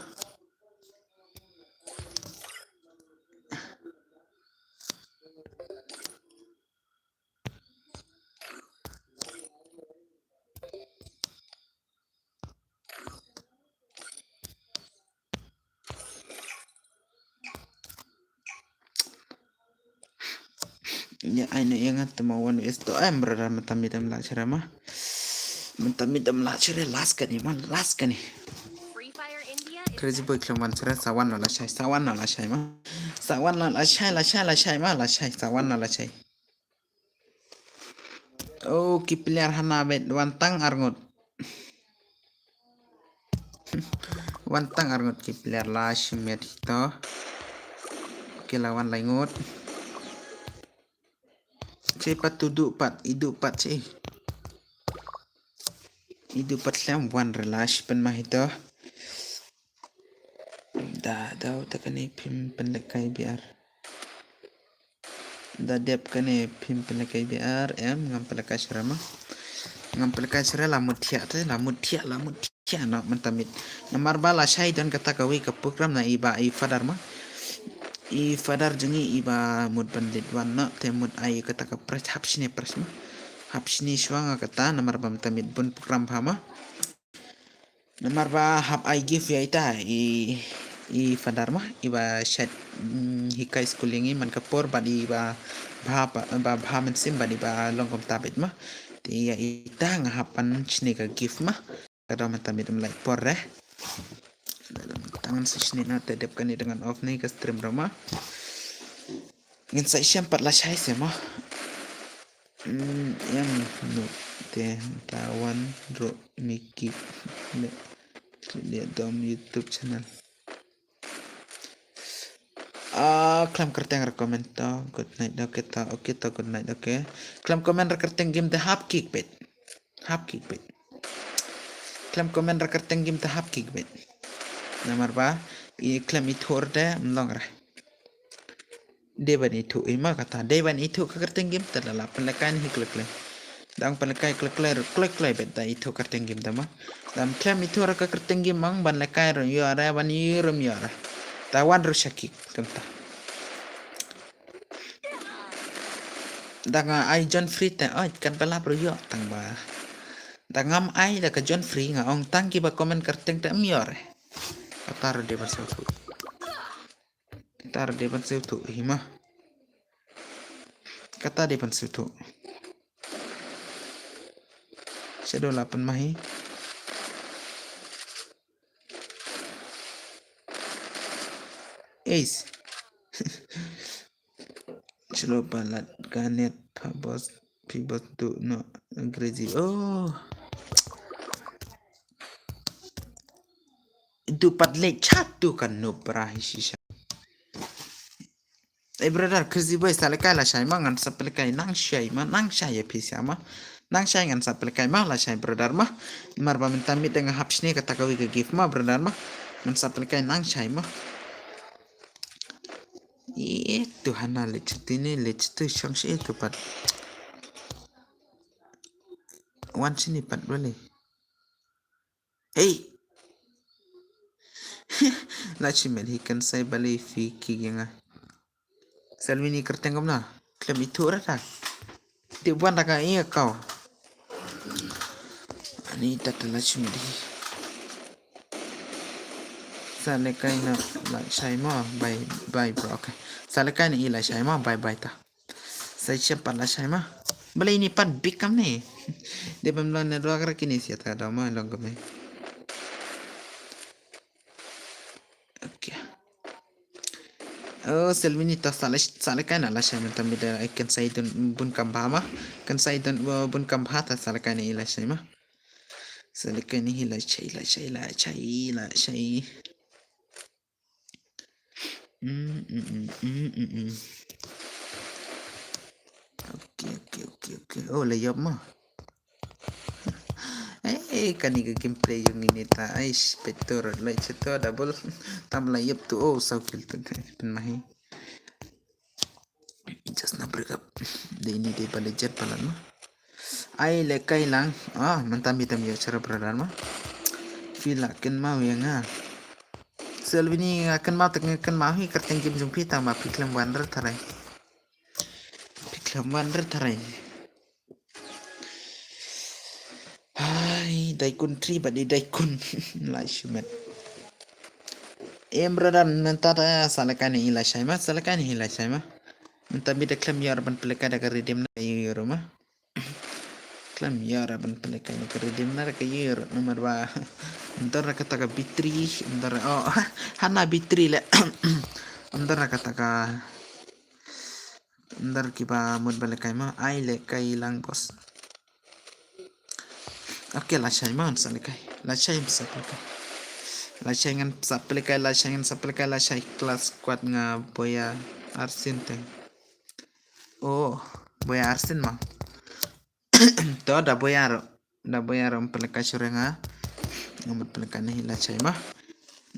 Ya, ai ne yang tu ma one V S tu. Em brother, mynta mi dem leh shuh ma. Mynta mi dem leh shuh last kani ma, last kani. Crazy boy khlem wan shuh, sa wan na lashai, sa wan na lashai ma. Sa wan na lashai, lashai, lashai ma, lashai, sa wan na lashai. Oh, ki player hana bet wan tang arngut. Wan tang arngut ki player la shimet hito. Ki la wan lai ngut. Che pat tu du pat, i du pat che. I du pat lem wan relash pen ma hito. Da, da, da kane phim pen lekai biar. Da dep kane phim pynlehkai biar em, ngam pynlehkai shuh re ma. Ngam pynlehkai shuh re, la mut thiah te, la mut thiah, la mut thiah noh mynta miet. Namar ba lashai don kata kawei ka program na i ba i father ma. I father jong ngi i ba mut ban leit wan noh te mut ai kata ka prize hap shini prize ma. Hap shini shuwa nga kata namar ba mynta miet bun program bha ma. Namar ba hap ai gift ïa ita i, i father ma, i ba shait, mm, hikai skul ïa ngi man ka por bad i ba bha, ba bha mynsiem bad i ba long kumta beit ma. Te ïa ita nga hap ban shini ka gift ma. Ka dang mynta miet ym lait por re. Tangan sa shini na te dep kane dengan off ni ka stream ra ma. Ngin sa shem pat lashai se ma. Hmm, em, no, te, ta wan, ro, miki, le, le, dom YouTube channel. Ah, khlem kyrteng recommend to, good night, okay to, okay to, good night, okay. Khlem comment re kyrteng game te hap kick bet. Hap kick bet. Khlem comment re kyrteng game te hap kick bet. Namar ba, i khlem i thor de, mlong re. Dei ban ithuh i ma kata, dei ban ithuh ka kyrteng game ta la la pynlehkai hi klek klek. Dang pynlehkai klek klek klek klek bet da ithuh kyrteng game ta ma. Dang khlem ithuh ra ka kyrteng game mang ban lehkai ro ïoh ra ban ïoh rum ïoh ra. Ta wan ru shakik kynta. Dang ai John Free te oi kan balap ru ïoh tang ba. Dang ngam ai da ka John Free nga ong tang ki ba comment kyrteng te ym ïoh re. Kata ru dei ban sngewthuh. Kata dei ban sngewthuh hi ma. Kata dei ban sngewthuh. Shadow la pynmah hi. Ace. Chlo palat ka net pha boss, phi boss tu no crazy. Oh. Du pat leh chat tu kan no pra hi shisha. Eh brother, Crazy Boy, sa lehkai lashai ma, ngan sa pynlehkai nang shai ma, nang shai ïa phi sha ma. Nang shai ngan sa pynlehkai ma, lashai brother ma. Mar ba mynta miet da nga hap shini kata kawei ka gift ma, brother ma. Ngan sa pynlehkai nang shai ma. Eh, tu hana leh chuti ni, leh chuti shong shi tu pat. Wan shini pat bale. Hey. La chimen hi kan sai bale fi ki genga. Salmini kyrteng kumno? Khlem ithuh ra ta. Te wan da ka ïa kau. Ani ta ta la chimen hi. Sa lehkai na lashai ma. Bye bye bro. Okay. Sa lehkai na i lashai ma. Bye bye ta. Sa shem pat lashai ma. Balei ini pat bik kam ni. Dei ban long network ra kini sia ta da ma long kame. Okay. Oh, Selvini ta sa leh, sa lehkai na lashai mynta miet da kan sai don bun kam bha ma. Kan sai don, uh, bun kam bha ta sa lehkai na i lashai ma. Sa lehkai na hi lashai, lashai, lashai, lashai. Mm, mm, mm, mm, mm, mm. Okay, okay, okay, okay. Oh, la ïap ma. Eh, kani ka gameplay jong ini ta. Aish, petor, la cheto double. Tam la ïap tu. Oh, saw kill tu. Pynmah hi. Just na break up. Dei ini dei ba legend palat ma. Ai lehkai lang. Ah, mynta mi tam ïa chara brother ma. Phi la kynmaw ïa nga. Selvini nga kynmaw tak nga kynmaw hi kyrteng game jong phi tang ba phi khlem wan re tharai. Phi khlem wan re tharai. Hai, daikun tri bad i daikun. Lai shimet. Em brother, mynta ta sa lehkai na i lashai ma, sa lehkai na i lashai ma. Mynta mi da khlem ïoh ra ban pynlehkai da ka redeem na ka ïoh ïoh ma. Khlem ïoh ra ban pynlehkai na ka redeem na ka ïoh ïoh namar ba. Ym don ra kata ka B three, ym don ra, oh, hana B three leh. Ym don ra kata ka Ndar kiba mut ba lehkai ma, ai lehkai lang boss. Okay, lashai ma ngan sa pynlehkai. Lashai ngan sa pynlehkai. Lashai ngan sa pynlehkai, lashai ngan sa pynlehkai, lashai. Clash squad nga Boya Arsin te. Oh, Boya Arsin ma. To da Boya ruh. Da Boya ruh ym pynlehkai shuh re nga. Nga mut pynlehkai na hi lashai ma.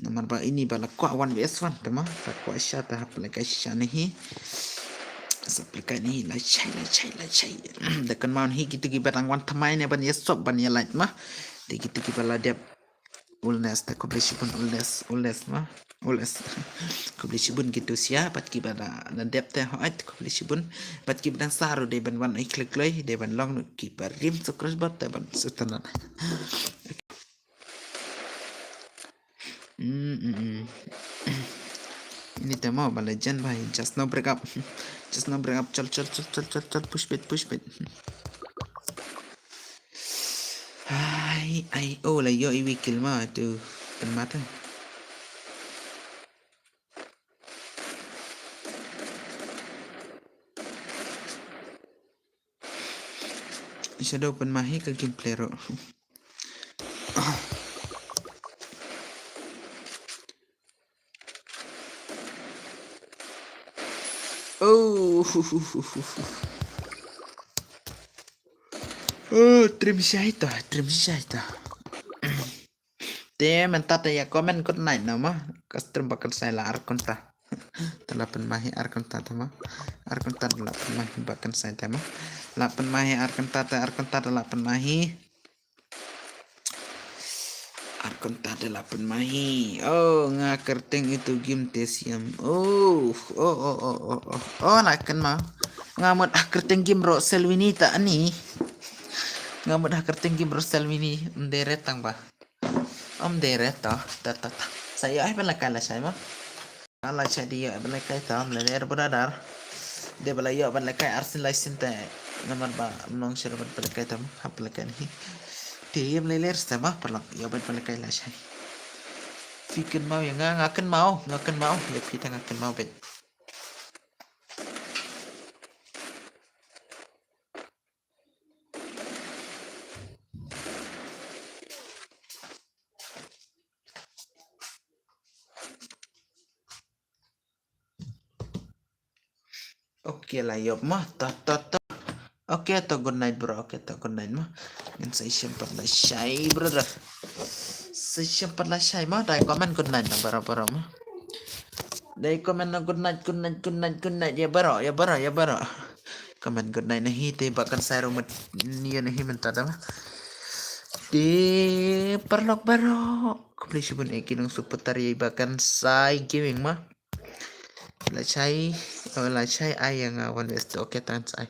Namar ba ini ba la kwah one versus one te ma. La kwah shisha te hap pynlehkai shisha na hi. Sa pynlehkai na hi lashai, lashai, lashai. Da kynmaw na hi kito kiba dang wan thymmai ne ban ïa sop ban ïa like ma. Te kito kiba la dep. Ulnes te khublei shibun Ulnes, Ulnes ma. Ulnes. Khublei shibun kito sha bad kiba la, la dep te hooid khublei shibun. Bad kiba dang sah ruh dei ban wan ai klik kloi, dei ban long ruh kiba rim subscribe bad te ban sngewtynnat. Mm, mm, mm. Ini te mo ba legend bhai, just no break up. Just no break up, chal, chal, chal, push pit, push pit. Ai, ai, oh, la ïoh iwei kill ma tu. Pynmat. Shadow pynmah hi ka gameplay ruh. Oh. Oh, trim shai to, trim shai to. Te mynta te ïa comment good night na ma. Ka stream ba kan sai la ar kynta. Te la pynmah hi ar kynta te ma. Ar kynta te la pynmah hi ba kan sai te ma. La pynmah hi ar kynta te, ar kynta te la pynmah hi. Ar kynta te la pynmah hi. Oh, nga kyrteng itu game te siam. Oh, oh, oh, oh, oh, oh. Oh, la kynmaw. Nga mut ha kyrteng game ruh Selwini ta ani. Nga mut ha kyrteng game ruh Selwini. Ym dei re tang ba. Ym dei re to. Ta, ta, ta. Sa ïoh ai ban lehkai lashai ma. Lashai dei ïoh ai ban lehkai to, ym lei lei re brother. Dei ba la ïoh ban lehkai arsien lai sien te. Namar ba ym long shuh ban pynlehkai to ma. Hap lehkai ni. Te ym lei lei re te ma, paralok, ïoh ban pynlehkai lashai. Phi kynmaw ïa nga, nga kynmaw, nga kynmaw. Ïa phi te nga kynmaw beit. Okay, la ïoh ma, to, to, to. Okay, to good night bro, okay, to good night ma. Ngin sa ïashem pat lashai brother. Sa ïashem pat lashai ma, dei comment good night na baroh baroh ma. Dei comment na good night, good night, good night, good night. Ïa baroh, ïa baroh, ïa baroh. Comment good night na hi te ba kan sai ruh mut ïa na hi mynta da ma. Te paralok baroh. Khublei shibun eh ki nong supporter ïa ba kan sai gaming ma. Lashai, oh, lashai ai ïa nga one west. Okay, tang sai.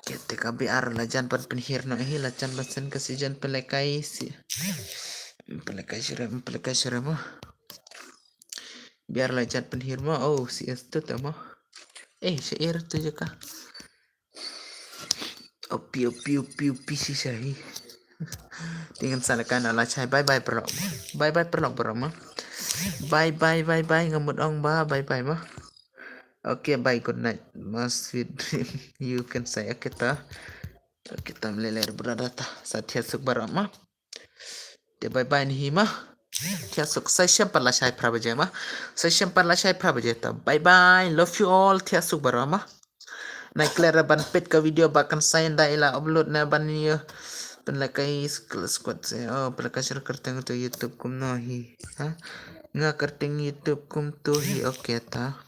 Okay, te ka B R la jan ban pynhiar noh hi, la jan ban send ka season pynlehkai si. Pynlehkai shuh re, pynlehkai shuh re mo. B R la jan pynhiar mo, oh, C S tu te mo. Eh, sha ir tu je ka. Opi, opi, opi, opi, shisha hi. Te ngan sa lehkai noh lashai. Bye bye, paralok. Bye bye, paralok, baroh mo. Bye bye, bye bye, nga mut ong ba, bye bye mo. Okay, bye, good night. Ma sweet dream. You can say, okay, ta. Okay, ta, ym lei lei re brother ta. Sa thiah suk baroh mo. Te bye bye ni hi mo. Thiah suk, sa ïashem pat lashai phra baje mo. Sa ïashem pat lashai phra baje ta. Bye bye. Love you all. Thiah suk baroh mo. Nai klet re ban peit ka video ba kan sai, ynda i la upload ne ban ïa pynlehkai squad se. Oh, pynlehkai sha kyrteng tu YouTube kumno hi. Ha? Nga kyrteng YouTube kumtu hi, okay ta.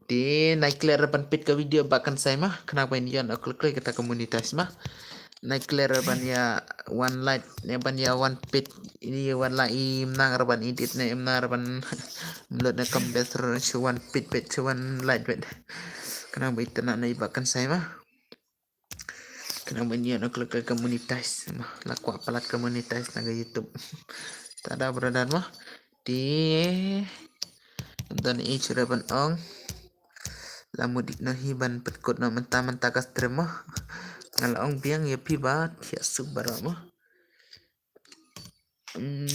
Te nai klet re ban peit ka video ba kan sai mo. Khnang ba in ïoh noh kloi kloi kata ka monetize mo. Nai klet re ban ïa wan like ne ban ïa wan peit, ïa wan like, im nang re ban edit ne im nang re ban upload ne kam best re shu wan peit beit, shu wan like beit. Khnang ba itynnad noh i ba kan sai mo. Khnang ba in ïoh noh kloi kloi ka monetize mo. La kwah palat ka monetize na ka YouTube. Tada brother mo. Te don i shu re ban ong. La mut dik noh hi ban pynkut noh mynta mynta ka stream mo. Nga la ong biang ïa phi ba thiah suk baroh mo. Hmm.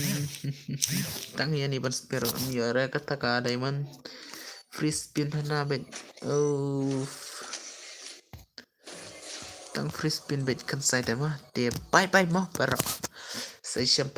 Tang ïa ni ban spare ym ïoh re kata ka diamond. Free spin hana beit. Oh. Tang free spin bad kan sai te ma. Te bye bye mo baroh. Sa ïashem pat